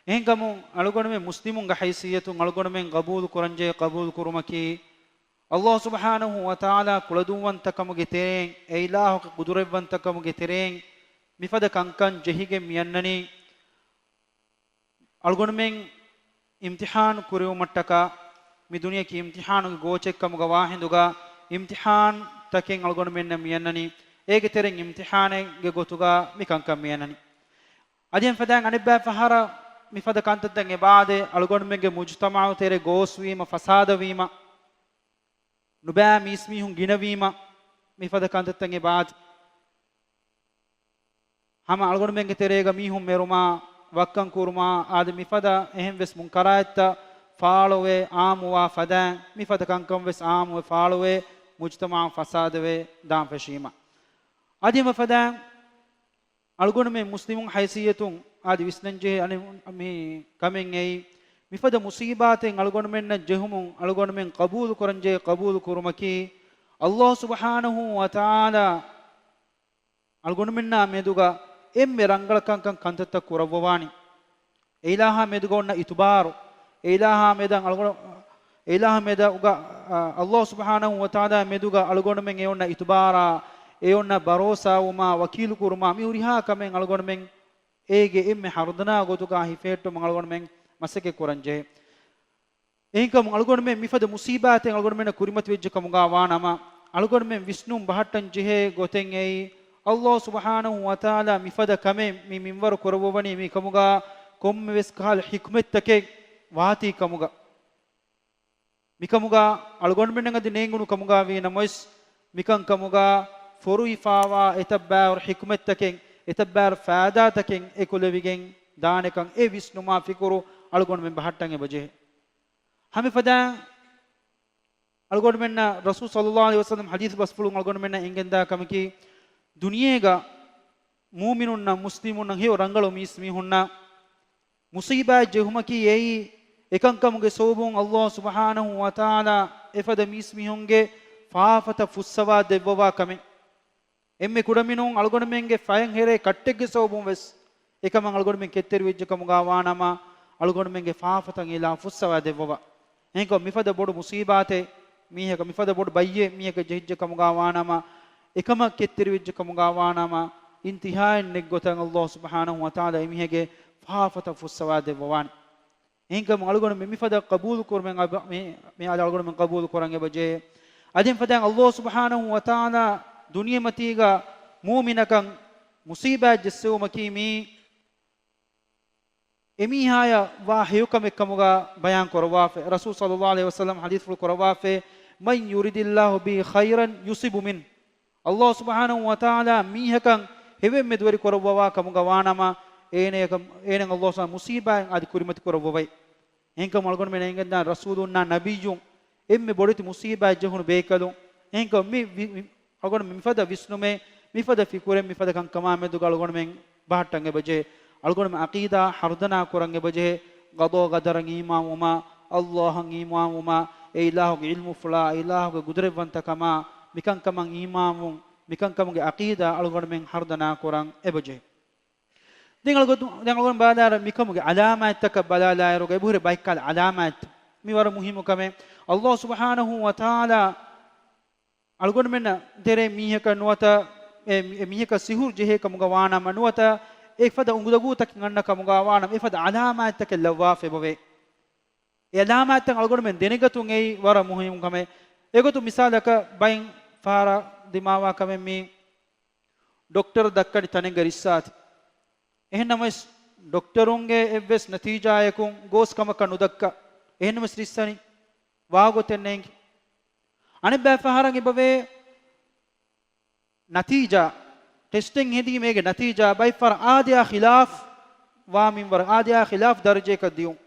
އެހެންކަމުން އަޅުގަނޑުމެން މުސްލިމުންގެ ހައިސިއްޔަތުން އަޅުގަނޑުމެން ގަބޫލު ކުރަންޖެހޭ ގަބޫލު ކުރުމަކީ، ﷲ ސުބްޙާނަހޫ ވަތަޢާލާ ކުޅަދުންވަންތަކަމުގެ ތެރެއިން، އެ އިލާހުގެ ޤުދުރަތްވަންތަކަމުގެ ތެރެއިން މިފަދަ ކަންކަން ޖެހިގެން މިއަންނަނީ، އަޅުގަނޑުމެން އިމްތިޙާނު ކުރެވުމަށްޓަކާ، މި ދުނިޔެއަކީ އިމްތިޙާނުގެ ގޯޗެއްކަމުގަ ވާހިނދުގަ، އިމްތިޙާންތަކެއް އަޅުގަނޑުމެންނަށް މިއަންނަނީ، އޭގެ ތެރެއިން އިމްތިޙާނެއްގެ ގޮތުގަ މި ކަންކަން މިއަންނަނީ. އަދި އެހެން ފަދައިން އަނެއްބައި ފަހަރަށް މިފަދަ ކަންތައްތައް އެބައާދޭ، އަޅުގަނޑުމެންގެ މުޖުތަމަޢު ތެރޭ ގޯސްވީމަ، ފަސާދަވީމަ، ނުބައި މީސްމީހުން ގިނަވީމަ، މިފަދަ ކަންތައްތައް އެބައާދޭ. ހަމަ އަޅުގަނޑުމެންގެ ތެރޭގަ މީހުން މެރުމާ، ވައްކަން ކުރުމާ އާދެ މިފަދަ އެހެން ވެސް މުންކަރާތްތައް ފާޅުވެ އާއްމުވާ ފަދައިން މިފަދަ ކަންކަން ވެސް އާއްމުވެ ފާޅުވެ މުޖުތަމަޢު ފަސާދަވެ ދާން ފެށީމަ. އަދި އެފަދައިން އަޅުގަނޑުމެން މުސްލިމުން ހައިސިއްޔަތުން އާދެ ވިސްނަންޖެހޭ އަނެއް މި ކަމެއް އެއީ، މިފަދަ މުސީބާތެއް އަޅުގަނޑުމެންނަށް ޖެހުމުން އަޅުގަނޑުމެން ޤަބޫލު ކުރަންޖެހޭ ޤަބޫލު ކުރުމަކީ، ﷲ ސުބްޙާނަހޫ ވަތަޢާލާ އަޅުގަނޑުމެންނާ މެދުގަ އެންމެ ރަނގަޅަކަންކަން ކަންތައްތައް ކުރައްވަވާނީ. އެއިލާހާ މެދުގަ އޮންނަ އިތުބާރު، އެއިލާހާ މެދަށް އަޅުގަނޑު، އެއިލާހާ މެދުގަ، އާ، ﷲ ސުބްޙާނަހޫ ވަތަޢާލާ މެދުގަ އަޅުގަނޑުމެން އެ އޮންނަ އިތުބާރާ، އެ އޮންނަ ބަރޯސާވުމާ، ވަކީލު ކުރުމާ، މި ހުރިހާ ކަމެއް އަޅުގަނޑުމެން އޭގެ އެންމެ ހަރުދަނާ ގޮތުގަ ހިފެހެއްޓުމަށް އަޅުގަނޑުމެން މަސައްކަތް ކުރަންޖެހޭ. އެހެންކަމުން އަޅުގަނޑުމެން މިފަދަ މުސީބާތެއް އަޅުގަނޑުމެންނަށް ކުރިމަތިވެއްޖެ ކަމުގަ ވާނަމަ، އަޅުގަނޑުމެން ވިސްނުން ބަހައްޓަން ޖެހޭ ގޮތެއް އެއީ، ﷲ ސުބްޙާނަހޫ ވަތަޢާލާ މިފަދަ ކަމެއް މި މިންވަރު ކުރައްވަވަނީ މިކަމުގަ ކޮންމެވެސް ކަހަލަ ޙިކްމަތްތަކެއް ވާތީ ކަމުގަ. މިކަމުގަ އަޅުގަނޑުމެންނަށް އަދި ނޭނގުނު ކަމުގަ ވީ ނަމަވެސް، މިކަންކަމުގަ ފޮރުވިފާވާ އެތައްބާރު ޙިކްމަތްތަކެއް، އެތައްބާރު ފާއިދާތަކެއް އެކުލެވިގެން ދާނެކަން އެ ވިސްނުމާ ފިކުރު އަޅުގަނޑުމެން ބަހައްޓަން އެބަޖެހޭ. ހަމައެފަދައިން އަޅުގަނޑުމެންނަށް ރަސޫލު ޞައްލައްލާހު ޢަލައިހި ވަސައްލަމަ ޙަދީޘް ބަސްފުޅުން އަޅުގަނޑުމެންނަށް އެނގެންދާ ކަމަކީ، ދުނިޔޭގަ މުއުމިނުންނަށް މުސްލިމުންނަށް ހެޔޮ ރަނގަޅު މީސް މީހުންނަށް މުޞީބާތް ޖެހުމަކީ އެއީ، އެކަންކަމުގެ ސަބަބުން ﷲ ސުބްޙާނަހޫ ވަތަޢާލާ އެފަދަ މީސްމީހުންގެ ފާފަތައް ފުއްސަވާ ދެއްވަވާ ކަމެއް. އެންމެ ކުޑަމިނުން އަޅުގަނޑުމެންގެ ފަޔަށް ހެރޭ ކައްޓެއްގެ ސަބަބުން ވެސް އެކަމަށް އަޅުގަނޑުމެން ކެތްތެރިވެއްޖެ ކަމުގަ ވާނަމަ، އަޅުގަނޑުމެންގެ ފާފަތައް އިލާހު ފުއްސަވާ ދެއްވަވާ. އެހެންކަމުން މިފަދަ ބޮޑު މުޞީބާތެއް މީހަކަށް، މިފަދަ ބޮޑު ބައްޔެއް މީހަކަށް ޖެހިއްޖެ ކަމުގަ ވާނަމަ، އެކަމަށް ކެތްތެރިވެއްޖެ ކަމުގަ ވާނަމަ، އިންތިހާއިން ނެތް ގޮތަށް ﷲ ސުބްޙާނަހޫ ވަތަޢާލާ އެމީހެއްގެ ފާފަތައް ފުއްސަވާ ދެއްވަވާނެ. އެހެންކަމުން އަޅުގަނޑު މި، މިފަދަ ޤަބޫލު ކުރުމެއް އަބަ-، މި، މި އަދި އަޅުގަނޑުމެން ޤަބޫލު ކުރަން އެބަޖެހޭ. އަދި އެފަދައިން ﷲ ސުބްޙާނަހޫ ވަތަޢާލާ ދުނިޔެމަތީގަ މުއުމިނަކަށް މުޞީބާތް ޖެއްސެވުމަކީ މީ އެމީހާޔަށް ވާ ހެޔޮކަމެއް ކަމުގަ ބަޔާން ކުރައްވާފަ. ރަސޫލު ޞައްލައްލާހު ޢަލައިހި ވަސައްލަމަ ޙަދީޘްފުޅު ކުރައްވާފަ، مَن يُرِدِ اللَّهُ بِهِ خَيْرًا يُصِبْ بِهِ. ﷲ ސުބްޙާނަހޫ ވަތަޢާލާ މީހަކަށް ހެޔޮއެއް މެދުވެރި ކުރައްވަވާ ކަމުގަ ވާނަމަ، އޭނަޔަކަށް، އޭނައަށް ﷲ ސުބްޙާނަހޫ މުޞީބާތް އަދި ކުރިމަތި ކުރައްވަވައި. އެހެންކަމުން އަޅުގަނޑުމެން އެނގެންދާ ރަސޫލުންނާ ނަބިއްޔުން އެންމެ ބޮޑެތި މުޞީބާތް ޖެހުނު ބޭކަލުން. އެހެންކަމުން މި، މި، މި، އަޅުގަނޑު މިފަދަ ވިސްނުމެއް، މިފަދަ ފިކުރެއް، މިފަދަ ކަންކަމާ މެދުގަ އަޅުގަނޑުމެން ބަހައްޓަން އެބަޖެހޭ. އަޅުގަނޑުމެން ޢަޤީދާ ހަރުދަނާ ކުރަން އެބަޖެހޭ. ޤަޟާ ޤަދަރަށް އީމާންވުމާ، ﷲ އަށް އީމާންވުމާ، އެ އިލާހުގެ ޢިލްމުފުޅާ، އެ އިލާހުގެ ޤުދުރަތްވަންތަކަމާ، މިކަންކަމަށް އީމާންވުން، މިކަންކަމުގެ ޢަޤީދާ އަޅުގަނޑުމެން ހަރުދަނާ ކުރަން އެބަޖެހޭ. ދެން އަޅުގަނޑު، ދެން އަޅުގަނޑު ބަލާލާއިރު މިކަމުގެ ޢަލާމާތްތަކަށް ބަލާލާއިރުގަ އެބަހުރި ބައެއްކަހަލަ ޢަލާމާތް. މި ވަރަށް މުހިއްމު ކަމެއް. ﷲ ސުބްޙާނަހޫ ވަތަޢާލާ އަޅުގަނޑުމެންނަށް ތެރޭ މީހަކަށް ނުވަތަ އެ، އެ މީހަކަށް ސިހުރު ޖެހޭ ކަމުގަ ވާނަމަ، ނުވަތަ އެފަދަ އުނދަގޫތަކެއް އަންނަ ކަމުގަ ވާނަމަ، އެފަދަ ޢަލާމާތްތަކެއް ލައްވާފަ އެބަވޭ. އެ ޢަލާމާތްތައް އަޅުގަނޑުމެން ދެނެގަތުން އެއީ ވަރަށް މުހިއްމު ކަމެއް. އެގޮތުން މިސާލަކަށް ބައެއް ފަހަރަށް ދިމާވާ ކަމެއް މީ ޑޮކްޓަރު ދައްކަނި ތަނެއްގަ ރިއްސާތި. އެހެންނަމަވެސް ޑޮކްޓަރުންގެ އެއްވެސް ނަތީޖާއަކުން ގޯސް ކަމަކަށް ނުދައްކާ. އެހެންނަމަވެސް ރިއްސަނީ ވާގޮތެއް ނޭނގެ. އަނެއްބައި ފަހަރަށް އެބަވޭ ނަތީޖާ، ޓެސްޓެއް ހެދީމޭގެ ނަތީޖާ ބައެއް ފަހަރަށް އާދަޔާ ޚިލާފް ވާ މިންވަރަށް، އާދަޔާ ޚިލާފް ދަރަޖައަކަށް ދިޔުން.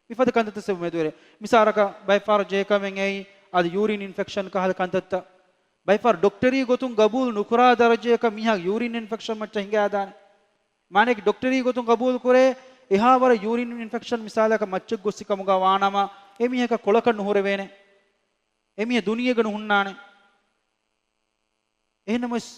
މިފަދަ ކަންތައްތައް ސަބަބުން މެދުވެރި. މިސާލަކަށް ބައެއް ފަހަރަށް ޖެހޭ ކަމެއް އެއީ އަދި ޔޫރިން އިންފެކްޝަން ކަހަލަ ކަންތައްތައް. ބައެއް ފަހަރަށް ޑޮކްޓަރީ ގޮތުން ގަބޫލު ނުކުރާ ދަރަޖައަކަށް މީހާ ޔޫރިން އިންފެކްޝަން މައްޗަށް ހިނގާދާނެ. މާނައަކީ ޑޮކްޓަރީ ގޮތުން ގަބޫލު ކުރޭ އެހާ ވަރަށް ޔޫރިން އިންފެކްޝަން މިސާލަކަށް މައްޗަށް ގޮއްސި ކަމުގަ ވާނަމަ، އެ މީހަކަށް ކޮޅަކަށް ނުހުރެވޭނެ. އެ މީހާ ދުނިޔޭގަ ނުހުންނާނެ. އެހެންނަމަވެސް،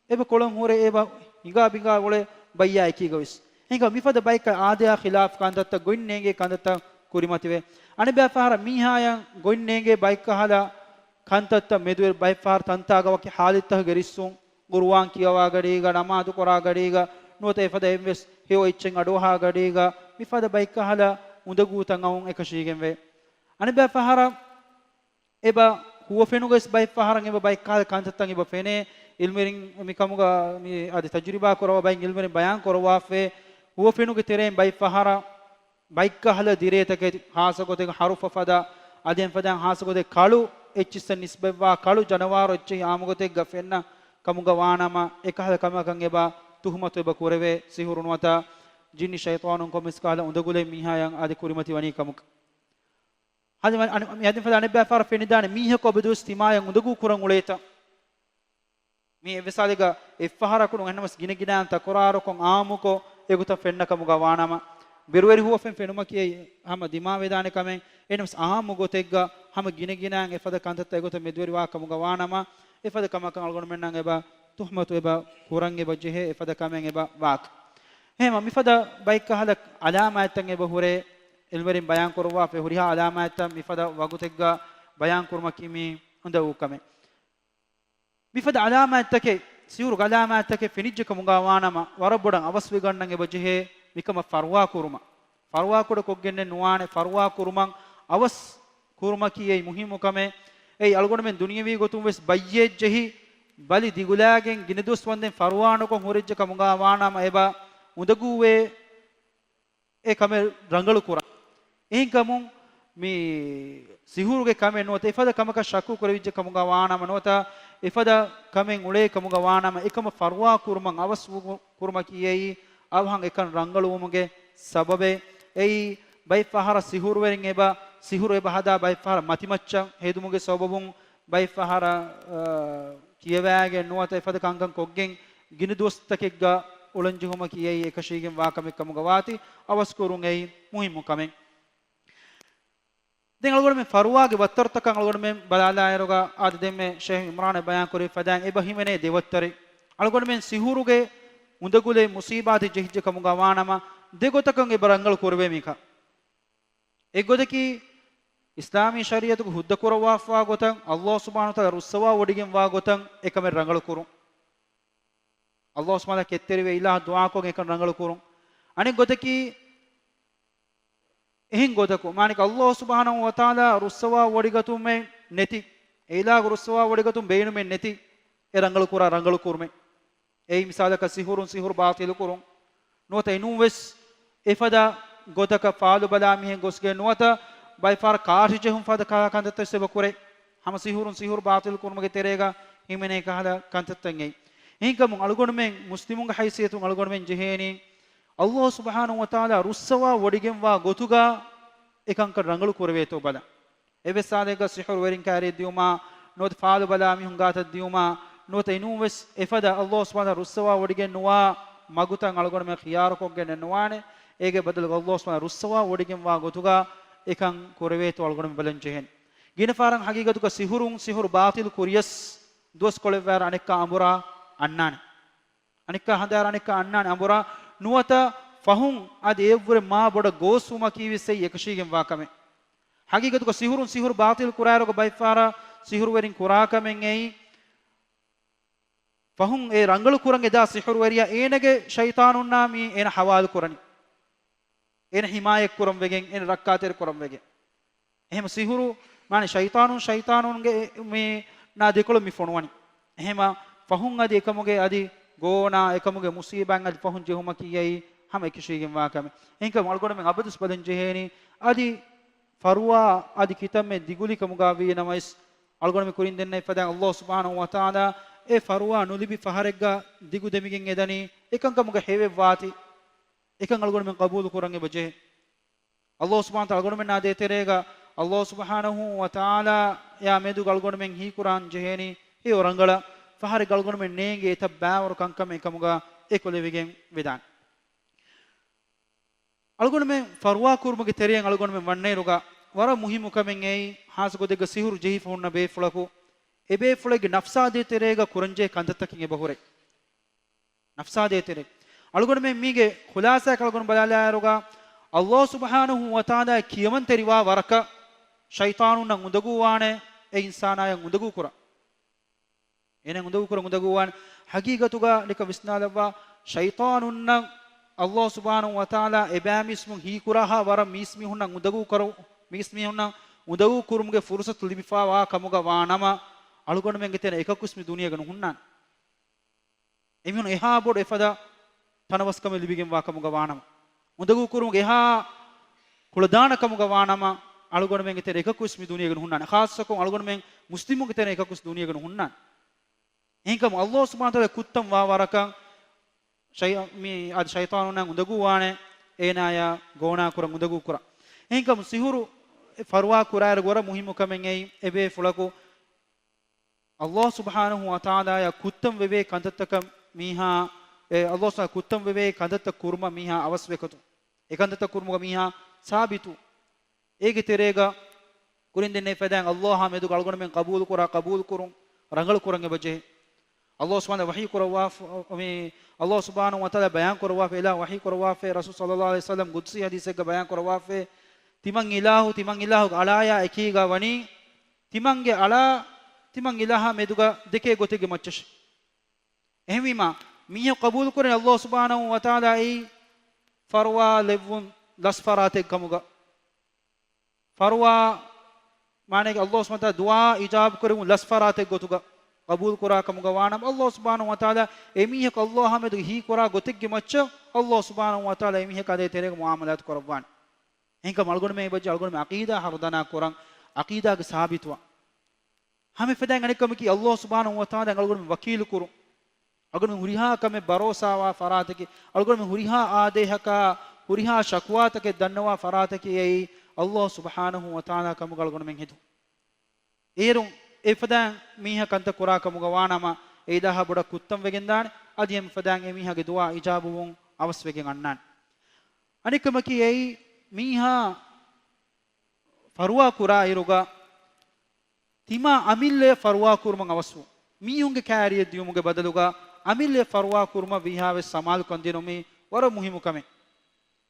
އެބަ ކޮޅަށް ހުރެ އެބަ ހިނގާ ބިނގާ އުޅޭ ބައްޔާ އެކީގަވެސް. އެހެންކަމުން މިފަދަ ބައެއްކަހަލަ އާދަޔާ ޚިލާފް ކަންތައްތައް ގޮތް ނޭނގޭ ކަންތައްތައް ކުރިމަތިވޭ. އަނެއްބައި ފަހަރަށް މީހާޔަށް ގޮތް ނޭނގޭ ބައެއްކަހަލަ ކަންތައްތައް މެދުވެރި ބައެއް ފަހަރަށް ތަންތާގަ ވަކި ޙާލަތްތަކުގެ ރިއްސުން، ޤުރުއާން ކިޔަވާ ގަޑީގަ، ނަމާދު ކުރާ ގަޑީގަ، ނުވަތަ އެފަދަ އެއްވެސް ހެޔޮ އެއްޗެއް އަޑުއަހާ ގަޑީގަ، މިފަދަ ބައެއްކަހަލަ އުނދަގޫތައް އައުން އެކަށީގެންވޭ. އަނެއްބައި ފަހަރަށް އެބަ ހުވަފެނުގަވެސް ބައެއް ފަހަރަށް އެބަ ބައެއް ކަހަލަ ކަންތައްތައް އެބަ ފެނޭ. ޢިލްމުވެރިން މިކަމުގަ މި އަދި ތަޖުރިބާ ކުރައްވާ ބައެއް ޢިލްމުވެރިން ބަޔާން ކުރައްވާފައި، ހުވަފެނުގެ ތެރެއިން ބައެއް ފަހަރަށް ބައެއްކަހަލަ ދިރޭތަކެތި، ޚާއްޞަ ގޮތެއް ޙަރުފަށް ފަދަ، އަދި އެފަދައިން ޚާއްޞަ ގޮތެއް ކަޅު އެއްޗިއްސަށް ނިސްބަތްވާ ކަޅު ޖަނަވާރު އެއްޗެހި ޢާއްމު ގޮތެއްގަ ފެންނަ ކަމުގަ ވާނަމަ، އެކަހަލަ ކަމަކަށް އެބަ ތުހުމަތު އެބަ ކުރެވޭ. ސިހުރު ނުވަތަ ޖިންނި ޝައިޠާނުން ކޮންމެސް ކަހަލަ އުނދަގުލެއް މީހާޔަށް އާދެ ކުރިމަތި ވަނީ ކަމަކަށް. އަދި މި-، އަނި-، މި އަދި ފަދަ އަނެއްބައިފާރަށް ފެނިދާނެ މީހަކު އަބަދުވެސް ތިމާޔަށް އުނދަގޫ ކުރަން އުޅޭތަ؟ މީ އެއްވެސް ހާލެއްގަ އެއްފަހަރަކު ނޫން، އެހެންނަމަސް ގިނަ ގިނައިން ތަކުރާރުކޮށް އާއްމުކޮށް އެގޮތަށް ފެންނަ ކަމުގަ ވާނަމަ، ބިރުވެރި ހުވަފެން ފެނުމަކީ އެއީ ހަމަ ދިމާވެދާނެ ކަމެއް. އެހެންނަމަސް އާއްމު ގޮތެއްގަ ހަމަ ގިނަ ގިނައިން އެފަދަ ކަންތައްތައް އެގޮތަށް މެދުވެރިވާ ކަމުގަ ވާނަމަ، އެފަދަ ކަމަކަށް އަޅުގަނޑުމެންނަށް އެބަ ތުހުމަތު އެބަ ކުރަން އެބަ ޖެހޭ އެފަދަ ކަމެއް އެބަ ވާކަށް. އެހެންމަ މިފަދަ ބައެއް ކަހަލަ އަލާމާތްތައް އެބަ ހުރޭ، އިލްމުވެރިން ބަޔާން ކުރައްވާފައި ހުރިހާ އަލާމާތްތައް މިފަދަ ވަގުތެއްގަ ބަޔާން ކުރުމަކީ މީ އުނދަގޫ ކަމެއް. މިފަދަ އަލާމާތްތަކެއް، ސިހުރު އަލާމާތްތަކެއް ފެނިއްޖެ ކަމުގަ ވާނަމަ، ވަރަށް ބޮޑަށް އަވަސްވެގަންނަން އެބަ ޖެހޭ މިކަމަށް ފަރުވާ ކުރުމަށް. ފަރުވާ ކުޑަ ކޮށްގެންނެއް ނުވާނެ، ފަރުވާ ކުރުމަށް އަވަސް ކުރުމަކީ އެއީ މުހިއްމު ކަމެއް. އެއީ އަޅުގަނޑުމެން ދުނިޔަވީ ގޮތުން ވެސް ބައްޔަށް ޖެހި، ބަލި ދިގުލާގެން ގިނަ ދުވަސް ވަންދެން ފަރުވާ ނުކޮށް ހުރެއްޖެ ކަމުގަ ވާނަމަ އެބަ އުނދަގޫވޭ އެ ކަމެއް ރަނގަޅު ކުރަން. އެހެންކަމުން މި ސިހުރުގެ ކަމެއް ނުވަތަ އެފަދަ ކަމަކަށް ޝައްކު ކުރެވިއްޖެ ކަމުގަ ވާނަމަ ނުވަތަ އެފަދަ ކަމެއް އުޅޭ ކަމުގަ ވާނަމަ އެކަމަށް ފަރުވާ ކުރުމަށް އަވަސް ވު-، ކުރުމަކީ އެއީ އަވަހަށް އެކަން ރަނގަޅުވުމުގެ ސަބަބެއް. އެއީ ބައެއް ފަހަރަށް ސިހުރުވެރިން އެބަ، ސިހުރު އެބަ ހަދާ ބައެއް ފަހަރަށް މަތިމައްޗަށް ހެދުމުގެ ސަބަބުން ބައެއް ފަހަރަށް، އަ، ކިޔަވައިގެން ނުވަތަ އެފަދަ ކަންކަން ކޮށްގެން ގިނަ ދުވަސްތަކެއްގަ އުޅަންޖެހުމަކީ އެއީ އެކަށީގެން ވާ ކަމެއް ކަމުގަ ވާތީ، އަވަސް ކުރުން އެއީ މުހިއްމު ކަމެއް. ދެން އަޅުގަނޑުމެން ފަރުވާގެ ވައްތަރުތަކަށް އަޅުގަނޑުމެން ބަލާލާއިރުގަ އާދެ ދެންމެ ޝޭހް އިމްރާން ބަޔާން ކުރެއްވި ފަދައިން އެބަ ހިމެނޭ ދެ ވައްތަރެއް. އަޅުގަނޑުމެން ސިހުރުގެ އުނދަގުލެއް މުސީބާތެއް ޖެހިއްޖެ ކަމުގަ ވާނަމަ ދެ ގޮތަކަށް އެބަ ރަނގަޅު ކުރެވޭ މިކަން. އެއް ގޮތަކީ އިސްލާމީ ޝަރީއަތުގެ ހުއްދަ ކުރައްވާފަވާ ގޮތަށް، އައްލާހު ސުބްޙާނަހު ވަތަޢާލާ ރުއްސަވާ ވޮޑިގެންވާ ގޮތަށް އެކަމެއް ރަނގަޅު ކުރުން. އައްލާހު ސުބްޙާނަހު ވަތަޢާލާ ކެތްތެރިވެ އިލާހަށް ދުޢާކޮށް އެކަން ރަނގަޅު ކުރުން. އަނެއް ގޮތަކީ އެހެން ގޮތަކު، މާނައަކީ އައްލާހު ސުބްޙާނަހު ވަތަޢާލާ ރުއްސަވާ ވޮޑިގަތުމެއް ނެތި، އެ އިލާހު ރުއްސަވާ ވޮޑިގަތުން ބޭނުމެއް ނެތި، އެ ރަނގަޅު ކުރާ ރަނގަޅު ކުރުމެއް. އެއީ މިސާލަކަށް ސިހުރުން ސިހުރު ބާޠިލު ކުރުން. ނުވަތަ އެނޫން ވެސް އެފަދަ ގޮތަކަށް ފާލު ބަލާ މީހެއް ގޮސްގެން ނުވަތަ ބައެއް ފަހަރަށް ކާށި ޖެހުން ފަދަ ކަ-، ކަންތައްތައް ވެސް އެބަ ކުރޭ. ހަމަ ސިހުރުން ސިހުރު ބާޠިލު ކުރުމުގެ ތެރޭގަ ހިމެނޭ ކަހަލަ ކަންތައްތައް އެއީ. އެހެންކަމުން އަޅުގަނޑުމެން މުސްލިމުންގެ ހައިސިއްޔަތުން އަޅުގަނޑުމެން ޖެހޭނީ އައްލާހު ސުބްޙާނަހު ވަތަޢާލާ ރުއްސަވާ ވޮޑިގެންވާ ގޮތުގަ އެކަންކަން ރަނގަޅު ކުރެވޭތޯ ބަލަން. އެއްވެސް ހާލެއްގަ ސިހުރުވެރިން ކައިރިއަށް ދިއުމާ، ނުވަތަ ފާލު ބަލާ މީހުން ގާތަށް ދިއުމާ، ނުވަތަ އެނޫން ވެސް އެފަދަ އައްލާހު ސުބްޙާނަހު ވަތަޢާލާ ރުއްސަވާ ވޮޑިގެން ނުވާ މަގުތައް އަޅުގަނޑުމެން ޚިޔާރުކޮށްގެން ނުވާނެ. އޭގެ ބަދަލުގަ އައްލާހު ސުބްޙާނަހު ވަތަޢާލާ ރުއްސަވާ ވޮޑިގެންވާ ގޮތުގަ އެކަން ކުރެވޭތޯ އަޅުގަނޑުމެން ބަލަން ޖެހޭނެ. ގިނަ ފަހަރަށް ހަގީގަތުގަ ސިހުރުން ސިހުރު ބާޠިލު ކުރިޔަސް ދުވަސްކޮޅެއް ވާއިރު އަނެއްކާ އަނބުރާ އަންނާނެ. އަނެއްކާ ހަނދާން އަނެއްކާ އަންނާނެ އަނބުރާ. ނުވަތަ ފަހުން އަދި އެއަށްވުރެ މާ ބޮޑަށް ގޯސްވުމަކީ ވެސް އެއީ އެކަށީގެންވާ ކަމެއް. ހަގީގަތުގަ ސިހުރުން ސިހުރު ބާޠިލު ކުރާއިރުގަ ބައެއްފަހަރަށް ސިހުރުވެރިން ކުރާ ކަމެއް އެއީ، ފަހުން އެ ރަނގަޅު ކުރަން އެދާ ސިހުރުވެރިޔާ އޭނަގެ ޝައިޠާނުންނާ މި އޭނަ ޙަވާލު ކުރަނީ. އޭނަ ޙިމާޔަތް ކުރަން ވެގެން، އޭނަ ރައްކާތެރި ކުރަން ވެގެން. އެހެން ސިހުރު، މާނަ ޝައިޠާނުން، ޝައިޠާނުންގެ މި ނާ ދެކޮޅު މި ފޮނުވަނީ. އެހެމަ ފަހުން އަދި އެކަމުގެ އަދި ގޯނާ އެކަމުގެ މުސީބާތް އަދި ފަހުން ޖެހުމަކީ އެއީ ހަމަ އެކަށީގެންވާ ކަމެއް. އެހެންކަމުން އަޅުގަނޑުމެން އަބަދުސް ބަލަން ޖެހޭނީ އަދި ފަރުވާ އަދި ކިތަންމެ ދިގުލި ކަމުގަ ވީ ނަމަވެސް، އަޅުގަނޑުމެން ކުރިން ދެންނެވި ފަދައިން އައްލާހު ސުބްޙާނަހު ވަތަޢާލާ އެ ފަރުވާ ނުލިބި ފަހަރެއްގަ ދިގު ދެމިގެން އެދަނީ އެކަންކަމުގަ ހެވެއްވާތީ. އެކަން އަޅުގަނޑުމެން ޤަބޫލު ކުރަން އެބަ ޖެހޭ. އައްލާހު ސުބްޙާނަހު ވަތަޢާލާ އަޅުގަނޑުމެންނާ ދޭތެރޭގަ އައްލާހު ސުބްޙާނަހު ވަތަޢާލާއާ މެދުގަ އަޅުގަނޑުމެން ހީކުރާން ޖެހޭނީ ހެޔޮ ރަނގަޅަށް. ފަހަރެއްގަ އަޅުގަނޑުމެން ނޭނގޭ އެތައް ބާވަރު ކަންކަމެއް އެކަމުގަ އެކުލެވިގެން ވެދާނެ. އަޅުގަނޑުމެން ފަރުވާ ކުރުމުގެ ތެރެއިން އަޅުގަނޑުމެން ވަންނައިރުގަ ވަރަށް މުހިއްމު ކަމެއް އެއީ، ހާއްސަ ގޮތެއްގަ ސިހުރު ޖެހިފަ ހުންނަ ބޭފުޅަކު އެ ބޭފުޅެއްގެ ނަފްސާ ދޭތެރޭގަ ކުރަންޖެހޭ ކަންތައްތަކެއް އެބަހުރޭ. ނަފްސާ ދޭތެރޭ. އަޅުގަނޑުމެން މީގެ ޚުލާސާއަކަށް އަޅުގަނޑު ބަލާލާއިރުގަ، އައްލާހު ސުބްޙާނަހު ވަތަޢާލާ ކިޔަވަންތެރިވާ ވަރަކަށް ޝައިޠާނުންނަށް އުނދަގޫވާނެ، އެ އިންސާނާޔަށް އުނދަގޫ ކުރަން. އޭނަ އުނދަގޫ ކުރަން އުނދަގޫވާނެ. ހަގީގަތުގަ ނިކަ ވިސްނާލައްވާ، ޝައިޠާނުންނަށް އައްލާހު ސުބްޙާނަހު ވަތަޢާލާ އެބައިމީސްމުން ހީކުރާހާ ވަރަށް މީސްމީހުންނަށް އުނދަގޫ ކުރު-، މީސްމީހުންނަށް އުނދަގޫ ކުރުމުގެ ފުރުޞަތު ލިބިފަވާ ކަމުގަ ވާނަމަ، އަޅުގަނޑުމެންގެ ތެރެއިން އެކަކުވެސް މި ދުނިޔޭގަ ނުހުންނާނެ. އެމީހުން އެހާ ބޮޑު އެފަދަ ތަނަވަސްކަމެއް ލިބިގެންވާ ކަމުގަ ވާނަމަ، އުނދަގޫ ކުރުމުގެ އެހާ ކުޅަދާނަ ކަމުގަ ވާނަމަ، އަޅުގަނޑުމެންގެ ތެރެ އެކަކުވެސް މި ދުނިޔޭގަ ނުހުންނާނެ. ޚާއްޞަކޮށް އަޅުގަނޑުމެން މުސްލިމުންގެ ތެރެ އެކަކުވެސް ދުނިޔޭގަ ނުހުންނާނެ. އެހެންކަމުން އައްލާހު ސުބްޙާނަހު ވަތަޢާލާ ކުއްތަން ވާ ވަރަކަށް ޝައި-، މި އަދި ޝައިޠާނުންނަށް އުނދަގޫވާނެ، އޭނާޔާ ގޯނާކުރަން އުނދަގޫކުރާ. އެހެންކަމުން ސިހުރު ފަރުވާ ކުރާއިރު ވަރަށް މުހިއްމު ކަމެއް އެއީ، އެބޭފުޅަކު ﷲ ސުބްޙާނަހޫ ވަތަޢާލާޔާ ކުއްތަން ވެވޭ ކަންތައްތަކަށް މީހާ، އެ، ﷲ ސުބްޙާނަހޫ ކުއްތަން ވެވޭ ކަންތައްތައް ކުރުމަށް މީހާ އަވަސްވެގޮތު، އެ ކަންތައްތައް ކުރުމުގަ މީހާ ސާބިތު. އޭގެ ތެރޭގަ ކުރިން ދެންނެވި ފަދައިން ﷲ އާ މެދުގަ އަޅުގަނޑުމެން ޤަބޫލުކުރާ، ޤަބޫލުކުރުން، ރަނގަޅުކުރަން އެބަޖެހޭ. ﷲ ސުބްޙާނަހޫ ވަޙީ ކުރައްވާފަ، މި ﷲ ސުބްޙާނަހޫ ވަތަޢާލާ ބަޔާން ކުރައްވާފަ، އިލާހު ވަޙީ ކުރައްވާފަ، ރަސޫލު ޞައްލައްލާހު ޢަލައިހި ވަސައްލަމް ޤުދުސީ ޙަދީޘެއްގަ ބަޔާން ކުރައްވާފަ، ތިމަން އިލާހު، ތިމަން އިލާހުގެ އަޅާޔާ އެކީގަ ވަނީ، ތިމަންގެ އަޅާ، ތިމަން އިލާހާ މެދުގަ ދެކޭ ގޮތެއްގެ މައްޗަށް. އެހެންވީމާ، މީހަކު ޤަބޫލުކުރަނީ ﷲ ސުބްޙާނަހޫ ވަތަޢާލާ އެއީ ފަރުވާ ލެއްވުން ލަސް ފަރާތެއް ކަމުގަ، ފަރުވާ މާނައިގެ ﷲ ސުބްޙާނަހޫ ވަތަޢާލާ ދުޢާ އިޖާބު ކުރެވުން ލަސް ފަރާތެއް ގޮތުގަ ޤަބޫލު ކުރާ ކަމުގަ ވާނަމަ، ﷲ ސުބްޙާނަހޫ ވަތަޢާލާ އެމީހަކު ﷲ އާ މެދުގަ ހީކުރާ ގޮތެއްގެ މައްޗަށް ﷲ ސުބްޙާނަހޫ ވަތަޢާލާ އެމީހަކާ ދޭ ތެރޭގަ މުޢާމަލާތު ކުރައްވާނެ. އެހެންކަމުން އަޅުގަނޑުމެން އެބަޖެހޭ އަޅުގަނޑުމެން ޢަޤީދާ ހަރުދަނާ ކުރަން، ޢަޤީދާގެ ސާބިތުވާން. ހަމަ އެފަދައިން އަނެއްކަމަކީ، ﷲ ސުބްޙާނަހޫ ވަތަޢާލާ އަޅުގަނޑުމެން ވަކީލު ކުރުން. އަޅުގަނޑުމެން ހުރިހާ ކަމެއް ބަރޯސާވާ ފަރާތަކީ، އަޅުގަނޑުމެން ހުރިހާ އާދޭހަކާ، ހުރިހާ ޝަކުވާތަކެއް ދަންނަވާ ފަރާތަކީ އެއީ، ﷲ ސުބްޙާނަހޫ ވަތަޢާލާ ކަމުގަ އަޅުގަނޑުމެން ހެދުން. އޭރުން އެފަދައިން މީހާ ކަންތައް ކުރާ ކަމުގަ ވާނަމަ، އެ އިލާހާ ބޮޑަށް ކުއްތަން ވެގެންދާނެ، އަދި އެފަދައިން އެމީހާގެ ދުޢާ އިޖާބުވުން އަވަސްވެގެން އަންނާނެ. އަނެއްކަމަކީ އެއީ، މީހާ ފަރުވާ ކުރާއިރުގަ، ތިމާ އަމިއްލަޔަށް ފަރުވާ ކުރުމަށް އަވަސްވު. މީހުންގެ ކައިރިއަށް ދިޔުމުގެ ބަދަލުގަ، އަމިއްލަޔަށް ފަރުވާ ކުރުމަށް ވީހާވެސް ސަމާލުކަން ދިނުމީ ވަރަށް މުހިއްމު ކަމެއް.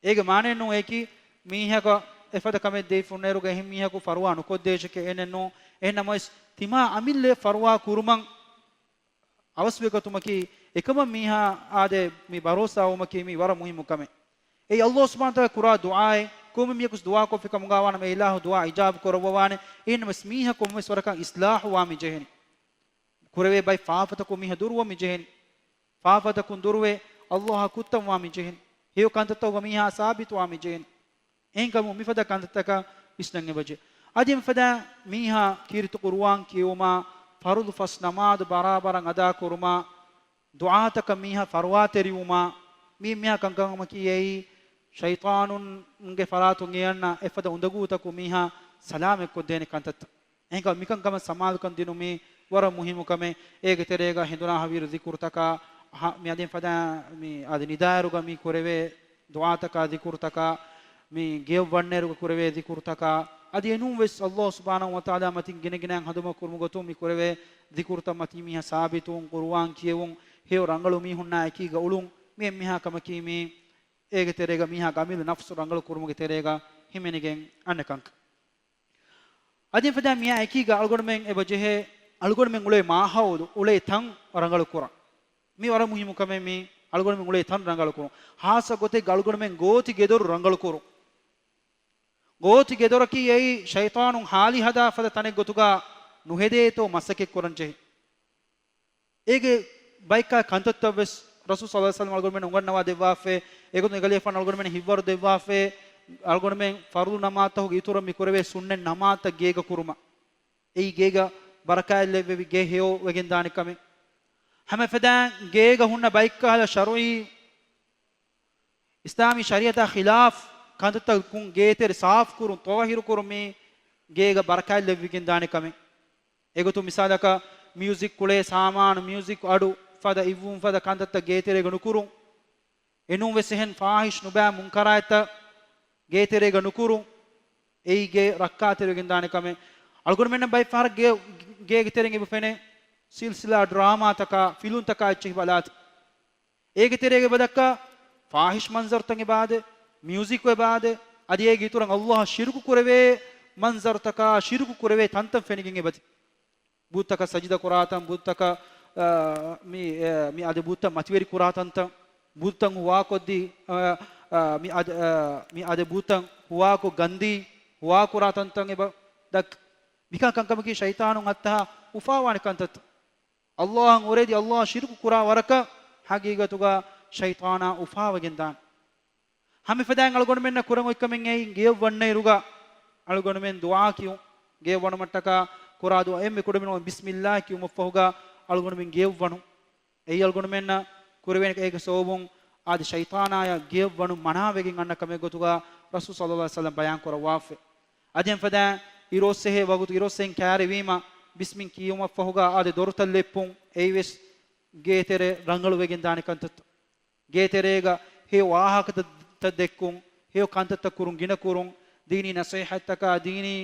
އޭގެ މާނައެއްނޫން އެއަކީ، މީހަކަށް އެފަދަ ކަމެއް ދެވިފަ ހުންނައިރުގަ އެހެން މީހަކު ފަރުވާ ނުކޮށްދޭށެކޭ، އެހެނެއްނޫން. އެހެންނަމަވެސް، ތިމާ އަމިއްލަޔަށް ފަރުވާ ކުރުމަށް އަވަސްވެގަތުމަކީ، އެކަމަށް މީހާ އާދޭ މި ބަރޯސާވުމަކީ މީ ވަރަށް މުހިއްމު ކަމެއް. އެއީ ﷲ ސުބްޙާނަހޫ ވަތަޢާލާ ކުރާ ދުޢާއެއް. ކޮންމެ މީހަކު ދުޢާކޮށްފި ކަމުގަ ވާނަމަ، އެ އިލާހު ދުޢާ އިޖާބު ކުރައްވަވާނެ. އެހެންނަމަވެސް މީހަކު ކޮންމެވެސް ވަރަކަށް އިޞްލާޙު ވާން މި ޖެހެނީ. ކުރެވޭ ބައެއް ފާފަތަކުން މީހާ ދުރުވަން މި ޖެހެނީ. ފާފަތަކުން ދުރުވެ، ﷲ އާ ކުއްތަން ވާން މި ޖެހެނީ. ހެޔޮ ކަންތައްތަކުގަ މީހާ ސާބިތުވާން މި ޖެހެނީ. އެހެންކަމުން މިފަދަ ކަންތައްތަކަށް ވިސްނަން އެބަޖެހޭ. އަދި މިފަދަ މީހާ ކީރިތި ޤުރުއާން ކިޔެވުމާ، ފަރުޟު ފަސް ނަމާދު ބަރާބަރަށް އަދާކުރުމާ، ދުޢާތަކަށް މީހާ ފަރުވާތެރިވުމާ، މީ މީހާ ކަންކަމަކީ އެއީ، ޝައިޠާނުންގެ ފަރާތުން އެއަންނަ އެފަދަ އުނދަގޫތަކުން މީހާ ސަލާމަތްކޮށްދޭނެ ކަންތައްތައް. އެހެންކަމުން މިކަންކަމަށް ސަމާލުކަން ދިނުމީ ވަރަށް މުހިއްމު ކަމެއް. އޭގެ ތެރޭގަ ހެނދުނާ ހަވީރު ޒިކުރުތަކާ، ހަ-، މި އަދި ފަދަ މި އަދި ނިދާއިރުގަ މި ކުރެވޭ ދުޢާތަކާ ޒިކުރުތަކާ، މި ގެޔޮށްވަންނައިރުގަ ކުރެވޭ ޒިކުރުތަކާ، އަދި އެނޫން ވެސް ﷲ ސުބްޙާނަހޫ ވަތަޢާލާ މަތިން ގިނަގިނައިން ހަނދުމަ ކުރުމުގެ ގޮތުން މި ކުރެވޭ ޒިކުރުތައް މަތީ މީހާ ސާބިތުވުން، ޤުރުއާން ކިޔެވުން، ހެޔޮ ރަނގަޅު މީހުންނާ އެކީގަ އުޅުން، މި އެންމެހާ ކަމަކީ މީ އޭގެ ތެރޭގަ މީހާގެ އަމިއްލަ ނަފްސު ރަނގަޅު ކުރުމުގެ ތެރޭގަ ހިމެނިގެން އަންނަ ކަންކަން. އަދި ފަދަ މިއާ އެކީގަ އަޅުގަނޑުމެން އެބަ ޖެހޭ، އަޅުގަނޑުމެން އުޅޭ މާހައުލު، އުޅޭ ތަން ރަނގަޅު ކުރަން. މި ވަރަށް މުހިއްމު ކަމެއް މީ، އަޅުގަނޑުމެން އުޅޭ ތަން ރަނގަޅު ކުރުން. ހާއްސަ ގޮތެއްގަ އަޅުގަނޑުމެން ގޯތި ގެދޮރު ރަނގަޅު ކުރުން. ގޯތި ގެދޮރަކީ އެއީ ޝައިޠާނުން ހާލި ހަދާ ފަދަ ތަނެއް ގޮތުގަ ނުހެދޭތޯ މަސައްކަތް ކުރަން ޖެހޭ. އޭގެ ބައެއްކާ ކަންތައްތައް ވެސް ރަސޫލު ޞައްލައްލާހު ޢަލައިހި ވަސައްލަމަ އަޅުގަނޑުމެން އުނގަންނަވާ ދެއްވާފައި، އެގޮތުން އެކަލޭފާނު އަޅުގަނޑުމެން ހިތްވަރު ދެއްވާފައި، އަޅުގަނޑުމެން ފަރުޟު ނަމާދުތަކުގެ އިތުރަށް މި ކުރެވޭ ސުންނަތް ނަމާދުތައް ގޭގަ ކުރުމަށް. އެއީ ގޭގަ ބަރަކާތް ލެއްވެވި ގޭ ހެޔޮ ވެގެން ދާނެ ކަމެއް. ހަމަ އެފަދައިން ގޭގަ ހުންނަ ބައެއްކަހަލަ ޝަރުޢީ އިސްލާމީ ޝަރީޢަތާ ޚިލާފް ކަންތައްތަކުން ގޭތެރެ ސާފުކުރުން، ޠާހިރުކުރުން މީ ގޭގަ ބަރަކާތް ލެއްވިގެން ދާނެ ކަމެއް. އެގޮތުން މިސާލަކަށް މިއުޒިކް ކުޅޭ ސާމާނު، މިއުޒިކް އަޑު ފަދަ އިއްވުން ފަދަ ކަންތައްތައް ގޭތެރޭގަ ނުކުރުން. އެނޫން ވެސް އެހެން ފާޙިޝް ނުބައި މުންކަރާތްތައް ގޭތެރޭގަ ނުކުރުން. އެއީ ގޭ ރައްކާތެރިވެގެން ދާނެ ކަމެއް. އަޅުގަނޑުމެންނަށް ބައެއް ފަހަރަށް ގޭ، ގޭގެ ތެރެއިން އެބަ ފެނޭ ސިލްސިލާ ޑްރާމާތަކާ، ފިލުންތަކާ އެއްޗެހި ބަލާތި. އޭގެ ތެރޭގަ އެބަ ދައްކާ ފާޙިޝް މަންޒަރުތައް އެބަ އާދޭ، މިއުޒިކު އެބަ އާދޭ، އަދި އޭގެ އިތުރަށް ﷲ އަށް ޝިރުކު ކުރެވޭ މަންޒަރުތަކާ، ޝިރުކު ކުރެވޭ ތަންތަން ފެނިގެން އެބަތި. ބުއްތަކަށް ސަޖިދަ ކުރާ ތަން، ބުއްތަކަށް، އާ، މި، އެ، މި އަދި ބުއްތައް މަތިވެރި ކުރާ ތަންތަން، ބުއްތަން ހުވާކޮށްދީ، އާ، އާ، މި އަދި، އާ، މި އަދި ބުއްތަން ހުވާކޮށް ގަންދީ، ހުވާކުރާ ތަންތަން އެބަ ދައްކާ. މިކާ ކަންކަމަކީ ޝައިޠާނުން ހައްތަހާ އުފާވާނެ ކަންތައްތައް. ﷲ އަށް އުރެދި ﷲ އަށް ޝިރުކު ކުރާ ވަރަކަށް ހަގީގަތުގަ ޝައިޠާނާ އުފާވެގެން ދާނެ. ހަމަ އެފަދައިން އަޅުގަނޑުމެންނަށް ކުރަން އޮތްކަމެއް އެއީ ގެޔޮށްވަންނައިރުގަ އަޅުގަނޑުމެން ދުޢާ ކިޔުން. ގެޔޮށްވަނުމަށްޓަކާ ކުރާ ދުޢާ އެންމެ ކުޑަމިނުވަން ބިސްމިއްލާހި ކިޔުމަށްފަހުގަ އަޅުގަނޑުމެން ގެޔޮށްވަނުން. އެއީ އަޅުގަނޑުމެންނަށް ކުރެވޭނެ އޭގެ ސަބަބުން އާދެ ޝައިޠާނާޔަށް ގެޔަށްވަނުން މަނާވެގެން އަންނަ ކަމެއް ގޮތުގަ ރަސޫލު ޞައްލައްލާހު ޢަލައިހި ވަސައްލަމް ބަޔާން ކުރައްވާފަ. އަދި އެފަދައިން އިރުއޮއްސެހޭ ވަގުތު އިރުއޮއްސެން ކައިރިވީމަ ބިސްމިން ކިޔުމަށްފަހުގަ އާދެ ދޮރުތައް ލެއްޕުން އެއީވެސް ގޭތެރެ ރަނގަޅުވެގެން ދާނެ ކަންތައްތައް. ގޭތެރޭގަ ހެޔޮ ވާހަކަތައް ދެއްކުން، ހެޔޮ ކަންތައްތައް ކުރުން ގިނަކުރުން، ދީނީ ނަސޭހަތްތަކާ، ދީނީ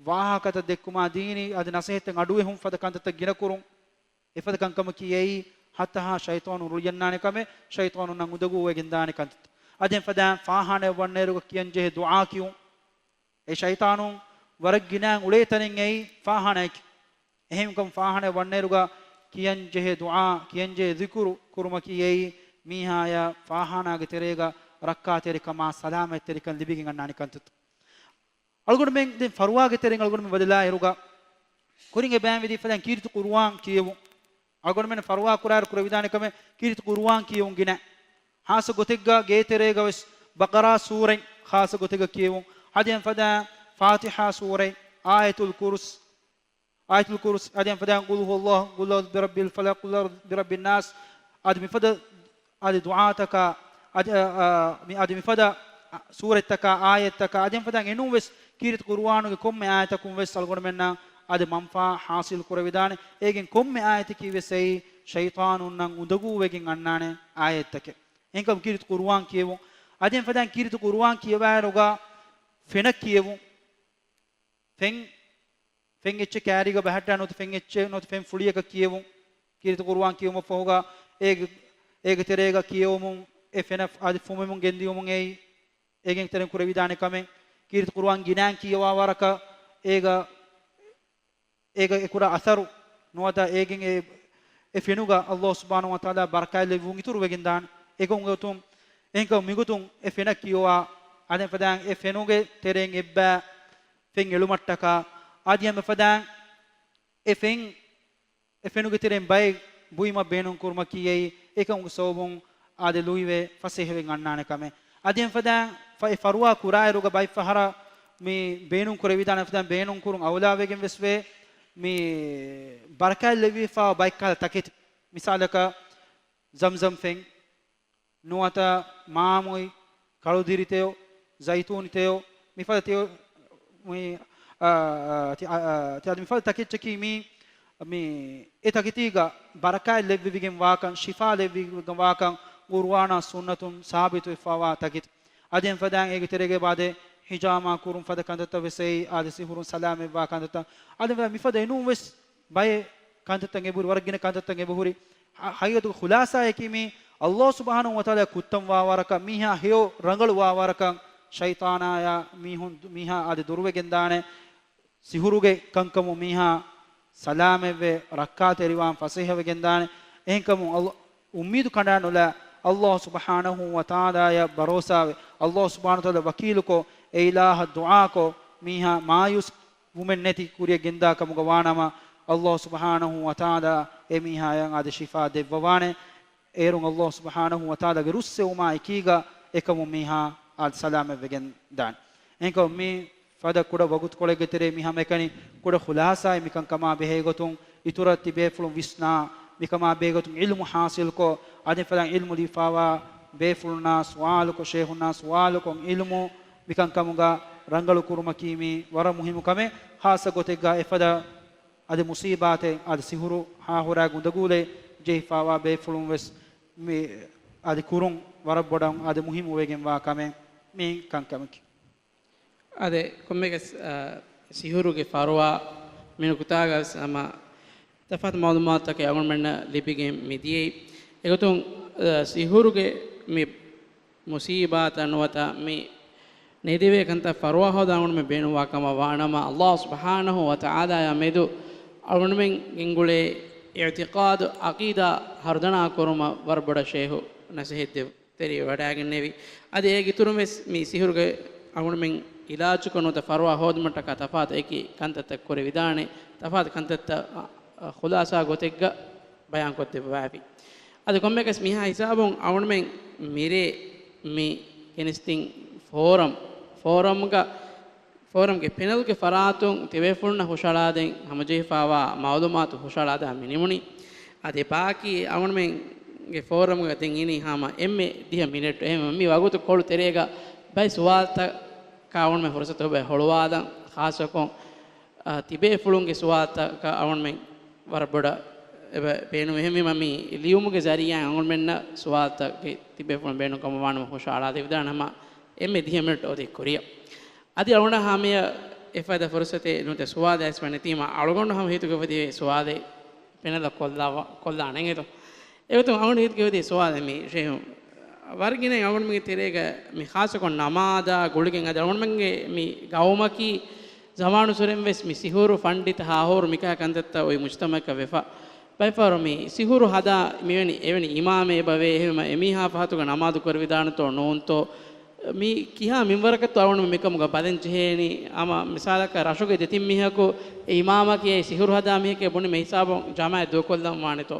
ވާހަކަތައް ދެއްކުމާ، ދީނީ އަދި ނަސޭހަތްތައް އަޑުއެހުން ފަދަ ކަންތައްތައް ގިނަކުރުން، އެފަދަ ކަންކަމަކީ އެއީ ހަތަހާ ޝައިޠާނު ރުޅިއަންނާނެ ކަމެއް، ޝައިޠާނުންނަށް އުނދަގޫވެގެން ދާނެ ކަންތައް. އަދި އެފަދައިން ފާޚާނާއަށް ވަންނައިރުގަ ކިޔަން ޖެހޭ ދުޢާ ކިޔުން. އެ ޝައިޠާނުން ވަރަށް ގިނައިން އުޅޭ ތަނެއް އެއީ ފާޚާނާއަކީ. އެހެންކަމުން ފާޚާނާއަށް ވަންނައިރުގަ ކިޔަން ޖެހޭ ދުޢާ، ކިޔަން ޖެހޭ ޛިކުރު ކުރުމަކީ އެއީ މީހާޔަށް ފާޚާނާގެ ތެރޭގަ ރައްކާތެރިކަމާ ސަލާމަތްތެރިކަން ލިބިގެން އަންނާނެ ކަންތައްތައް. އަޅުގަނޑުމެން ދެން ފަރުވާގެ ތެރެއިން އަޅުގަނޑުމެން ބަދަލާއިރުގަ ކުރިން އެބައިން ވެދިފަދައިން ކީރިތި ޤުރުއާން ކިޔެވުން. އަޅުގަނޑުމެން ފަރުވާ ކުރާއިރު ކުރެވިދާނެ ކަމެއް ކީރިތި ޤުރުއާން ކިޔެވުން ގިނަ. ޚާއްޞަ ގޮތެއްގަ ގޭތެރޭގަ ވެސް ބަޤަރާ ސޫރަތް ޚާއްޞަ ގޮތެއްގަ ކިޔެވުން. އަދި އެފަދައިން ފާތިޙާ ސޫރަތް، އާޔަތުލް ކުރުސް، އާޔަތުލް ކުރުސް، އަދި އެފަދައިން ޤުލް ހުވައްލާހު، ޤުލް އަޢޫޛު ބިރައްބިލް ފަލަޤް، ޤުލް އަޢޫޛު ބިރައްބިން ނާސް، އަދި މިފަދަ އަދި ދުޢާތަކާ، އަދި، އަ، އަ، މި، އަދި މިފަދަ ސޫރަތްތަކާ، އާޔަތްތަކާ، އަދި އެފަދައިން އެނޫން ވެސް ކީރިތި ޤުރުއާނުގެ ކޮންމެ އާޔަތަކުން ވެސް އަޅުގަނޑުމެންނަށް އަދި މަންފާ ޙާޞިލް ކުރެވިދާނެ. އޭގެން ކޮންމެ އާޔަތަކީ ވެސް އެއީ ޝައިޠާނުންނަށް އުނދަގޫވެގެން އަންނާނެ އާޔަތްތަކެއް. އެހެންކަމުން ކީރިތި ޤުރުއާން ކިޔެވުން. އަދި އެފަދައިން ކީރިތި ޤުރުއާން ކިޔަވާއިރުގަ ފެނަށް ކިޔެވުން. ފެން، ފެން އެއްޗެއް ކާރީގަ ބަހައްޓާ ނުވަތަ ފެން އެއްޗެއް ނުވަތަ ފެން ފުޅިއަކަށް ކިޔެވުން. ކީރިތި ޤުރުއާން ކިޔުމަށްފަހުގަ އޭގެ، އޭގެ ތެރޭގަ ކިޔެވުމުން އެ ފެނަށް އަދި ފުމެމުން ގެންދިޔުމުން އެއީ، އޭގެ ތެރެއިން ކުރެވިދާނެ ކަމެއް. ކީރިތި ޤުރުއާން ގިނައިން ކިޔަވާ ވަރަކަށް އޭގަ، އޭގަ އެ ކުރާ އަސަރު ނުވަތަ އޭގެން އެ، އެ ފެނުގަ ﷲ ސުބްޙާނަހޫ ވަތަޢާލާ ބަރަކާތް ލެއްވުން އިތުރުވެގެން ދާނެ. އެކަމުގެ ގޮތުން އެހެންކަމުން މިގޮތުން އެ ފެނަށް ކިޔަވާ، އަދި އެފަދައިން އެ ފެނުގެ ތެރެއިން އެއްބައި ފެން އެޅުމަށްޓަކާ، އަދި އެފަދައިން އެ ފެން، އެ ފެނުގެ ތެރެއިން ބައެއް ބުއިމަށް ބޭނުން ކުރުމަކީ އެއީ، އެކަމުގެ ސަބަބުން އާދެ ލުއިވެ ފަސޭހަވެގެން އަންނާނެ ކަމެއް. އަދި އެފަދައިން ފަ-، އެ ފަރުވާ ކުރާއިރުގަ ބައެއް ފަހަރަށް މި ބޭނުން ކުރެވިދާނެ އެފަދައިން ބޭނުން ކުރުން އައުލާވެގެން ވެސް ވޭ. މި ބަރަކާތް ލެއްވިފާ ބައެއް ކަހަލަ ތަކެތި. މިސާލަކަށް ޒަމްޒަމް ފެން، ނުވަތަ މާމޮތް، ކަޅުދިރި ތެޔޮ، ޒައިތޫނި ތެޔޮ، މިފަދަ ތެޔޮ، މި، އާ، އާ، ތި-، އާ، އާ، ތި-، އަދި މިފަދަ ތަކެއްޗަކީ މި، މި އެ ތަކެތީގަ ބަރަކާތް ލެއްވެވިގެން ވާކަން، ޝިފާ ލެއްވިގެން ވާކަން، ޤުރުއާނާ ސުންނަތުން ސާބިތުވެފަވާ ތަކެތި. އަދި އެފަދައިން އޭގެ ތެރޭގަ އެބައާދޭ ހިޖާމާ ކުރުން ފަދަ ކަންތައްތައް ވެސް އެއީ އާދެ ސިހުރުން ސަލާމަތްވާ ކަންތައްތައް. އަދި އެފަދަ މިފަދަ އެނޫން ވެސް ބައެއް ކަންތައްތައް އެބަހުރި، ވަރަށް ގިނަ ކަންތައްތައް އެބަހުރި. ހަ-، ހަގީގަތުގެ ޚުލާސާއަކީ މީ، ﷲ ސުބްޙާނަހޫ ވަތަޢާލާ ކުއްތަން ވާ ވަރަކަށް، މީހާ ހެޔޮ ރަނގަޅު ވާ ވަރަކަށް، ޝައިޠާނާޔާ މީހުން، މީހާ އާދެ ދުރުވެގެން ދާނެ. ސިހުރުގެ ކަންކަމުން މީހާ ސަލާމަތްވެ، ރައްކާތެރިވާން ފަސޭހަވެގެން ދާނެ. އެހެންކަމުން އަލް-، އުއްމީދު ކަނޑާ ނުލާ، ﷲ ސުބްޙާނަހޫ ވަތަޢާލާޔަށް ބަރޯސާވެ، ﷲ ސުބްޙާނަހޫ ވަތަޢާލާ ވަކީލުކޮށް، އެ އިލާހަށް ދުޢާކޮށް، މީހާ މާޔޫސް ވުމެއް ނެތި ކުރިއަށް ގެންދާ ކަމުގަ ވާނަމަ، ﷲ ސުބްޙާނަހޫ ވަތަޢާލާ އެ މީހާޔަށް އާދެ ޝިފާ ދެއްވަވާނެ. އޭރުން ﷲ ސުބްޙާނަހޫ ވަތަޢާލާގެ ރުއްސެވުމާ އެކީގަ އެކަމުން މީހާ އާދެ ސަލާމަތްވެގެން ދާނެ. އެހެންކަމުން މި ފަދަ ކުޑަ ވަގުތުކޮޅެއްގެ ތެރޭ މި ހަމައެކަނި ކުޑަ ޚުލާސާއެއް މިކަންކަމާ ބެހޭގޮތުން އިތުރަށް ތިބޭފުޅުން ވިސްނާ، މިކަމާ ބެހޭގޮތުން ޢިލްމު ޙާޞިލްކޮށް، އަދި އެފަދައިން ޢިލްމު ލިބިފާވާ ބޭފުޅުންނާ ސުވާލުކޮށް، ޝޭޚުންނާ ސުވާލުކޮށް، ޢިލްމު މިކަންކަމުގަ ރަނގަޅު ކުރުމަކީ މީ ވަރަށް މުހިއްމު ކަމެއް. ޚާއްޞަ ގޮތެއްގަ އެފަދަ އަދި މުޞީބާތެއް، އަދި ސިހުރު ހާހުރާ ގުނދަގޫލެއް ޖެހިފާވާ ބޭފުޅުން ވެސް މި އަދި ކުރުން ވަރަށް ބޮޑަށް އަދި މުހިއްމުވެގެންވާ ކަމެއް މި ކަންކަމަކީ. އާދެ، ކޮންމެގެސް، އާ، ސިހުރުގެ ފަރުވާ މި ނުކުތާގަސް ހަމަ ތަފާތު މަޢުލޫމާތުތަކެއް އަޅުގަނޑުމެންނަށް ލިބިގެން މިދިޔައީ. އެގޮތުން، އާ، ސިހުރުގެ މި މުޞީބާތައް ނުވަތަ މި ނެދެވޭ ކަންތައް ފަރުވާ ހޯދަން އަޅުގަނޑުމެން ބޭނުންވާ ކަމަށް ވާނަމަ، ﷲ ސުބްޙާނަހޫ ވަތަޢާލާޔާ މެދު އަޅުގަނޑުމެން ގެންގުޅޭ އިޢުތިޤާދު، ޢަޤީދާ ހަރުދަނާ ކުރުމަށް ވަރަށް ބޮޑަށް ޝޭޚު ނަސޭހަތް ދެއްވި. ތެރެއިން ވަޑައިގެންނެވި. އަދި އޭގެ އިތުރުން ވެސް މި ސިހުރުގެ އަޅުގަނޑުމެން ޢިލާޖުކޮށް ނުވަތަ ފަރުވާ ހޯދުމަށްޓަކާ ތަފާތު އެކި ކަންތައްތައް ކުރެވިދާނެ، ތަފާތު ކަންތައްތައް، އަ، އަ، ޚުލާޞާ ގޮތެއްގަ ބަޔާންކޮށްދެއްވާފި. އަދި ކޮންމެއަކަސް މިހާ ހިސާބުން އަޅުގަނޑުމެން މިރޭ މި ގެނެސްދިން ފޯރަމް، ފޯރަމްގަ، ފޯރަމްގެ ޕެނަލްގެ ފަރާތުން ތިބޭފުޅުންނަށް ހުށަހަޅާދޭން ހަމަޖެހިފާވާ މަޢުލޫމާތު ހުށަހަޅާދާ މި ނިމުނީ. އަދި ބާކީ އަޅުގަނޑުމެން ގެ ފޯރަމްގަ ދެން އިނީ ހަމަ އެންމެ ދިހަ މިނެޓް. އެހެން މި ވަގުތު ކޮޅު ތެރޭގަ ބައެއް ސުވާލުތަކާ އަޅުގަނޑުމެން ފުރުސަތު އޮތް ހޮޅުވާލަން، ޚާއްޞަކޮށް، އާ، ތިބޭފުޅުންގެ ސުވާލުތަކަށް އަޅުގަނޑުމެން ވަރަށް ބޮޑަށް އެބަ ބޭނުން. އެހެންވީމަ މި ލިޔުމުގެ ޒަރީއާއިން އަޅުގަނޑުމެންނަށް ސުވާލުތަކެއް ތިބޭފުޅުން ބޭނުން ކަމަށް ވާނަމަ ހުށައަޅާލެވިދާނެ ހަމަ އެންމެ ދިހަ މިނެޓް އޮތީ ކުރިއަށް. އަދި އަޅުގަނޑަށް ހަމަޔަށް އެފަދަ ފުރުސަތެއް ނުވަތަ ސުވާލެއް އައިސްފަ ނެތީމަ އަޅުގަނޑު ހަމަ ހިތުގަ އުފެދި ސުވާލެއް ޕެނަލަށް ކޮށްލާ، ކޮށްލާނެ އެނގޭތޯ. އެގޮތުން އަޅުގަނޑު ހިތުގަ އުފެދި ސުވާލެއް މި ޝޭހު. ވަރަށް ގިނައިން އަޅުގަނޑުމެންގެ ތެރޭގަ މި ޚާއްޞަކޮށް ނަމާދާ ގުޅިގެން އަދި އަޅުގަނޑުމެންގެ މި ގައުމަކީ ޒަމާނުއްސުރެން ވެސް މި ސިހުރު ފަންޑިތަ ހާހޫރު މިކަހަލަ ކަންތައްތައް އޮތް މުޖްތަމައަކަށް ވެފަ. ބައެއްފަހަރު މި ސިހުރު ހަދާ މިވެނި އެވެނި އިމާމެއް އެބަވޭ. އެހެންވީމަ އެމީހާ ފަހަތުގަ ނަމާދު ކުރެވިދާނެތޯ ނޫންތޯ؟ މި ކިހާ މިންވަރަކަށްތޯ އަޅުގަނޑު މިކަމުގަ ބަލަން ޖެހޭނީ؟ ހަމަ މިސާލަކަށް ރަށުގެ ދެތިން މީހަކު އެ އިމާމަކީ އެ ސިހުރު ހަދާ މީހެކޭ ބުނި މި ހިސާބުން ޖަމާއަތް ދޫކޮށްލަން ވާނެތޯ؟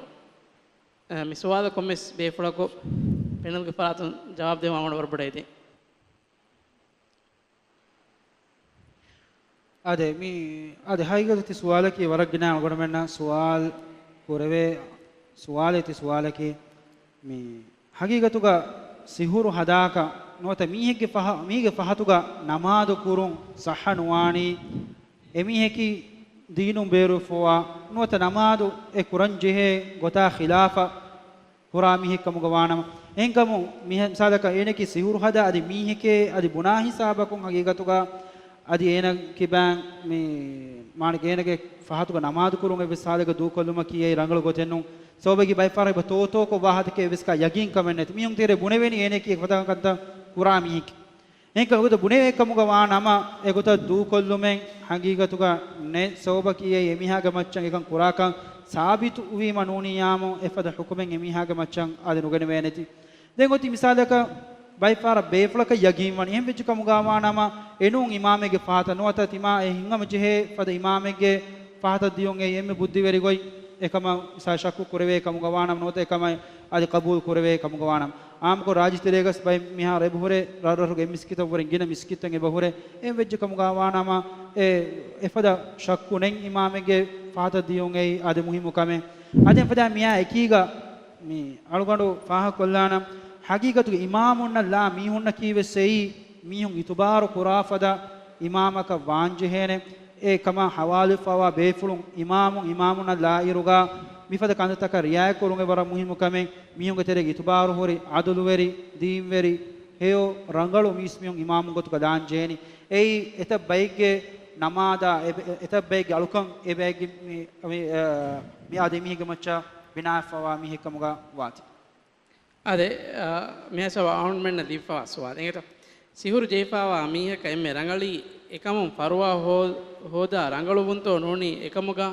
އަ، މި ސުވާލަށް ކޮންމެސް ބޭފުޅަކު ޕެނަލްގެ ފަރާތުން ޖަވާބު ދެވުން އަޅުގަނޑު ވަރަށް ބޮޑަށް އެދެން. އާދެ، މި، އާދެ، ހަގީގަތު ތި ސުވާލަކީ ވަރަށް ގިނަ އަޅުގަނޑުމެންނަށް ސުވާލު ކުރެވޭ ސުވާލެއް ތި ސުވާލަކީ. މި ހަގީގަތުގަ ސިހުރު ހަދާކަށް ނުވަތަ މީހެއްގެ ފަހަ-، މީގެ ފަހަތުގަ ނަމާދު ކުރުން ސައްހަ ނުވާނީ، އެމީހަކީ ދީނުން ބޭރުވެފަވާ ނުވަތަ ނަމާދު އެ ކުރަން ޖެހޭ ގޮތާ ޚިލާފަށް ކުރާ މީހެއް ކަމުގަ ވާނަމަ، އެހެންކަމުން މި-، މިސާލަކަށް އޭނަކީ ސިހުރު ހަދާ އަދި މީހެކޭ އަދި ބުނާ ހިސާބަކުން ހަގީގަތުގަ އަދި އޭނަ ކިބާން މި މާނަ އޭނަގެ ފަހަތުގަ ނަމާދު ކުރުން އެއްވެސް ހާލެއްގަ ދޫކޮށްލުމަކީ އެއީ ރަނގަޅު ގޮތެއް ނޫން. ސަބަބަކީ ބައެއް ފަހަރަށް އެބަ ތޯތޯކޮށް ވާ ހަދަކެއް އެއްވެސް ކާ ޔަގީންކަމެއް ނެތި. މީހުން ތެރޭ ބުނެވެނީ އޭނައަކީ އެފަދަ ކަންތައް ކުރާ މީހެކޭ. އެހެންކަމުން އެގޮތަށް ބުނެވޭ ކަމުގަ ވާ ނަމަ، އެގޮތަށް ދޫކޮށްލުމެއް ހަގީގަތުގަ ނެތް. ސަބަބަކީ އެއީ އެމީހާގެ މައްޗަށް އެކަން ކުރާކަން ސާބިތު ވީމަ ނޫނިއްޔާމު، އެފަދަ ޙުކުމެއް އެމީހާގެ މައްޗަށް އާދެ ނުގެނެވޭނެތީ. ދެން އޮތީ މިސާލަކަށް ބައެއް ފަހަރަށް ބޭފުޅަކަށް ޔަގީން ވަނީ. އެހެން ވެއްޖެ ކަމުގަ ވާ ނަމަ، އެނޫން އިމާމެއްގެ ފަހަތަށް ނުވަތަ ތިމާ އެ ހިނގަމަ ޖެހޭ ފަދަ އިމާމެއްގެ ފަހަތަށް ދިޔުން އެއީ އެންމެ ބުއްދިވެރި ގޮތް. އެކަމަށް މިސާ ޝައްކު ކުރެވޭ ކަމުގަ ވާނަމަ ނުވަތަ އެކަމަށް އަދި ޤަބޫލު ކުރެވޭ ކަމުގަ ވާނަމަ. އާއްމުކޮށް ރާއްޖެތެރޭގަސް ބައެއް މިހާރު އެބަހުރޭ، ރަށްރަށުގެ މިސްކިތަށްވުރެން ގިނަ މިސްކިތްތައް އެބަހުރޭ. އެހެން ވެއްޖެ ކަމުގަ ވާނަމަ، އެ އެފަދަ ޝައްކު ނެތް އިމާމެއްގެ ފަހަތަށް ދިޔުން އެއީ އާދެ މުހިއްމު ކަމެއް. އަދި އެފަދަ މިއާ އެކީގަ މި އަޅުގަނޑު ފާހަގަކޮށްލާނަން، ހަގީގަތުގެ އިމާމުންނަށް ލާ މީހުންނަކީ ވެސް އެއީ މީހުން އިތުބާރު ކުރާ ފަދަ އިމާމަކަށް ވާންޖެހޭނެ. އެ ކަމަށް ހަވާލުވެފަވާ ބޭފުޅުން އިމާމުން، އިމާމުންނަށް ލާއިރުގަ މިފަދަ ކަންތައްތަކަށް ރިއާޔަތްކުރުން އެ ވަރަށް މުހިއްމު ކަމެއް. މީހުންގެ ތެރޭގަ އިތުބާރު ހުރި، އަދުލުވެރި، ދީންވެރި، ހެޔޮ، ރަނގަޅު މީސްމީހުން އިމާމުން ގޮތުގަ ލާން ޖެހޭނީ. އެއީ އެތައް ބައެއްގެ ނަމާދާ، އެ-، އެތައް ބައެއްގެ އަޅުކަން އެ ބައެއްގެ މި-، މި-، އާ، މިއާދެ މީހެއްގެ މައްޗަށް ބިނާވެފަވާ މީހެއް ކަމުގަ ވާތީ. އާދެ، އާ، މިހާ ސަބަ އަޅުގަނޑުމެންނަށް ލިބިފަވާ ސުވާލެއް އިނގޭތޯ. ސިހުރު ޖެހިފަވާ މީހަކަށް އެންމެ ރަނގަޅީ އެކަމުން ފަރުވާ ހޯ-، ހޯދާ ރަނގަޅުވުންތޯ ނޫނީ އެކަމުގަ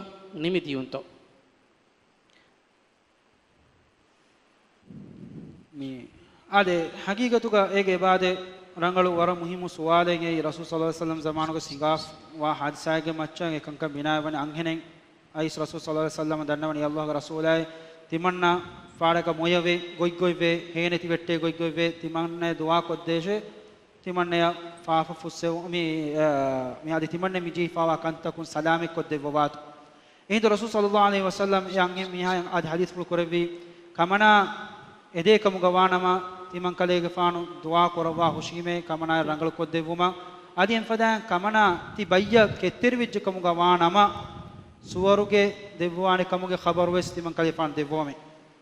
ނިމިދިޔުންތޯ؟ މި އާދެ، ހަގީގަތުގަ އޭގެ އެބާދެ ރަނގަޅު ވަރަށް މުހިއްމު ސުވާލެއް. އެއީ ރަސޫލު ޞައްލަﷲު ޢަލައިހި ވަސައްލަމަ ޒަމާނުގަ ހިނގާފަވާ ޙާދިސާއެއްގެ މައްޗަށް އެކަންކަން ބިނާވެވަނީ. އަންހެނެއް އައިސް ރަސޫލު ޞައްލަﷲު ޢަލައިހި ވަސައްލަމަ ދަންނަވަނީ ﷲގެ ރަސޫލާއޭ، ތިމަންނަ ފާޑަކަށް މޮޔަވެ، ގޮތްގޮތްވެ، ހޭނެތި ވެއްޓޭ ގޮތްގޮތްވެ، ތިމަންނަޔަށް ދުޢާ ކޮށްދޭށޭ، ތިމަންނަޔަށް ފާފަ ފުއްސެވު-، މި، އާ، މި އަދި ތިމަންނަ މި ޖެހިފަވާ ކަންތަކުން ސަލާމަތް ކޮށްދެއްވަވާތޯ. އެހިނދު ރަސޫލު ޞައްލަﷲު ޢަލައިހި ވަސައްލަމަ އެ އަންހެން މީހާއަށް އަދި ޙަދީޘްފުޅު ކުރެއްވީ، ކަމަނާ އެދޭ ކަމުގަ ވާނަމަ، ތިމަން ކަލޭގެފާނު ދުޢާ ކުރައްވާ ހުށީމޭ، ކަމަނާއަށް ރަނގަޅު ކޮށްދެއްވުމަށް. އަދި އެފަދައިން ކަމަނާ ތި ބައްޔަށް ކެތްތެރިވެއްޖެ ކަމުގަ ވާނަމަ، ސުވަރުގެ ދެއްވާނެ ކަމުގެ ޚަބަރު ވެސް ތިމަން ކަލޭފާނު ދެއްވަވަމޭ.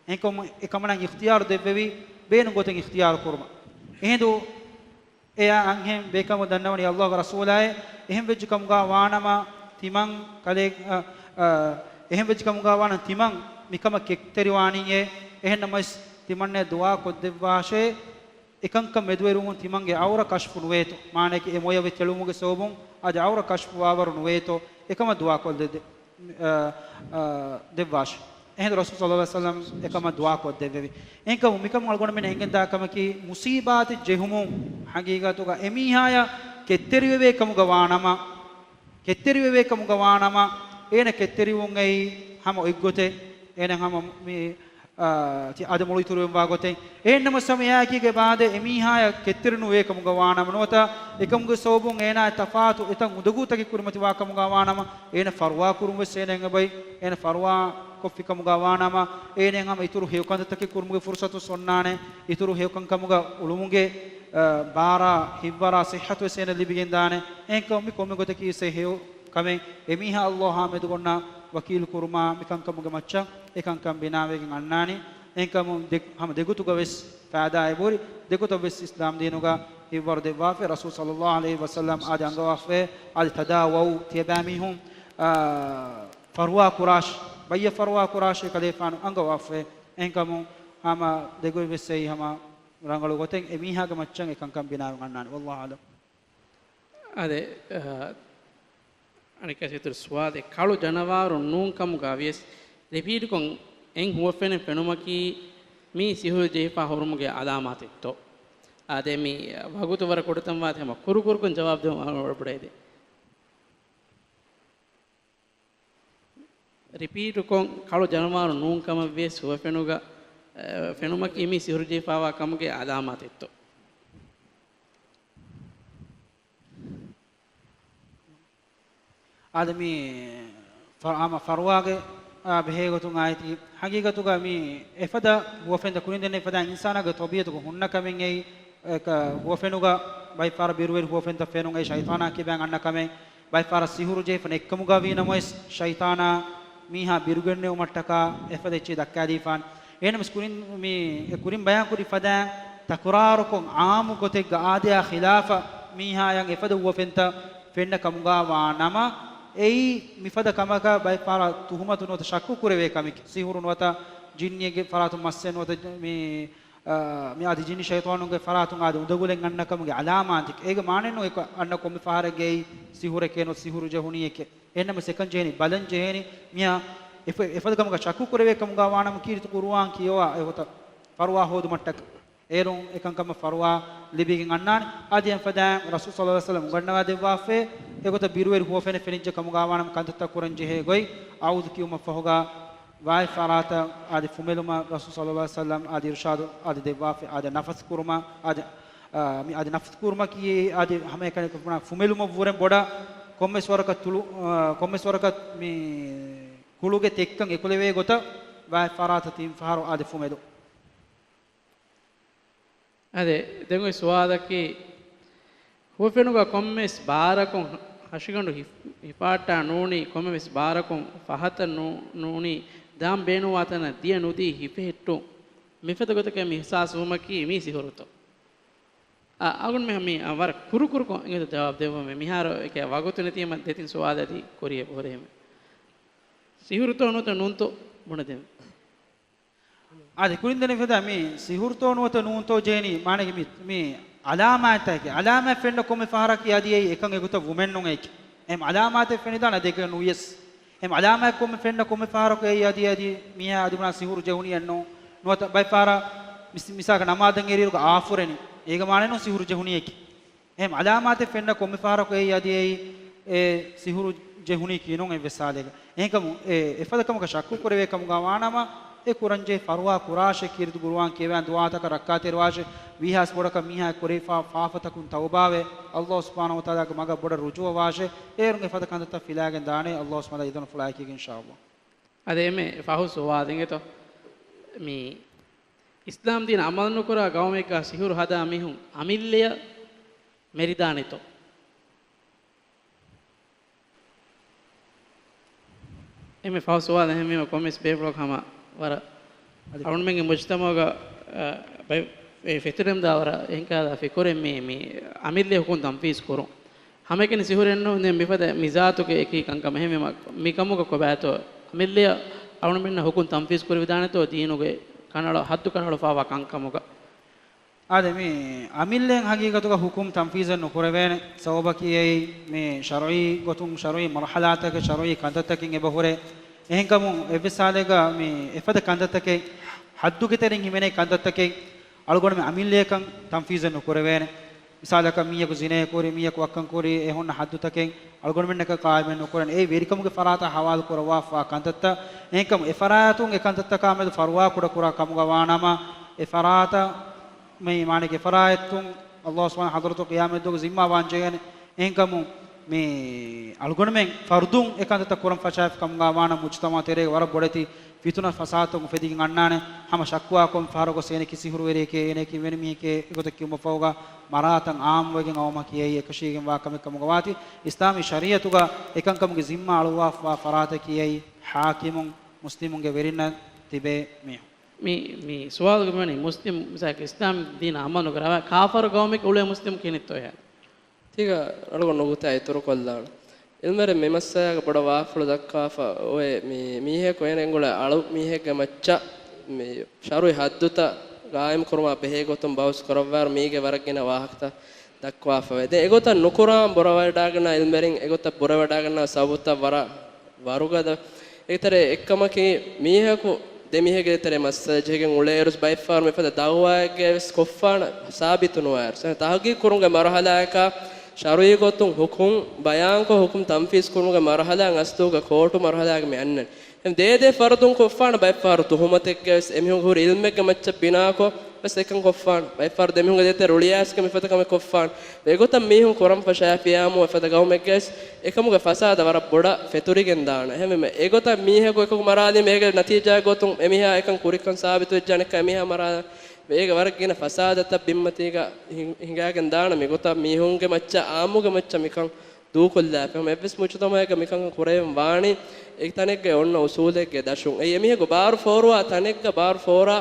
އެހެންކަމުން އެ ކަމަނާއަށް އިޚްތިޔާރު ދެއްވެވީ، ބޭނުން ގޮތެއް އިޚްތިޔާރު ކުރުމަށް. އެހިނދު އެއާ އަންހެން ބޭކަމުން ދަންނަވަނީ ﷲގެ ރަސޫލާއޭ، އެހެން ވެއްޖެ ކަމުގަ ވާނަމަ، ތިމަން ކަލޭ-، އަ، އަ، އެހެން ވެއްޖެ ކަމުގަ ވާނަމަ، ތިމަން މިކަމަށް ކެތްތެރިވާނީއޭ. އެހެންނަމަވެސް، ތިމަންނަޔަށް ދުޢާ ކޮށްދެއްވާށޭ. އެކަންކަން މެދުވެރިވުމުން ތިމަންގެ ޢައުރަ ކަޝްފު ނުވޭތޯ. މާނައަކީ އެ މޮޔަވެ ތެޅުމުގެ ސަބަބުން އަދި ޢައުރަ ކަޝްފު ވާވަރު ނުވޭތޯ. އެކަމަށް ދުޢާ ކޮށްދެއް-، އަ، އަ، ދެއްވާށޭ. އެހިނދު ރަސޫލު ޞައްލަﷲު ޢަލައިހި ވަސައްލަމަ އެކަމަށް ދުޢާ ކޮށްދެއްވެވި. އެހެންކަމުން މިކަމުން އަޅުގަނޑުމެން އެނގެންދާ ކަމަކީ، މުޞީބާތެއް ޖެހުމުން ހަގީގަތުގަ އެމީހާޔަށް ކެތްތެރިވެވޭ ކަމުގަ ވާނަމަ، ކެތްތެރިވެވޭ ކަމުގަ ވާނަމަ، އޭނަ ކެތްތެރިވުން އެއީ ހަމަ އޮތްގޮތެއް، އޭނަ ހަމަ މި، އާ، ތި އަދަ މޮޅު އިތުރުވެން ވާ ގޮތެއް. އެހެންނަމަ ސަމިޔާއަކީގެ ބާދެ އެމީހާޔަށް ކެތްތެރި ނުވޭ ކަމުގަ ވާނަމަ، ނުވަތަ އެކަމުގެ ސަބަބުން އޭނާ ތަފާތު އެތަން އުނދަގޫތަކެއް ކުރިމަތިވާ ކަމުގަ ވާނަމަ، އޭނަ ފަރުވާ ކުރުން ވެސް އޭނަ އެބައި، އޭނަ ފަރުވާ ކޮށްފިކަމުގަ ވާނަމަ، އޭނައަށް ހަމަ އިތުރު ހެޔޮކަންތައްތަކެއް ކުރުމުގެ ފުރުސަތު އޮންނާނެ. އިތުރު ހެޔޮކަންކަމުގަ އުޅުމުގެ، އަ، ބާރާ ހިއްވަރާ ސިއްހަތުވެސް އޭނަ ލިބިގެންދާނެ. އެހެންކަމުން މި ކޮންމެ ގޮތަކީ ސެ ހެޔޮ ކަމެއް. އެމީހާ އައްލާހާ މެދުގަ އޮންނަ ވަކީލު ކުރުމާ މިކަންކަމުގެ މައްޗަށް އެކަންކަން ބިނާވެގެން އަންނާނީ. އެހެންކަމުން ދެ-، ހަމަ ދެގޮތުގަ ވެސް ފައިދާއެއް ހުރި. ދެގޮތަށް ވެސް އިސްލާމް ދީނުގަ ހިއްވަރު ދެއްވާފައި. ރަސޫލު ޞައްލައްލާހު ޢަލައިހި ވަސައްލަމް އާދެ އަންގަވާފައި. އާދެ ތަދާވައު، ތިޔަބައިމީހުން، އާ، ފަރުވާ ކުރާށި، ބައްޔަށް ފަރުވާ ކުރާށޭ ކަލޭފާނު އަންގަވާފައި. އެހެންކަމުން ހަމަ ދެގޮތް ވެސް އެއީ ހަމަ ރަނގަޅު ގޮތެއް އެމީހާގެ މައްޗަށް އެކަންކަން ބިނާވެގެން އަންނާނެ. ވައްލާހު އަޢްލަމް. އާދެ، އަ، އަނެއްކާ އިތުރު ސުވާލެއް، ކަޅު ޖަނަވާރު ނޫން ކަމުގަ ވިޔަސް ރިޕީޓުކޮށް އެއް ހުވަފެނެއް ފެނުމަކީ މީ ސިހުރު ޖެހިފަ ހުރުމުގެ އަލާމާތެއްތޯ؟ އާދެ، މި ވަގުތު ވަރަށް ކުޑަތަން ވާތީ ހަމަ ކުރުކުރުކޮށް ޖަވާބު ދެވުން އަޅުގަނޑު ބުނެދޭ. ރިޕީޓުކޮށް ކަޅު ޖަނަވާރު ނޫން ކަމަށް ވިޔަސް ހުވަފެނުގަ، އަ، ފެނުމަކީ މީ ސިހުރު ޖެހިފަވާ ކަމުގެ އަލާމާތެއްތޯ؟ އާދެ، މި ފަ-، ހަމަ ފަރުވާގެ، އާ، ބެހޭގޮތުން އާއިތީ، ހަގީގަތުގަ މި އެފަދަ ހުވަފެންތައް ކުރިން ދެން އެފަދަ އިންސާނާގެ ތަބީޢަތުގަ ހުންނަ ކަމެއް އެއީ، އެކަ ހުވަފެނުގަ ބައެއް ފަހަރަށް ބިރުވެރި ހުވަފެންތައް ފެނުން އެއީ ޝައިޠާނާ ކިބައިން އަންނަ ކަމެއް. ބައެއް ފަހަރަށް ސިހުރު ޖެހިފަ ނެތްކަމުގަ ވީނަމަވެސް، ޝައިޠާނާ މީހާ ބިރުގެންނެވުމަށްޓަކާ އެފަދަ އެއްޗެއް ދައްކާދީފާނެ. އެހެންނަމަވެސް ކުރިން މި، އެ ކުރިން ބަޔާންކުރި ފަދައިން ތަކުރާރުކޮށް، އާއްމު ގޮތެއްގަ އާދަޔާ ޚިލާފަށް މީހާޔަށް އެފަދަ ހުވަފެންތައް ފެންނަ ކަމުގަ ވާ ނަމަ، އެއީ މިފަދަ ކަމަކަށް ބައެއް ފަހަރަށް ތުހުމަތު ނުވަތަ ޝައްކު ކުރެވޭ ކަމެކޭ. ސިހުރު ނުވަތަ ޖިންނިއެއްގެ ފަރާތުން މައްސެއް ނުވަތަ މި، އާ، މި އަދި ޖިންނި ޝައިޠާނުންގެ ފަރާތުން އާދެ އުނދަގުލެއް އަންނަ ކަމުގެ އަލާމާތެކޭ. އޭގެ މާނައެއް ނޫން އެކަ އަންނަ ކޮންމެ ފަހަރެއްގައި ސިހުރެކޭ ނުވަތަ ސިހުރު ޖެހުނީއެކޭ. އެހެންނަމަވެސް އެކަން ޖެހެނީ، ބަލަން ޖެހެނީ، މިއާ އެފަ-، އެފަދަ ކަމަކަށް ޝައްކު ކުރެވޭ ކަމުގަ ވާނަމަ ކީރިތި ޤުރުއާން ކިޔަވާ އެގޮތަށް ފަރުވާ ހޯދުމަށްޓަކައި. އޭރުން އެކަންކަމަށް ފަރުވާ ލިބިގެން އަންނާނެ. އަދި އެފަދައިން ރަސޫލު ޞައްލައްލާހު ޢަލައިހި ވަސައްލަމް އުނގަންނަވާ ދެއްވާފައި، އެގޮތަށް ބިރުވެރި ހުވަފެނެއް ފެނިއްޖެ ކަމުގަ ވާނަމަ ކަންތައްތައް ކުރަން ޖެހޭ ގޮތް، އައޫޛު ކިޔުމަށްފަހުގަ ވާތް ފަރާތަށް އާދެ ފުމެލުމަށް ރަސޫލު ޞައްލައްލާހު ޢަލައިހި ވަސައްލަމް އާދެ އިރުޝާދު އާދެ ދެއްވާފައި، އާދެ ނަފަސް ކުރުމަށް އާދެ، އާ، މި އާދެ ނަފަސް ކުރުމަކީ އާދެ ހަމައެކަނި ފުމެލުމަށްވުރެން ބޮޑަށް ކޮންމެސް ވަރަކަށް ތުޅު-، އާ، ކޮންމެސް ވަރަކަށް މި ކުޅުގެ ތެއްކަން އެކުލެވޭ ގޮތަށް ވާތް ފަރާތަށް ތިން ފަހަރު އާދެ ފުމެލު. އާދެ، ދެން އޮތް ސުވާލަކީ، ހުވަފެނުގަ ކޮންމެސް ބާރަކުން ހަށިގަނޑު ހިފް-، ހިފާއްޓާ ނޫނީ، ކޮންމެވެސް ބާރަކުން ފަހަތަށް ނޫ-، ނޫނީ، ދާން ބޭނުންވާ ތަނަށް ދިޔަ ނުދީ ހިފެހެއްޓުން، މިފަދަ ގޮތަކަށް މި އިޙްސާސް ވުމަކީ މީ ސިހުރުތޯ؟ އަ-، އަޅުގަނޑުމެން މި، އަ، ވަރަށް ކުރުކުރުކޮށް އިނގޭތޯ ޖަވާބު ދެއްވަމޭ. މިހާރު އެކޭ ވަގުތު ނެތީމަ ދެތިން ސުވާލަށް އަދި ކުރިއަށް އެބަހުރޭމެ. ސިހުރުތޯ ނުވަތަ ނޫންތޯ ބުނެދެން. އާދެ، ކުރިން ދެން އެފަދަ މި ސިހުރުތޯ ނުވަތަ ނޫންތޯ ޖެހެނީ، މާނައީ މި، މި އަލާމާތްތަކެއް. އަލާމާތް ފެންނަ ކޮންމެ ފަހަރަކީ އަދި އެއީ އެކަން އެގޮތަށް ވުމެއް ނޫން އެއްޗެއް. އެހެން އަލާމާތެއް ފެނިދާނެ އަދި އެކަން ނުވިޔަސް. އެހެން އަލާމާތް ކޮންމެ ފެންނަ ކޮންމެ ފަހަރަކު އެއީ އަދި އަދި މީހާ އަދި ބުނާ ސިހުރު ޖެހުނީއެއްނު. ނުވަތަ ބައެއް ފަހަރަށް މިސް-، މިސާލަކަށް ނަމާދަށް އެރިއިރުގަ އާފުރެނީ. އޭގެ މާނައެއް ނޫން ސިހުރު ޖެހުނީއެކޭ. އެހެން އަލާމާތެއް ފެންނަ ކޮންމެ ފަހަރަކު އެއީ އަދި އެއީ އެ ސިހުރު ޖެހުނީކީ ނޫން އެއްވެސް ހާލެއްގަ. އެހެންކަމުން އެ އެފަދަ ކަމަކަށް ޝައްކު ކުރެވޭ ކަމުގަ ވާނަމަ، އެ ކުރަންޖެހޭ ފަރުވާ ކުރާށޭ، ކީރިތި ޤުރުއާން ކިޔަވާ ދުޢާތަކަށް ރައްކާތެރިވާށޭ، ވީހާވެސް ބޮޑަކަށް މީހާ ކުރެވިފާ ފާފަތަކުން ތައުބާވެ، ﷲ ސުބްޙާނަހޫ ވަތަޢާލާގެ މަގަށް ބޮޑަށް ރުޖޫޢަވާށޭ. އޭރުން އެފަދަ ކަންތައްތައް ފިލާގެން ދާނެ، ﷲ ސުބްޙާނަހޫ ވަތަޢާލާ އިދަނުފުޅާއެކީގަ އިންޝާﷲ. އަދި އެންމެ ފަހު ސުވާލެއް އިނގޭތޯ، މި އިސްލާމް ދީނަށް ޢަމަލު ނުކުރާ ޤައުމެއްގަ ސިހުރު ހަދާ މީހުން އަމިއްލަޔަށް މެރިދާނެތޯ؟ އެންމެ ފަހު ސުވާލު އެހެންވީމަ، ކޮންމެސް ބޭފުޅަކު ހަމަ ވަރަށް އަދި އަޅުގަނޑުމެންގެ މުޖްތަމަޢުގަ، އަ، ބައި-، އެ ފެތުރެމްދާ ވަރަށް އެހެންކަހަލަ ފިކުރެއް މި، މި އަމިއްލަ ޙުކުމް ތަންފީޒު ކުރުން. ހަމައެކަނި ސިހުރެއްނު ދެން މިފަދަ މިޒާތުގެ އެކި ކަންކަމަށް. އެހެންވީމަ، މިކަމުގަ ކޮބާތޯ އަމިއްލަޔަށް އަޅުގަނޑުމެންނަށް ޙުކުމް ތަންފީޒު ކުރެވިދާނެތޯ ދީނުގެ ކަނަޅަ-، ޙައްދު ކަނޑައަޅުފާވާ ކަންކަމުގަ؟ އާދެ، މި އަމިއްލައިން ހަގީގަތުގަ ޙުކުމް ތަންފީޒެއް ނުކުރެވޭނެ. ސަބަބަކީ އެއީ މި ޝަރުޢީ ގޮތުން، ޝަރުޢީ މަރުޙަލާތަކެއް، ޝަރުޢީ ކަންތައްތަކެއް އެބަހުރޭ. އެހެންކަމުން އެއްވެސް ހާލެއްގަ މި އެފަދަ ކަންތައްތަކެއް، ޙައްދުގެ ތެރެއިން ހިމެނޭ ކަންތައްތަކެއް އަޅުގަނޑުމެން އަމިއްލަޔަކަށް ތަންފީޒެއް ނުކުރެވޭނެ. މިސާލަކަށް މީހަކު ޒިނޭ ކުރި، މީހަކު ވައްކަން ކުރި، އެ ހުންނަ ޙައްދުތަކެއް އަޅުގަނޑުމެންނަކަށް ޤާއިމެއް ނުކުރަން. އެއީ ވެރިކަމުގެ ފަރާތަށް ޙަވާލު ކުރައްވާފަވާ ކަންތައްތައް. އެހެންކަމުން އެ ފަރާތުން އެ ކަންތައްތަކާ މެދު ފަރުވާ ކުޑަކުރާ ކަމުގަ ވާނަމަ، އެ ފަރާތަށް މި މާނައީ އެ ފަރާތްތައް ﷲ ސުބްޙާނަހޫ ޙަޟްރަތު ޤިޔާމަތްދުވަހު ޒިންމާ ވާންޖެހޭނެ. އެހެންކަމުން މި އަޅުގަނޑުމެން ފަރުދުން އެކަންތައްތައް ކުރަން ފަށާފި ކަމުގަ ވާނަމަ، މުޖުތަމަޢު ތެރޭގަ ވަރަށް ބޮޑެތި ފިތުނަ ފަސާދަތައް އުފެދިގެން އަންނާނެ. ހަމަ ޝަކުވާ ކޮން ފަހަރަކު ގޮސް އޭނައަކީ ސިހުރުވެރިއެކޭ، އޭނައަކީ އިވެނި މީހެކޭ އެގޮތަށް ކިޔުމަށްފަހުގަ، މަރާތައް އާއްމުވެގެން އައުމަކީ އެއީ އެކަށީގެންވާ ކަމެއް ކަމުގަ ވާތީ. އިސްލާމީ ޝަރީޢަތުގަ އެކަންކަމުގެ ޒިންމާ އަޅުއްވާފަވާ ފަރާތަކީ އެއީ ޙާކިމުން، މުސްލިމުންގެ ވެރިންނަށް ތިބޭ މީހުން. މި، މި ސުވާލުގެ މަޢުނަ މުސްލިމް، މިސާލަކަށް އިސްލާމް ދީނަށް އަމަލު ނުކުރާ ކާފަރު ގައުމެއްގެ އުޅޭ މުސްލިމް ކިހިނެއްތޯ އެހާ؟ ތީގަ ރަނގަޅު ނުކުތާ އިތުރުކޮށްލާނަން. ޢިލްމުވެރިން މި މައްސަލާގަ ބޮޑަށް ވާފުޅު ދައްކާފަ އޮވޭ، މި މީހަކު އޭނަ އެނގުޅޭ އަޅު މީހެއްގެ މައްޗަށް މި ޝަރުޢީ ޙައްދުތައް ގާއިމް ކުރުމާ ބެހޭ ގޮތުން ބަހުސް ކުރައްވާއިރު މީގެ ވަރަށް ގިނަ ވާހަކަތައް ދައްކަވާފަވޭ. ދެން އެގޮތަށް ނުކުރާން ބުރަވަޑައިގަންނަ ޢިލްމުވެރިން އެގޮތަށް ބުރަވަޑައިގަންނަ ސަބަބުތައް ވަރަށް ވަރުގަދަ. އެތެރޭ އެއްކަމަކީ، މީހަކު ދެމީހެއްގެ ތެރޭ މައްސަލަ ޖެހިގެން އުޅޭއިރުސް ބައެއްފަހަރު މިފަދަ ދަޢުވާއެއްގައިވެސް ކޮށްފާނެ ސާބިތު ނުވާއިރު. ތަޙްޤީޤު ކުރުމުގެ މަރުޙަލާއަކާ ޝަރުޢީ ގޮތުން ޙުކުމް ބަޔާންކޮށް، ޙުކުމް ތަންފީޒު ކުރުމުގެ މަރުޙަލާ އަސްލުގަ ކޯޓު މަރުޙަލާގަ މި އަންނަނީ. އެހެން ދޭދޭ ފަރުދުން ކޮށްފާނެ ބައެއްފަހަރު ތުހުމަތެއްގައިވެސް އެމީހުން ހުރި ޢިލްމެއްގެ މައްޗަށް ބިނާކޮށް ވެސް އެކަން ކޮށްފާނެ. ބައެއްފަހަރު ދެމީހުންގެ ދޭތެރޭ ރުޅިއައިސްގެން މިފަދަ ކަމެއް ކޮށްފާނެ. އެގޮތަށް މީހުން ކުރަން ފަށާފިޔާމު އެފަދަ ގައުމެއްގައިވެސް އެކަމުގެ ފަސާދަ ވަރަށް ބޮޑަށް ފެތުރިގެން ދާނެ. އެހެންވީމަ އެގޮތަށް މީހަކު އެކަކު މަރާލީމަ އޭގެ ނަތީޖާއެއް ގޮތުން އެމީހާ އެކަން ކުރިކަން ސާބިތުވެއްޖެ އަނެއްކާ އެމީހާ މަރާލާ އޭގެ ވަރަށް ގިނަ ފަސާދަތައް ބިންމަތީގަ ހިނގ-، ހިނގާގެން ދާނެ. މިގޮތަށް މީހުންގެ މައްޗަށް އާއްމުގެ މައްޗަށް މިކަން ދޫކޮށްލާފަ. އެހެން އެއްވެސް މުޖުތަމަޢެއްގަ މިކަންކަން ކުރެވެން ވާނީ އެ ތަނެއްގަ އޮންނަ އުސޫލެއްގެ ދަށުން. އެއީ އެމީހަކު ބާރު ފޯރުވާ ތަނެއްގަ، ބާރު ފޯރާ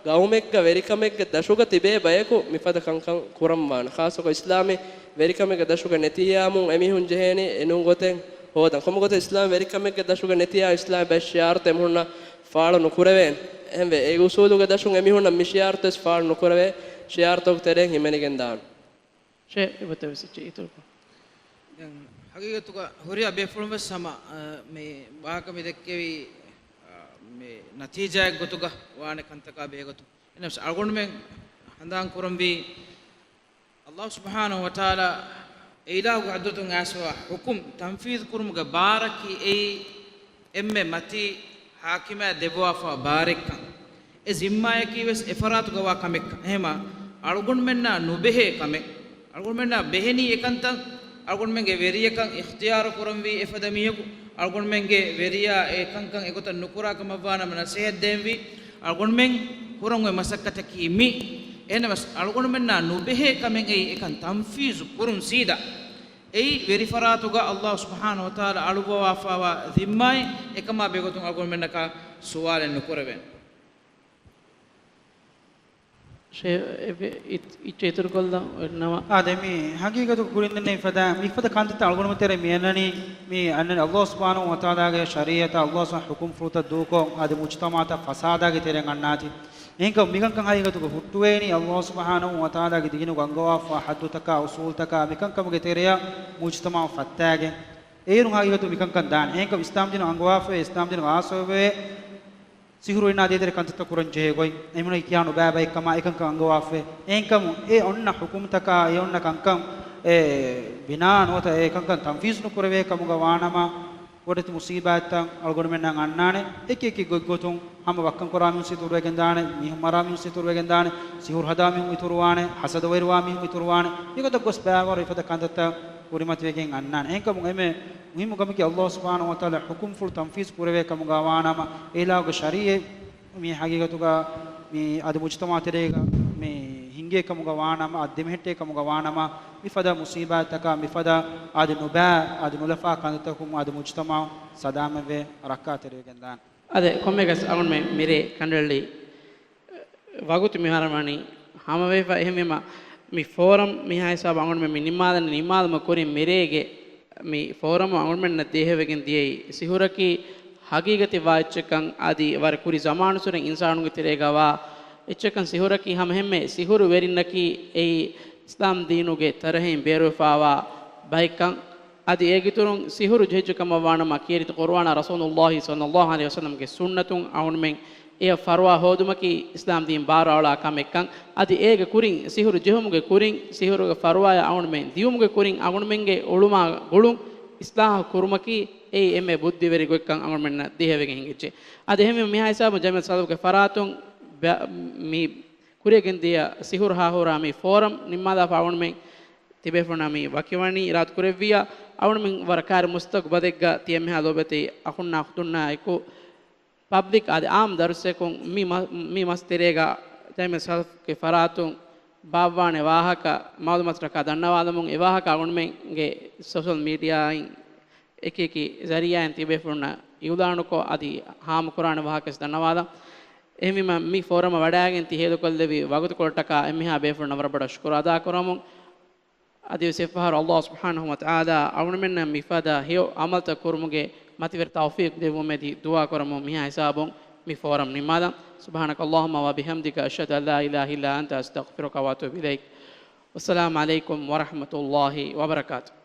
ގައުމެއްގަ ވެރިކަމެއްގެ ދަށުގަ ތިބޭ ބަޔަކު މިފަދަ ކަންކަން ކުރަން ވާނެ. ޚާއްޞަކޮށް އިސްލާމީ ވެރިކަމެއްގެ ދަށުގަ ނެތިއްޔާމު އެމީހުން ޖެހޭނީ އެނޫން ގޮތެއް ހޯދަން. ކޮންމެ ގޮތެއް އިސްލާމް ވެރިކަމެއްގެ ދަށުގަ ނެތިއްޔާ އިސްލާމް ބައެއް ޝިޢާރުތައް އެމީހުންނަށް ފާޅު ނުކުރެވޭނެ. އެހެންވެ، އެ އުސޫލުގެ ދަށުން އެމީހުންނަށް މި ޝިޢާރުތައް ވެސް ފާޅު ނުކުރެވޭ ޝިޢާރުތަކުގެ ތެރެއިން ހިމެނިގެން ދާނެ. ޝޭ، އެގޮތަށް ވެސް އެއްޗެއް އިތުރުކޮށް. ދެން ހަގީގަތުގަ ހުރިހާ ބޭފުޅުން ވެސް ހަމަ، އަ، މި ވާހަކަ މި ދެއްކެވި، އަ، މި ނަތީޖާއެއް ގޮތުގަ ވާނެ ކަންތަކާ ބެހޭގޮތުން. އެހެނަސް އަޅުގަނޑުމެން ހަނދާން ކުރަންވީ، ﷲ ސުބްޙާނަހޫ ވަތަޢާލާ އެއިލާހުގެ ޙަޟްރަތުން އައިސްފަވާ ޙުކުމް ތަންފީޒު ކުރުމުގެ ބާރަކީ އެއީ އެންމެ މަތީ ޙާކިމާ ދެއްވާފަވާ ބާރެއްކަން. އެ ޒިންމާޔަކީ ވެސް އެ ފަރާތުގަ ވާ ކަމެއްކަން. އެހެމަ އަޅުގަނޑުމެންނާ ނުބެހޭ ކަމެއް. އަޅުގަނޑުމެންނާ ބެހެނީ އެކަންތައް، އަޅުގަނޑުމެންގެ ވެރިޔަކަށް އިޚްތިޔާރު ކުރަންވީ އެފަދަ މީހަކު، އަޅުގަނޑުމެންގެ ވެރިޔާ އެ ކަންކަން އެގޮތަށް ނުކުރާ ކަމަށްވާނަމަ ނަސޭހަތް ދޭންވީ. އަޅުގަނޑުމެން ކުރަން އޮތް މަސައްކަތަކީ މި. އެހެނަސް އަޅުގަނޑުމެންނާ ނުބެހޭ ކަމެއް އެއީ އެކަން ތަންފީޒު ކުރުން ސީދާ. އެއީ ވެރިފަރާތުގަ ﷲ ސުބްޙާނަހޫ ވަތަޢާލާ އަޅުއްވަވާފަވާ ޒިންމާއެއް އެކަމާ ބެހޭގޮތުން އަޅުގަނޑުމެންނަކާ ސުވާލެއް ނުކުރެވޭނެ. ޝޭ، އެ-، އިތް-، އިއްޗެއް އިތުރުކޮށްލަން އޮތްނަމަ. އާދެ، މި ހަގީގަތު ކުރިންދެންނެވި ފަދަ، މިފަދަ ކަންތައްތައް އަޅުގަނޑުމެން ތެރޭ މި އަންނަނީ، މި އަންނަނީ ﷲ ސުބްޙާނަހޫ ވަތަޢާލާގެ ޝަރީޢަތާ، ﷲ ސުބްޙާނަހޫ ޙުކުމް ފުޅުތައް ދޫކޮށް، އަދި މުޖުތަމަޢަތައް ފަސާދާގެ ތެރެއަށް އަންނާތީ. އެހެންކަމުން މިކަންކަން ހަގީގަތުގަ ހުއްޓުވޭނީ ﷲ ސުބްޙާނަހޫ ވަތަޢާލާގެ ދީނުގަ އަންގަވާފަވާ ޙައްދުތަކާ، އުޞޫލުތަކާ، މިކަންކަމުގެ ތެރެއަށް މުޖުތަމަޢު ފައްތާގެން. އޭރުން ހަގީގަތު މިކަންކަން ދާނެ. އެހެންކަމުން އިސްލާމްދީނު އަންގަވާފައި، އިސްލާމްދީނު ޚާއްޞަވެ ސިހުރުވެރިންނާ ދޭތެރޭ ކަންތައްތައް ކުރަން ޖެހޭ ގޮތް، އެމީހުންނަކީ ކިޔާ ނުބާ ބައެއްކަމާ އެކަންކަން އަންގަވާފައި. އެހެންކަމުން އެ އޮންނަ ޙުކުމްތަކާ، އެ އޮންނަ ކަންކަން، އެ ބިނާ ނުވަތަ އެ ކަންކަން ތަންފީޒު ނުކުރެވޭ ކަމުގަ ވާނަމަ، ބޮޑެތި މުޞީބާތްތައް އަޅުގަނޑުމެންނަށް އަންނާނެ. އެކި އެކި ގޮތްގޮތުން ހަމަ ވައްކަން ކުރާ މީހުން އިތުރުވެގެން ދާނެ، މީހުން މަރާ މީހުން އިތުރުވެގެން ދާނެ، ސިހުރު ހަދާ މީހުން އިތުރުވާނެ، ހަސަދަވެރިވާ މީހުން އިތުރުވާނެ. މިގޮތަށް ގޮސް ބައިވަރު އެފަދަ ކަންތައްތައް ކުރިމަތިވެގެން އަންނާނެ. އެހެންކަމުން އެންމެ މުހިއްމު ކަމަކީ ﷲ ސުބްޙާނަހޫ ވަތަޢާލާ ޙުކުމްފުޅު ތަންފީޒު ކުރެވޭ ކަމުގަ ވާނަމަ، އެ އިލާހުގެ ޝަރީޢަތް މި ހަގީގަތުގަ މި އަދި މުޖުތަމަޢު ތެރޭގަ މި ހިނގޭ ކަމުގަ ވާނަމަ، އަދި ދެމެހެއްޓޭ ކަމުގަ ވާނަމަ، މިފަދަ މުޞީބާތްތަކާ، މިފަދަ އަދި ނުބާ، އަދި ނުލަފާ ކަންތައްތަކުން އަދި މުޖުތަމަޢު ސަލާމަތްވެ ރައްކާތެރިވެގެން ދާނެ. އާދެ، ކޮންމެއަކަސް އަޅުގަނޑުމެން މިރޭ ކަނޑައެޅި ވަގުތު މިހާރު ވަނީ ހަމަވެފަ. އެހެންވީމަ، މި ފޯރަމް މިހާ ހިސާބަށް އަޅުގަނޑުމެން މި ނިންމާލަނީ. ނިންމާލުމަށް ކުރިން މިރޭގެ މި ފޯރަމު އަޅުގަނޑުމެންނަށް ދޭހަވެގެން ދިޔައީ، ސިހުރަކީ ހަގީގަތެއް ވާ އެއްޗެއްކަން، އަދި ވަރަށް ކުރި ޒަމާނުއްސުރެ އިންސާނުންގެ ތެރޭގަ ވާ އެއްޗެއްކަން. ސިހުރަކީ ހަމައެހެންމެ ސިހުރުވެރިންނަކީ އެއީ އިސްލާމް ދީނުގެ ތަރަހައިން ބޭރުވެފަވާ ބައެއްކަން. އަދި އޭގެއިތުރުން ސިހުރު ޖެހިއްޖެ ކަމަށް ވާނަމަ، ކީރިތި ޤުރުއާނާ ރަސޫލުﷲ ޞައްލަﷲ ޢަލައިހި ވަސައްލަމްގެ ސުންނަތުން އަޅުގަނޑުމެން އެޔަށް ފަރުވާ ހޯދުމަކީ އިސްލާމް ދީން ބާރުއަޅާ ކަމެއްކަން. އަދި އޭގެ ކުރިން، ސިހުރު ޖެހުމުގެ ކުރިން، ސިހުރުގެ ފަރުވާޔާ އަޅުގަނޑުމެން ދިޔުމުގެ ކުރިން އަޅުގަނޑުމެންގެ އުޅުމާ ގުޅުން އިސްލާހު ކުރުމަކީ އެއީ އެންމެ ބުއްދިވެރި ގޮތްކަން އަޅުގަނޑުމެންނަށް ދޭހަވެގެން ހިނގައްޖެ. އަދި އެހެންވެ މިހާ ހިސާބުން ޖަމިއްޔަތު ސަލަފުގެ ފަރާތުން ބަ-، މި ކުރިއަށް ގެންދިޔަ ސިހުރު ހާހުރާ މި ފޯރަމް ނިންމާލާފަ އަޅުގަނޑުމެން ތިބޭފުޅުންނާ މި ވަކިވަނީ އިރާދަ ކުރެއްވިއްޔާ، އަޅުގަނޑުމެން ވަރަށް ކާރި މުސްތަގުބަލެއްގަ ތިޔަ މިހާ ލޯބިވެތި އަޚުންނާ އުޚްތުންނާ އެކު، ޕަބްލިކް އަދި އާއްމު ދަރުސްއަކުން މި މަ-، މި މަސް ތެރޭގަ ޖަމިއްޔަތު ސަލަފްގެ ފަރާތުން ބާއްވާނެ ވާހަކަ، މައުލޫމާތުތަކާ ދަންނަވާލަމުން، އެ ވާހަކަ އަޅުގަނޑުމެންގެ ސޯޝަލް މީޑިއާއިން އެކި އެކި ޒަރީއާއިން ތިބޭފުޅުންނަށް އިޢުލާނުކޮށް، އަދި ހާމަކުރާނެ ވާހަކަވެސް ދަންނަވާލަން. އެހެންވީމަ، މި ފޯރަމަށް ވަޑައިގެން ތި ހޭދަކޮށްލެއްވި ވަގުތުކޮޅަށްޓަކާ އެންމެހާ ބޭފުޅުންނަށް ވަރަށް ބޮޑަށް ޝުކުރު އަދާކުރަމުން. އަދިވެސް އެއްފަހަރު ﷲ ސުބްޙާނަހޫ ވަތަޢާލާ އަޅުގަނޑުމެންނަށް މިފަދަ ހެޔޮ ޢަމަލުތައް ކުރުމުގެ މަތިވެރި ތައުފީޤު ދެއްވުމެދި ދުޢާ ކުރަމުން މިހާ ހިސާބުން މި ފޯރަމް ނިންމާލަން. سبحانك اللهم وبحمدك، أشهد أن لا إله إلا أنت، أستغفرك وأتوب إليك. والسلام عليكم ورحمة الله وبركاته.